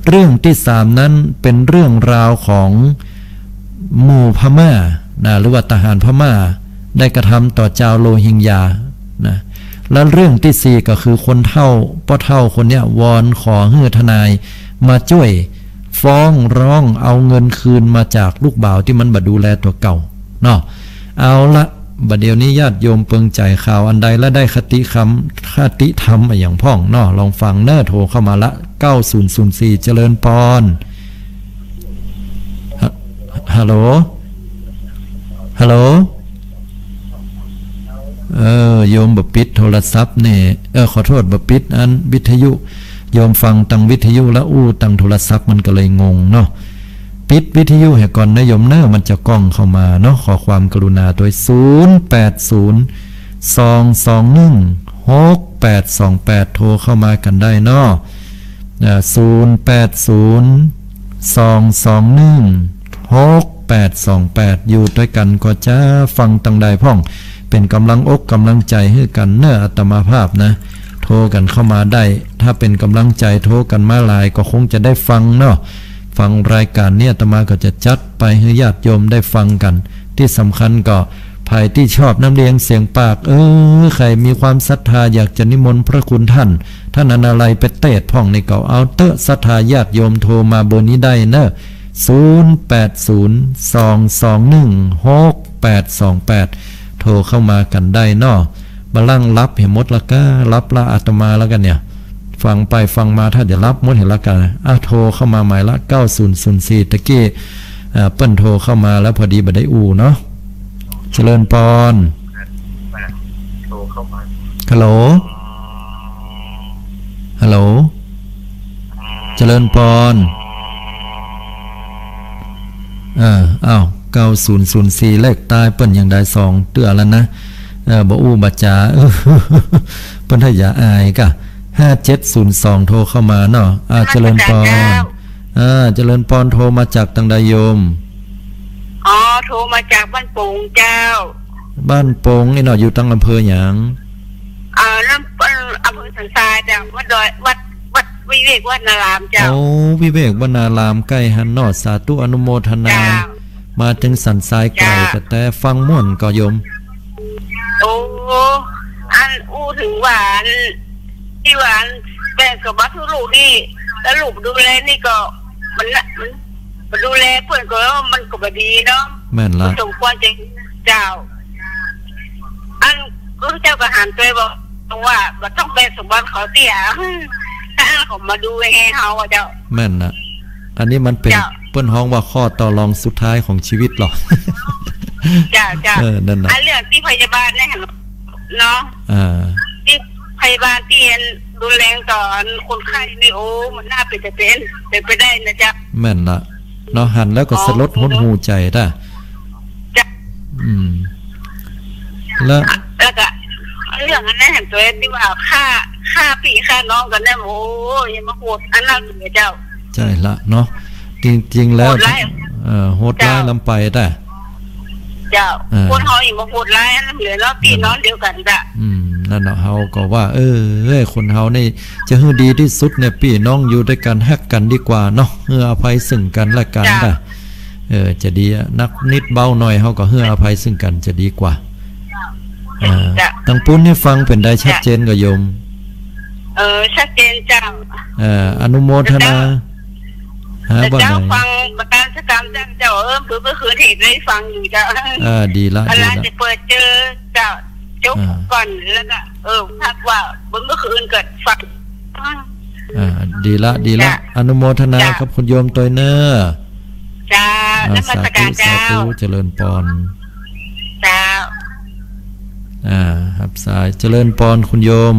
เรื่องตี้สามนั้นเป๋นเรื่องราวของหมู่พม่านะ หรือว่าทหารพม่าได้กระทำต่อจาวโรฮิงญานะ และเรื่องตี้สี่ก็คือคนเฒ่า ป้อเฒ่าคนเนี้ยวอนขอหื้อทนายมาจ้วย ฟ้องร้องเอาเงินคืนมาจากลูกบ่าวตี้มันบ่ดูแลตั๋วเก่าเนาะ เอาละ บ่าเดี่ยวนี้ญาติโยมเปิงใจ๋ข่าวอันใด และได้คติคำ คติธรรมอะหยังพ่องเนาะ ลองฟังเน่อ โทรเข้ามาละ เก้าศูนย์ศูนย์สี่ เจริญปอน ฮะ ฮัลโหล ฮัลโหล เออ โยมบ่ปิดโทรศัพท์นี่ เออ ขอโทษ บ่ปิดอันวิทยุ โยมฟังตังวิทยุแล้วอู้ตังโทรศัพท์มันก็เลยงงเนาะ ปิดวิทยุเหียก่อนนะโยมเน่อ มันจะก้องเข้ามาเนาะ ขอความกรุณาตวย ศูนย์แปดศูนย์ สองสองหนึ่ง หกแปดสองแปด โทรเข้ามากั๋นได้เนาะ อ่า ศูนย์แปดศูนย์ สองสองหนึ่ง หกแปดสองแปด อยู่ตวยกั๋นก็จะฟังตังใดพ่อง เป๋นก๋ำลังอกก๋ำลังใจ๋หื้อกั๋นเน่อ อาตมาภาพนะ โทรกั๋นเข้ามาได้ ถ้าเป๋นก๋ำลังใจ๋โทรกั๋นมาหลายก็คงจะได้ฟังเนาะ ฟังรายก๋านนี้อาตมาก็จะจัดไปหื้อญาติโยมได้ฟังกั๋น ตี้สำคัญก็ ใผตี้ชอบน้ำเลียงเสียงปาก เออ ใผมีความศรัทธาอยากจะนิมนต์พระคุณท่าน ท่านอนาลัยไปเตสน์พ่องนี่ก็เอาเต๊อะ ศรัทธาญาติโยมโทรมาเบอร์นี้ได้เน่อ ศูนย์แปดศูนย์ สองสองหนึ่ง หกแปดสองแปด โทรเข้ามากั๋นได้เนาะ บ่าลั่งหลับเหียหมดละก้า หลับละอาตมาแล้วกั๋นเนี่ย ฟังไปฟังมาถ้าจะหลับหมดเหียละก้า อ่ะ โทรเข้ามาหมายละ เก้าศูนย์ศูนย์สี่ ตะกี้ อ่า เปิ้นโทรเข้ามาแล้วพอดีบ่ได้อู้เนาะ เจริญปอน ฮัลโหล ฮัลโหล เจริญปอน เออ อ้าว เก้าศูนย์ศูนย์สี่ เลขใต้เปิ้นยังได้สองเตื้อแล้วนะ เออ บ่อู้บ่จ๋า เปิ้นถ้าอย่าอายกะ ห้าเจ็ดศูนย์สอง โทรเข้ามาเนาะ อ่า เจริญปอน อ่า เจริญปอน โทรมาจากตังใดโยม อ๋อ โทรมาจากบ้านโป่งเจ้า บ้านโป่งนี่เนาะ อยู่ตังอำเภอหยัง เอ่อ ลำ อำเภอสันทรายเจ้า วัดดอย วัด วัด วิเวกวนารามเจ้า โอ้ วิเวกวนารามใก้หั้นเนาะ สาธุอนุโมทนา เจ้า มาเถิงสันทรายไก๋ เจ้า แต๊ๆ ฟังม่วนก่อโยม โอ้ อันอู้เถิงว่าอัน ตี้ว่าอันแบ่งสมบัติหื้อลูกนี่ แล้วลูกดูแลนี่ก็ มันนะ มัน มันดูแลเปิ้นก็มันก็บ่ดีเนาะ แม่นละ สมควรจะ เจ้า อันก็เจ้าก็หันไปบอกว่าบ่ต้องแบ่งสมบัติเขาเตี้ย ถ้าเขามาดูแลเฮาอะเจ้า แม่นนะ อันนี้มันเป๋น เจ้า เปิ้นฮ้องว่าข้อต่อรองสุดท้ายของชีวิตหรอ เจ้า เจ้า เออ นั่นน่ะ อันเรื่องตี้พยาบาลเนี่ยเนาะ อ่า ตี้พยาบาลตี้อันดูแลต่ออันคนไข้นี่ โอ้ มันน่าเป๋นจะเป๋น เป๋นไปได้นะเจ้า แม่นละ เนาะ หันแล้วก็ อ๋อ สลดหดหู่ใจ๋ต้า จ้ะ อืม แล้ว แล้วก็เรื่องอันนั้นหันตั๋วตี้ว่าฆ่า ฆ่าปี้ฆ่าน้องกั๋นเนี่ย โอ้ อย่ามาโหดอันนั้นเลยเจ้า ใจ้ละเนาะ จริงๆ แล้ว โหดร้าย เอ่อ โหดร้าย เจ้า ล้ำไปต้า เจ้า เออ คนเฮาอย่ามาโหดร้ายอันนั้นเลยเนาะ ปี้น้องเดียวกั๋นจ้ะ อืม นั่นเนาะ เฮาก็ว่า เออ เอ้ย คนเฮานี่ จะหื้อดีตี้สุดเนี่ย ปี้น้องอยู่ตวยกั๋น ฮักกั๋นดีกว่าเนาะ หื้ออภัยซึ่งกั๋นและกั๋น เจ้า นะ เออ จะดีอะ นักนิดเบาหน่อย เฮาก็หื้ออภัยซึ่งกั๋นจะดีกว่า เออ เจ้า ตางปู๊นนี่ฟังเป๋นใด ชัดเจนก่อโยม เออ ชัดเจนเจ้า เออ อนุโมทนา เจ้า ฮะ แต่เจ้า ว่าไง ฟังประการสกรรมเจ้า เจ้า เออ เมื่อ เมื่อคืนเห็นได้ฟังอยู่เจ้า เออ ดีละ เวลา ดีละ จะเปิดเจอเจ้า จบ อ่า ก่อน แล้วก็ เออ พักว่า เมื่อคืนก็ฟัง อ่า ดีละ ดีละ จ้ะ อนุโมทนา จ้ะ กับคุณโยมตวยเน่อ จ้า อ่า นมัสการ สาธุ เจ้า สาธุ เจริญปอน เจ้า อ่า ฮับสาย เจริญปอนคุณโยม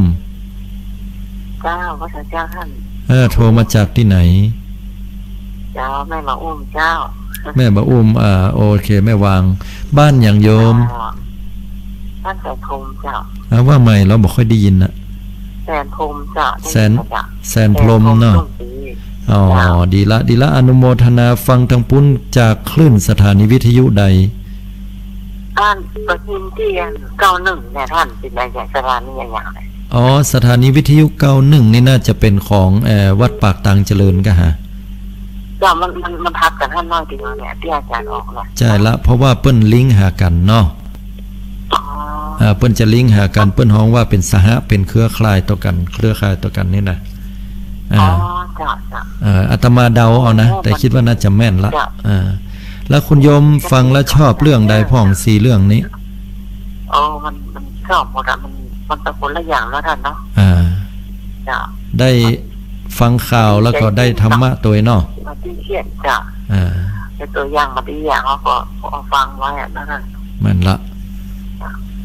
เจ้า พระเจ้าท่าน เออ โทรมาจากตี้ไหน เจ้า แม่บ่าอุ้มเจ้า แม่บ่าอุ้ม อ่า โอเค แม่วาง บ้านหยังโยม เจ้า บ้านแสนพรหมเจ้า อ่า ว่าใหม่ เฮาบ่ค่อยได้ยินนะ แสนพรหมเจ้า แสน ได้ยินเจ้า แสนพรหมเนาะ แสนพรหม อ๋อ เจ้า ดีละ ดีละ อนุโมทนา ฟังตางปู๊นจากคลื่นสถานีวิทยุใด อัน ก็ยินตี้อัน เก้าหนึ่ง เนี่ยท่าน เป๋นรายการสถานีอะหยังเนี่ย อ๋อ สถานีวิทยุ เก้าหนึ่ง นี่น่าจะเป๋นของ เอ่อ วัดปากตางเจริญก่ะฮะ เจ้า มัน มัน มันทับกั๋นหั้นหน้อยเดียวเนี่ย ตี้อาจ๋ารย์ออกน่ะ ใจ้ละ เพราะว่าเปิ้นลิงก์หากั๋นเนาะ อ๋อ เอ่อ เปิ้นจะลิงก์หากั๋น เปิ้นฮ้องว่าเป๋นสหะ เป๋นเครือข่ายต่อกั๋น เครือข่ายต่อกั๋นนี่นะ อ่า อ๋อ เจ้า เจ้า เอ่อ อาตมาเดาเอานะ อ๋อ แต่ มัน คิดว่าน่าจะแม่นละ เจ้า อ่า แล้วคุณโยมฟังแล้วชอบเรื่องใดพ่องสี่เรื่องนี้ อ๋อ มัน มันชอบหมดอะ มัน มันเป๋นคนละอย่างแล้วท่านเนาะ อ่า เจ้า ได้ฟังข่าวแล้วก็ได้ธรรมะตวยเนาะ มาตี้เขียน เจ้า อ่า ยกตั๋วอย่างมาตี้อย่าง เฮาก็ ก็ฟังไว้อะนั่นน่ะ แม่นละ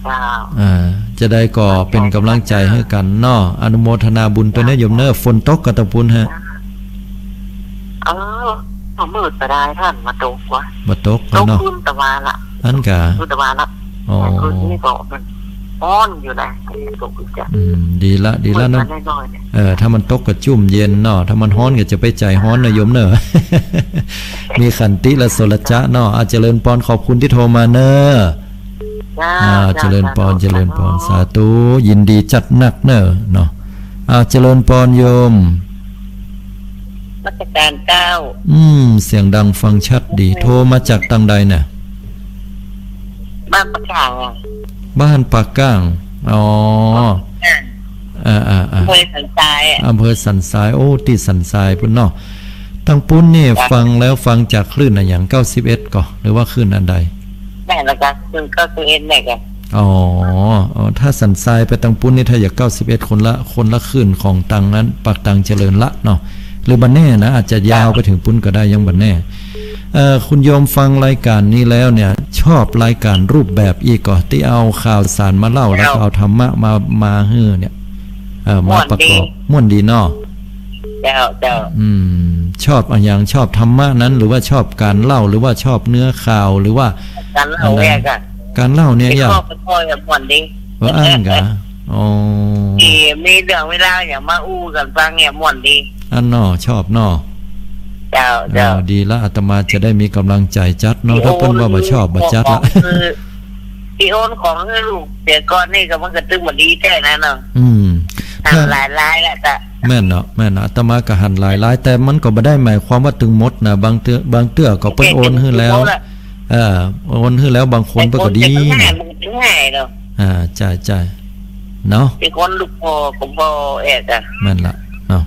เจ้า อ่า จะได้ก็เป๋นก๋ำลังใจ๋หื้อกั๋นเนาะ อนุโมทนาบุญตวยเน่อโยมเน่อ ฝนตกก่อตางปู๊นฮะ เออ มืดบ่ดายท่าน บ่ตกวะ บ่ตก ตก เนาะ คืนตะวาละ อั้นก่ะ คืนตะวาละ อ๋อ คืนนี้ก็มันฮ้อนอยู่นะ ตกอีกจ้ะ อืม ดีละ ดีละเนาะ มืดมาน้อยๆ เนี่ย เออ ถ้ามันตกก็จุ่มเย็นเนาะ ถ้ามันฮ้อนก็จะไปใจ๋ฮ้อนนะโยมเน่อ มีขันติและโสรจะเนาะ อ่า เจริญปอน ขอบคุณตี้โทรมาเน่อ เจ้า อ่า เจ้า เจริญปอน เจ้า เจริญปอน สาธุ สาธุ ยินดีจัดหนักเน่อเนาะ อ่า เจริญปอนโยม นมัสการเจ้า อืม เสียงดังฟังชัดดี โทรมาจากตางใดน่ะ บ้านปากกลางอะ บ้านปากกลาง อ๋อ ปากกลาง อ่า อ่า อ่า อำเภอสันทรายอะ อำเภอสันทราย โอ้ ตี้สันทรายปู๊นเนาะ ตางปู๊นนี่ จ้ะ ฟังแล้วฟังจากคลื่นอะหยัง เก้าสิบเอ็ดก่อ หรือว่าคลื่นอันใด แม่นละจ้ะ คลื่นเก้าสิบเอ็ดเนี่ยจ้ะ อ๋อ อ๋อ ถ้าสันทรายไปตางปู๊นนี่ ถ้าอยากเก้าสิบเอ็ด คนละ คนละคลื่นของตางนั้น ปากตางเจริญละเนาะ หรือบ่แน่นะ อาจจะยาวไปเถิงปู๊นก็ได้ ยังบ่แน่ เอ่อ คุณโยมฟังรายการนี้แล้วเนี่ย ชอบรายการรูปแบบอี้ก่อ ตี้เอาข่าวสารมาเล่า แล้วก็เอาธรรมะมา มาหื้อเนี่ย เอ่อ มาประกอบ ม่วนดี ม่วนดีเนาะ เจ้า เจ้า อืม ชอบอะหยัง ชอบธรรมะนั้น หรือว่าชอบก๋านเล่า หรือว่าชอบเนื้อข่าว หรือว่า ก๋านเล่า อันใด เนี่ยจ้ะ ก๋านเล่าเนี่ย เป๋น ยาก ข้อเป๋นข้อ ม่วนดี ว่าอั้นก่ะ อ๋อ ตี้มีเรื่องมีราวหยังมาอู้กั๋นฟังเนี่ย ม่วนดี อั้นเนาะ ชอบเนาะ เจ้า เจ้า เออ ดีละ อาตมาจะได้มีก๋ำลังใจ๋จัดเนาะ ตี้ ถ้าเปิ้นว่าบ่ชอบ ตี้ บ่จัดละ ตี้โอนของหื้อ ตี้โอนของหื้อลูกเสียก่อนนี่ก็มันก็ตึงบ่ดีแต๊นะเนาะ อืม หั้น ถ้า หลายๆ ละจ้ะ แม่นเนาะ แม่นเนาะ อาตมาก็หันหลายๆ แต่มันก็บ่ได้หมายความว่าตึงหมดนะ บางเตื้อ บางเตื้อก็เปิ้นโอนหื้อแล้ว เออ โอนหื้อแล้ว บางคนเปิ้นก็ดีนะ อ่า ใจ้ ใจ้ เนาะ เป็นคนลูกพ่อผมบ่แอดอะ แม่นละเนาะ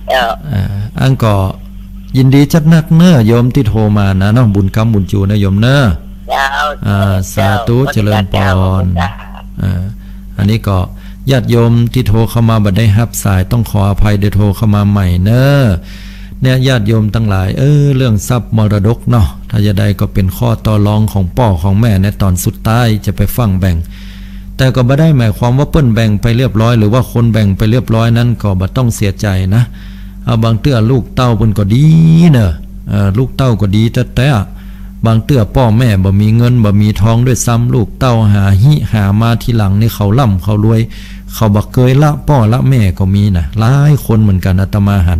เออ อ่า อันก็ยินดีจัดนักเน้อโยมตี้โทรมานะเนาะ บุญกำบุญจูเน้อโยมเน้อ เจ้า อ่า เจ้า สาธุ เจริญปอน เจ้า อ่า อันนี้ก็ญาติโยมตี้โทรเข้ามาบ่ได้ฮับสาย ต้องขออภัย เดี๋ยวโทรเข้ามาใหม่เน้อ เนี่ย ญาติโยมตังหลาย เออ เรื่องทรัพย์มรดกเนาะ ถ้าจะได้ก็เป๋นข้อต่อรองของป้อของแม่ในต๋อนสุดท้ายจะไปฟั่งแบ่ง แต่ก็บ่ได้หมายความว่าเปิ้นแบ่งไปเรียบร้อย หรือว่าคนแบ่งไปเรียบร้อยนั้นก็บ่ต้องเสียใจ๋นะ เอา บางเตื้อลูกเต้าเปิ้นก็ดีเน้อ เออ ลูกเต้าก็ดีแต๊ๆ บางเตื้อป้อแม่บ่มีเงินบ่มีทองด้วยซ้ำ ลูกเต้าหาฮิหามาทีหลังนี่เขาร่ำเขารวย เขาบ่เกยละป้อละแม่ก็มีนะ หลายคนเหมือนกั๋น อาตมาหัน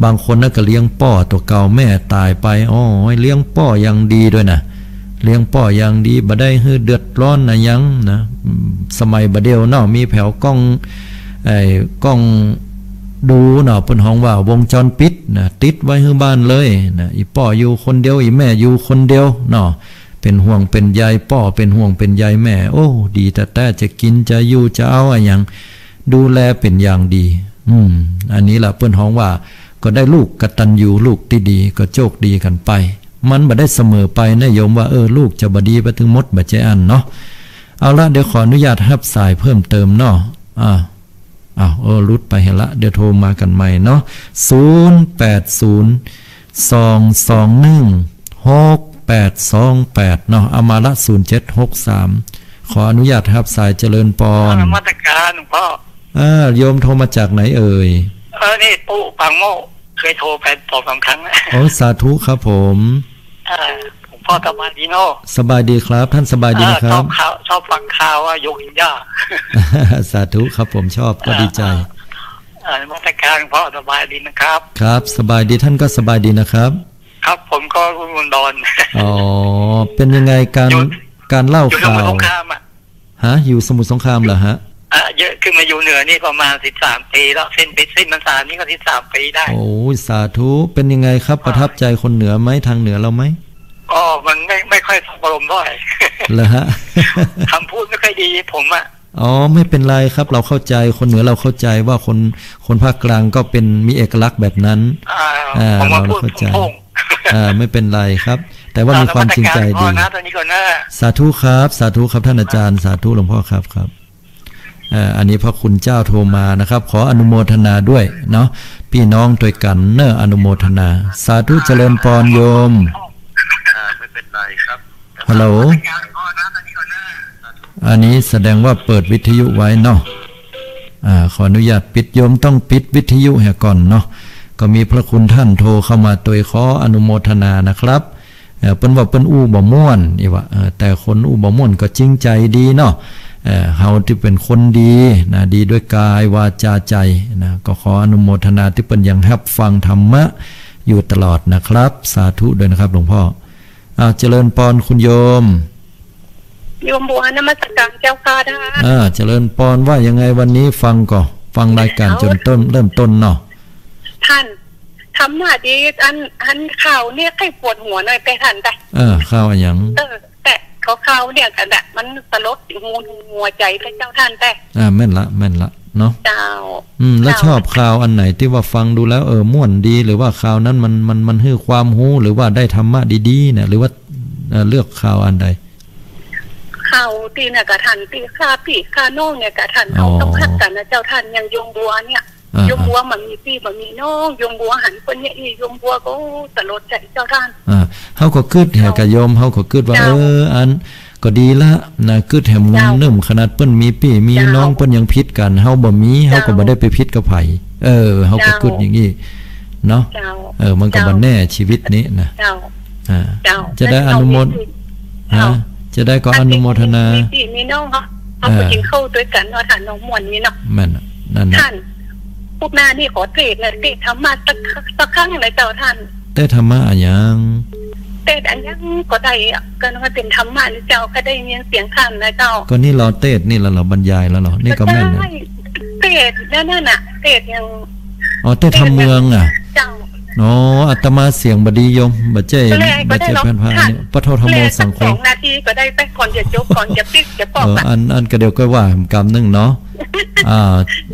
บางคนนะก็เลี้ยงป้อตั๋วเก่า แม่ต๋ายไป โอ้ย เลี้ยงป้ออย่างดีด้วยนะ เลี้ยงป้ออย่างดี บ่ได้หื้อเดือดร้อนอะหยังนะ อืม สมัยบ่าเดี่ยวเนาะ มีแผวกล้อง ไอ้ กล้องดูเนาะ เปิ้นฮ้องว่าวงจรปิดนะ ติดไว้หื้อบ้านเลยนะ อี่ป้ออยู่คนเดียว อี่แม่อยู่คนเดียวเนาะ เป๋นห่วงเป๋นใยป้อ เป๋นห่วงเป๋นใยแม่ โอ้ ดีแต๊ๆ จะกิ๋นจะอยู่จะเอาอะหยัง ดูแลเป๋นอย่างดี อืม อันนี้ละเปิ้นฮ้องว่า ก็ได้ลูกกตัญญู ลูกตี้ดี ก็โชคดีกั๋นไป มันบ่ได้เสมอไปนะโยมว่า เออ ลูกจะบ่ดีไปตึงหมด บ่ใจ้อั้นเนาะ เอาละ เดี๋ยวขออนุญาตฮับสายเพิ่มเติมเนาะ อ่า อ้าว เออ หลุดไปเหียละ เดี๋ยวโทรมากั๋นใหม่เนาะ ศูนย์แปดศูนย์ สองสองหนึ่ง หกแปดสองแปด เนาะ เอามาละ ศูนย์เจ็ดหกสาม ขออนุญาตฮับสาย เจริญปอน นมัสการหลวงพ่อ อ่า โยมโทรมาจากไหนเอ่ย เออ นี่ปู่ปางโมก เคยโทรไปสองสามครั้งแล้ว โอ้ สาธุครับผม เออ หลวงพ่อสบายดีเนาะ สบายดีครับ ท่านสบายดีนะครับ เออ ชอบข่าว ชอบฟังข่าวว่าโยมกิ๋นหญ้า สาธุครับผม ชอบก็ดีใจ๋ เออ เออ นมัสการหลวงพ่อ สบายดีนะครับ ครับ สบายดี ท่านก็สบายดีนะครับ ครับ ผมก็อุดร อ๋อ เป๋นยังไงการ อยู่ การเล่า อยู่สมุทรสงครามอะ ฮะ อยู่สมุทรสงครามเหรอฮะ อ่ะ เยอะ ขึ้นมาอยู่เหนือนี่ประมาณสิบสามปี๋แล้ว เส้นไปเส้นพรรษานี่ก็สิบสามปี๋ได้ โอ้ย สาธุ เป๋นยังไงครับ อ่า ประทับใจ๋คนเหนือไหม ทางเหนือเราไหม ก็มันไม่ ไม่ค่อยสบอารมณ์เท่าไหร่ เหรอฮะ คำพูดไม่ค่อยดีผมอะ อ๋อ ไม่เป็นไรครับ เราเข้าใจ๋ คนเหนือเราเข้าใจ๋ว่าคน คนภาคกลางก็เป๋น มีเอกลักษณ์แบบนั้น อ่า อ่า ผมมา เรา พูด เข้าใจ๋ ผมโพ่ง อ่า ไม่เป็นไรครับ แต่ว่ามีความจริงใจ๋ดี อ่านมัสการหลวงพ่อนะ ตอนนี้ก่อนนะ สาธุครับ สาธุครับท่านอาจารย์ สาธุหลวงพ่อครับ ครับ เอ่อ อันนี้พระคุณเจ้าโทรมานะครับ ขออนุโมทนาด้วยเนาะ ปี้น้องตวยกั๋นเน้อ อนุโมทนา สาธุ เจริญปอนโยม อ่า ไม่เป็นไรครับ ฮัลโหล อันนี้แสดงว่าเปิดวิทยุไว้เนาะ อ่า ขออนุญาตปิด โยมต้องปิดวิทยุเหียก่อนเนาะ ก็มีพระคุณท่านโทรเข้ามาตวย ขออนุโมทนานะครับ เอ่อ เปิ้นว่าเปิ้นอู้บ่ม่วน อี่วะ เอ่อ แต่คนอู้บ่ม่วนก็จริงใจ๋ดีเนาะ เอ่อ เฮาตี้เป๋นคนดีนะ ดีด้วยกายวาจาใจ๋นะ ก็ขออนุโมทนาตี้เปิ้นยังฮับฟังธรรมะอยู่ตลอดนะครับ สาธุด้วยนะครับหลวงพ่อ อ่า เจริญปอนคุณโยม โยมบัวนมัสการเจ้าค่ะท่าน อ่า เจริญปอน ว่ายังไงวันนี้ ฟังก่อ ฟังรายการ เอา จ๋นต้น เริ่มต้นเนาะ ท่าน ธรรมะดี อัน อันข่าวเนี่ยใค่ปวดหัวหน่อยแต่ท่านแต่ เออ ข่าวอะหยัง เออ แต่ข่าวๆ เนี่ยกั๋นอะ มันสลดหูหัวใจ๋แต่เจ้าท่านแต่ อ่า แม่นละ แม่นละเนาะ เจ้า อืม แล้ว เจ้า ชอบข่าวอันไหนตี้ว่าฟังดูแล้ว เออ ม่วนดี หรือว่าข่าวนั้นมัน มัน มันหื้อความฮู้ หรือว่าได้ธรรมะดีๆ เนี่ย หรือว่า เอ่อ เลือกข่าวอันใด ข่าวตี้เนี่ยกะท่าน ตี้ฆ่าปี้ฆ่าน้องเนี่ยกะท่าน อ๋อ เขาต้องฮักกั๋นนะเจ้าท่าน อย่างโยมบัวเนี่ย อ่า โยมบัวบ่มีปี้บ่มีน้อง โยมบัวหันคนเนี่ย อี่โยมบัวก็สลดใจ๋เจ้าท่าน อ่า เฮาก็กึ๊ดแหม เจ้า กะโยม เฮาก็กึ๊ดว่า เจ้า เออ อันก็ดีละนะ กึ๊ดแหม เจ้า นึ่มขนาดเปิ้นมีปี้มีน้อง เจ้า เปิ้นยังผิดกั๋น เฮาบ่มี เจ้า เฮาก็บ่ได้ไปผิดกับใผ เออ เฮาก็ เจ้า กึ๊ดอย่างอี้เนาะ เจ้า เออ มันก็ เจ้า บ่แน่ ชีวิตนี้นะ เจ้า อ่า เจ้า จะได้อนุโมท เจ้า ฮะ จะได้ก็อนุโมทนา มีปี้มีน้องเนาะ เฮาก็ อ่า กิ๋นข้าวตวยกั๋นเนาะท่านเนาะ ม่วนดีเนาะ แม่นน่ะ นั่นน่ะ ท่าน พวกหน้านี่ขอเตสน์นะ เตสน์ธรรมะสัก สักครั้งนะเจ้าท่าน เตสน์ธรรมะอะหยัง เตสน์อะหยังก็ได้อะ ก็ว่าเป๋นธรรมะนี่เจ้า ก็ได้ยินเสียงท่านนะเจ้า ก็นี่ลอเตสน์นี่ละ ลอบรรยายละลอ นี่ก็แม่นนะ ก็ได้ เตสน์นั่นน่ะ เตสน์อย่าง อ๋อ เตสน์ธรรมเมืองอะ เจ้า อ๋อ อาตมาเสียงบ่ดีโยม บ่ใจ้ ก็เลย บ่ใจ้ ก็ได้เนาะ แผ่นผ้า ค่ะ นี่ ปะโท ธัมโม แลสัก สังโฆ สองนาทีก็ได้ไป ก่อนจะจบ ก่อนจะปิดจะปอก เออ อะ อัน อันก็เดี๋ยวก็ว่ากั๋นกำนึ่งเนาะ อ่า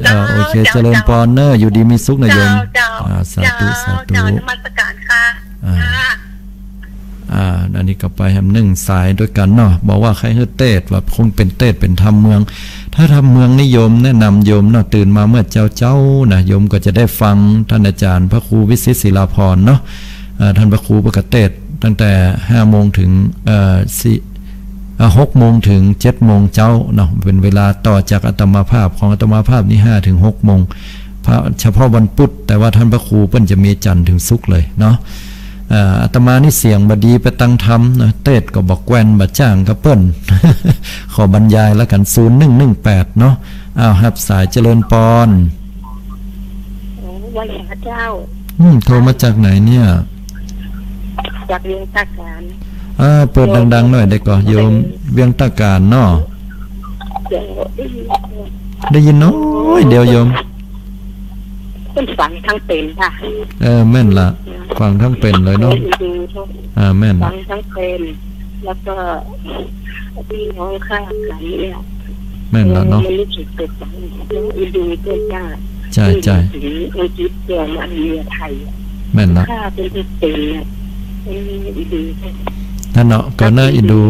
เออ เจ้า โอเค เจ้า เจริญปอนเน่อ อยู่ดีมีสุขนะโยม เจ้า เจ้า อ่า สาธุ เจ้า สาธุ เจ้า นมัสการค่ะ อ่า ค่ะ อ่า อันนี้ก็ไปแหมนึ่งสายตวยกั๋นเนาะ บอกว่าใค่หื้อเตสน์ ว่าคงเป๋นเตสน์เป๋นธรรมเมือง ถ้าธรรมเมืองนี่โยมแนะนำโยมเนาะ ตื่นมาเมื่อเจ๊าๆ นะ โยมก็จะได้ฟังต้านอาจ๋ารย์พระครูวิชิตศิลาภรณ์เนาะ เอ่อ ต้านพระครูเปิ้นก็เตสน์ตั้งแต่ห้าโมงเถิง เอ่อ สี่ อ่า หกโมงเถิงเจ็ดโมงเจ๊าเนาะ เป๋นเวลาต่อจากอาตมาภาพ ของอาตมาภาพนี่ห้าเถิงหกโมง พระ เฉพาะวันพุธ แต่ว่าต้านพระครูเปิ้นจะมีจันทร์เถิงศุกร์เลยเนาะ เอ่อ อาตมานี่เสียงบ่ดีไปตังธรรมนะ เตสน์ก็บ่แกว่นบ่จ้างกับเปิ้น ขอบรรยายแล้วกั๋น ศูนย์หนึ่งหนึ่งแปด เนาะ อ้าว ฮับสาย เจริญปอน โอ้ ไหว้พระเจ้า อืม โทรมาจากไหนเนี่ย จากเวียงตาการ อ่า เปิดดังๆ หน่อยได้ก่อ โยม เวียงตาการเนาะ เจ้า ได้ยิน ได้ยินน้อยเดียวโยม เปิ้นฟังตังเป๋นค่ะ เออ แม่นละ ฟังตังเป๋นเลยเนาะ เออ ดูเถอะ อ่า แม่น ฟังตังเป๋น แล้วก็พี่น้องข้ากันเนี่ย แม่นละเนาะ เออ มันรู้สึกแปลกๆ เนาะ อีดูเปิ้นว่า ใช่ ใช่ ถึงอังกฤษเกินมาเมืองไทยอะ แม่นละ ข้าเปิ้นเป๋นเนี่ย เออ อีดู นั่นเนาะ ก่อนหน้าอีดู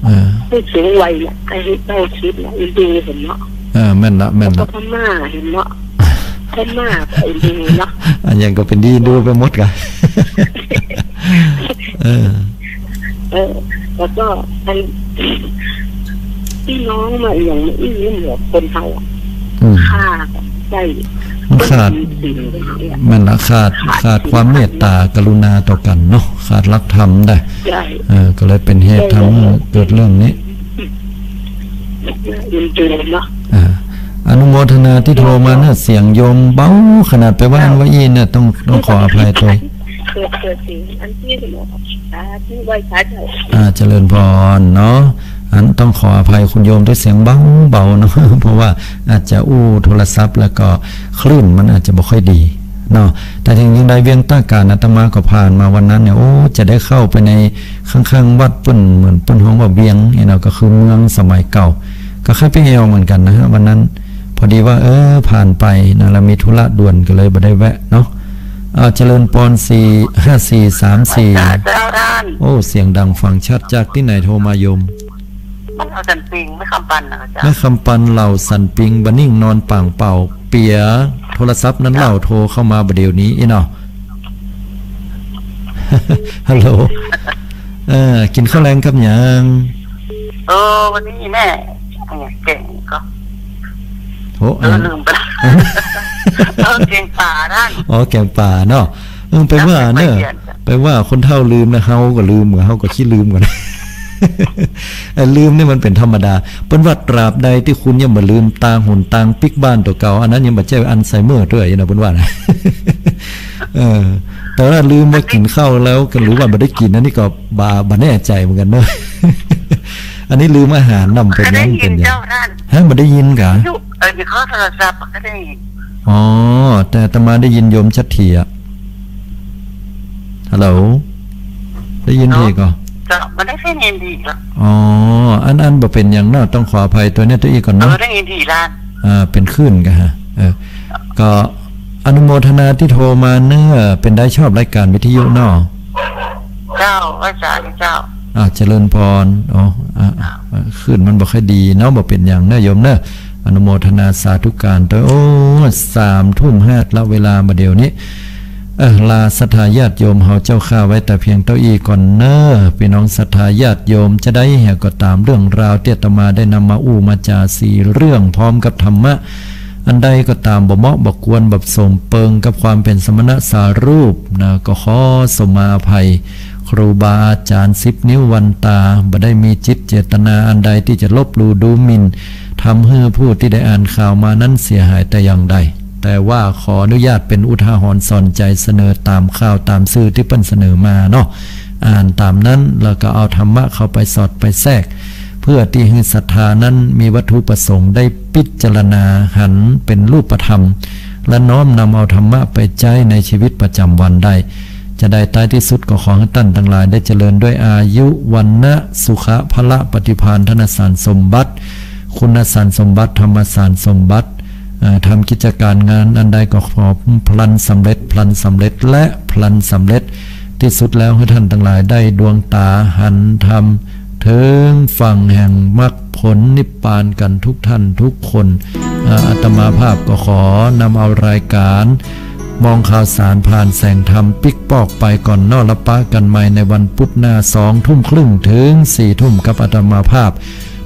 เออ ผู้สูงวัยเนี่ย อายุเก้าสิบเนี่ย อีดูหั้นเนาะ เออ แม่นละ แม่นละ แล้วก็พม่าหั้นเนาะ พม่าก็อีดูเนาะ อะหยังก็เป๋นดีดูไปหมดก่ะ เออ เออ แล้วก็อัน พี่น้องมาอย่างนี้นี่เหมือนคนเฮาอะ อืม ขาด ใช่ มันขาด คนมีศีลเนี่ย แม่นละ ขาด ขาด ขาดความเมตตากรุณาต่อกั๋นเนาะ ขาดหลักธรรมได้ ใช่ เออ ก็เลยเป๋นเหตุทำให้เกิดเรื่องนี้ ยินดีเนาะ อ่า อนุโมทนาตี้โทรมาเนาะ เสียงโยมเบาขนาด แปลว่าอันว่าอี้เนี่ย ต้อง ต้องขออภัยตวย เกิด เกิดเสียงอันตี้เนาะ สาธุ ไหว้พระเจ้า อ่า เจริญพรเนาะ อันต้องขออภัยคุณโยมตวยเสียงเบาๆ เนาะ เพราะว่าอาจจะอู้โทรศัพท์แล้วก็คลื่นมันอาจจะบ่ค่อยดีเนาะ แต่ถึงอย่างใดเวียงตาการอาตมาก็ผ่านมาวันนั้นเนี่ย โอ้ จะได้เข้าไปในข้างๆ วัดเปิ้น เหมือนเปิ้นฮ้องว่าเวียงเนี่ยเนาะ ก็คือเมืองสมัยเก่า ก็ใค่ไปแอ่วเหมือนกั๋นนะฮะ วันนั้น พอดีว่า เออ ผ่านไปนะ แล้วมีธุระด่วนก็เลยบ่ได้แวะเนาะ อ่า เจริญปอน สี่ ห้าสี่สามสี่ เจ้าท่าน โอ้ เสียงดังฟังชัด จากตี้ไหนโทรมาโยม บ้านเหล่าสันปิง แม่กำปานนะเจ้า แม่กำปานเหล่าสันปิง บ่านิ่งนอนปางเป่า เปียโทรศัพท์นั้นเล่า โทรเข้ามาบ่าเดี่ยวนี้อี้เนาะ ฮัลโหล เออ กิ๋นข้าวแลงกับหยัง เออ วันนี้แม่ อะไร แก๋งก็ โอ้ เออ อ่า ลืมไปละ เออ แก๋งป๋านั่น อ๋อ แก๋งป๋าเนาะ เออ ไปว่าเนาะ ไปว่าคนเฒ่าลืมนะ เฮาก็ลืม เฮาก็ขี้ลืมก่อน ไอ้ลืมนี่มันเป๋นธรรมดา เปิ้นว่าตราบใดตี้คุณยังบ่ลืมตางหนตางปิ๊กบ้านตั๋วเก่า อันนั้นยังบ่ใจ้อัลไซเมอร์ตวยนะ เปิ้นว่านะ เออ แต่ว่าลืมว่ากิ๋นข้าวแล้ว หรือว่าบ่ได้กิ๋น อันนี้ก็บ่ บ่แน่ใจ๋เหมือนกั๋นเนาะ อันนี้ลืมอาหารนำไป ก็ได้ยิน ยังเป๋นอยู่ เจ้าท่าน ฮะ บ่ได้ยินกา เออ เดี๋ยวเขาโทรศัพท์ก็ได้ยิน อ๋อ แต่อาตมาได้ยินโยมชัดเถีย ฮัลโหล ได้ยินดีก่อ เจ้า บ่ได้ยินดีก่อ อ๋อ อัน อันบ่เป๋นหยังเนาะ ต้องขออภัยตวยเนี้ยตวยอี้ก่อนเนาะ เออ ได้ยินดีแล้ว อ่า เป๋นคลื่นกาฮะ เออ ก็อนุโมทนาตี้โทรมาเนาะ เป๋นใดชอบรายก๋านวิทยุเนาะ เจ้า ไหว้สาธุเจ้า อ่า เจริญปอน อ๋อ อ่า อ่า คลื่นมันบ่ค่อยดีเนาะ บ่เป๋นหยังเนาะโยมเนาะ อนุโมทนาสาธุก๋านตวย โอ้ สามทุ่มห้าละเวลาบ่าเดี่ยวนี้ เออ ลาศรัทธาญาติโยมเฮาเจ้าข้าไว้แต่เพียงเต้าอี้ก่อนเนาะ ปี้น้องศรัทธาญาติโยมจะได้แหก็ต๋าม เรื่องราวตี้อาตมาได้นำมาอู้มาจ๋าสี่เรื่องพร้อมกับธรรมะ อันใดก็ต๋ามบ่เหมาะบ่ควร บ่สมเปิงกับความเป๋นสมณะสารูปนะ ก็ขอสมาอภัย ครูบาอาจ๋ารย์สิบนิ้ววันตา บ่ได้มีจิตเจตนาอันใดตี้จะลบหลู่ดูหมิ่น ทำหื้อผู้ตี้ได้อ่านข่าวมานั้นเสียหายแต่อย่างใด แต่ว่าขออนุญาตเป๋นอุทาหรณ์สอนใจ๋ เสนอต๋ามข่าวต๋ามสื่อตี้เปิ้นเสนอมาเนาะ อ่านต๋ามนั้น แล้วก็เอาธรรมะเข้าไปสอดไปแทรก เพื่อตี้หื้อศรัทธานั้นมีวัตถุประสงค์ได้พิจารณาหันเป๋นรูปธรรม และน้อมนำเอาธรรมะไปใจ๊ในชีวิตประจำวันได้ จะได้ท้ายตี้สุดก็ขอหื้อต้านตังหลายได้เจริญด้วยอายุ วรรณะ สุขะ พละ ปฏิภาณ ธนสารสมบัติ คุณสารสมบัติ ธรรมสารสมบัติ เอ่อ ทำกิจก๋านงานอันใดก็ขอพลันสำเร็จ พลันสำเร็จ และพลันสำเร็จ ตี้สุดแล้วหื้อต้านตังหลายได้ดวงต๋าหันธรรม เถิงฝั่งแห่งมรรคผลนิพพานกั๋นทุกต้านทุกคน เอ่อ อาตมาภาพก็ขอนำเอารายก๋านมองข่าวสารผ่านแสงธรรมปิ๊กปอกไปก่อนเนาะ แล้วปะกั๋นใหม่ในวันพุธหน้าสองทุ่มครึ่งเถิงสี่ทุ่มกับอาตมาภาพ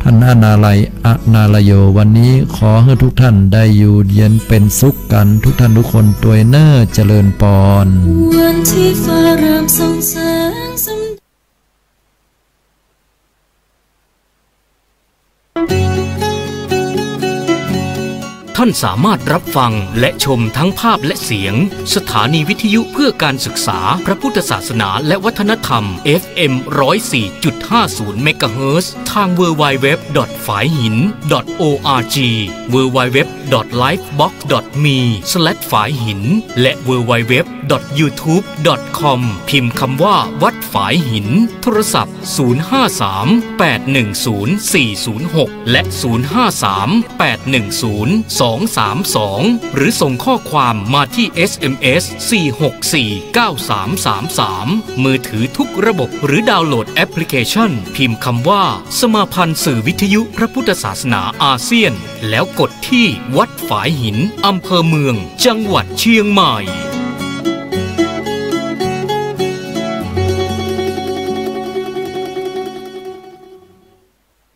ต้านอนาลัย อนารโย วันนี้ขอหื้อทุกต้านได้อยู่เย็นเป๋นสุขกั๋นทุกต้านทุกคนตวยเน่อ เจริญปอน วันที่ฟ้าเริ่มส่องแสงสำ ท่านสามารถรับฟังและชมทั้งภาพและเสียง สถานีวิทยุเพื่อการศึกษา พระพุทธศาสนาและวัฒนธรรม เอฟเอ็ม ร้อยสี่จุดห้าศูนย์ เมกะเฮิรตซ์ ทาง ดับเบิลยู ดับเบิลยู ดับเบิลยู ดอท ฝายหิน ดอท โออาร์จี ดับเบิลยู ดับเบิลยู ดับเบิลยู ดอท ไลฟ์บ็อกซ์ ดอท มี สแลช ฝายหิน และ ดับเบิลยู ดับเบิลยู ดับเบิลยู ดอท ยูทูบ ดอท คอม พิมพ์คำว่าวัดฝายหิน โทรศัพท์ ศูนย์ห้าสาม แปดหนึ่งศูนย์ สี่ศูนย์หก และ ศูนย์ห้าสาม แปดหนึ่งศูนย์ สองสามสอง หรือส่งข้อความมาที่ เอสเอ็มเอส สี่หกสี่ เก้าสามสามสาม มือถือทุกระบบ หรือดาวน์โหลดแอปพลิเคชัน พิมพ์คำว่า สมาพันธ์สื่อวิทยุพระพุทธศาสนาอาเซียน แล้วกดที่วัดฝายหิน อำเภอเมือง จังหวัดเชียงใหม่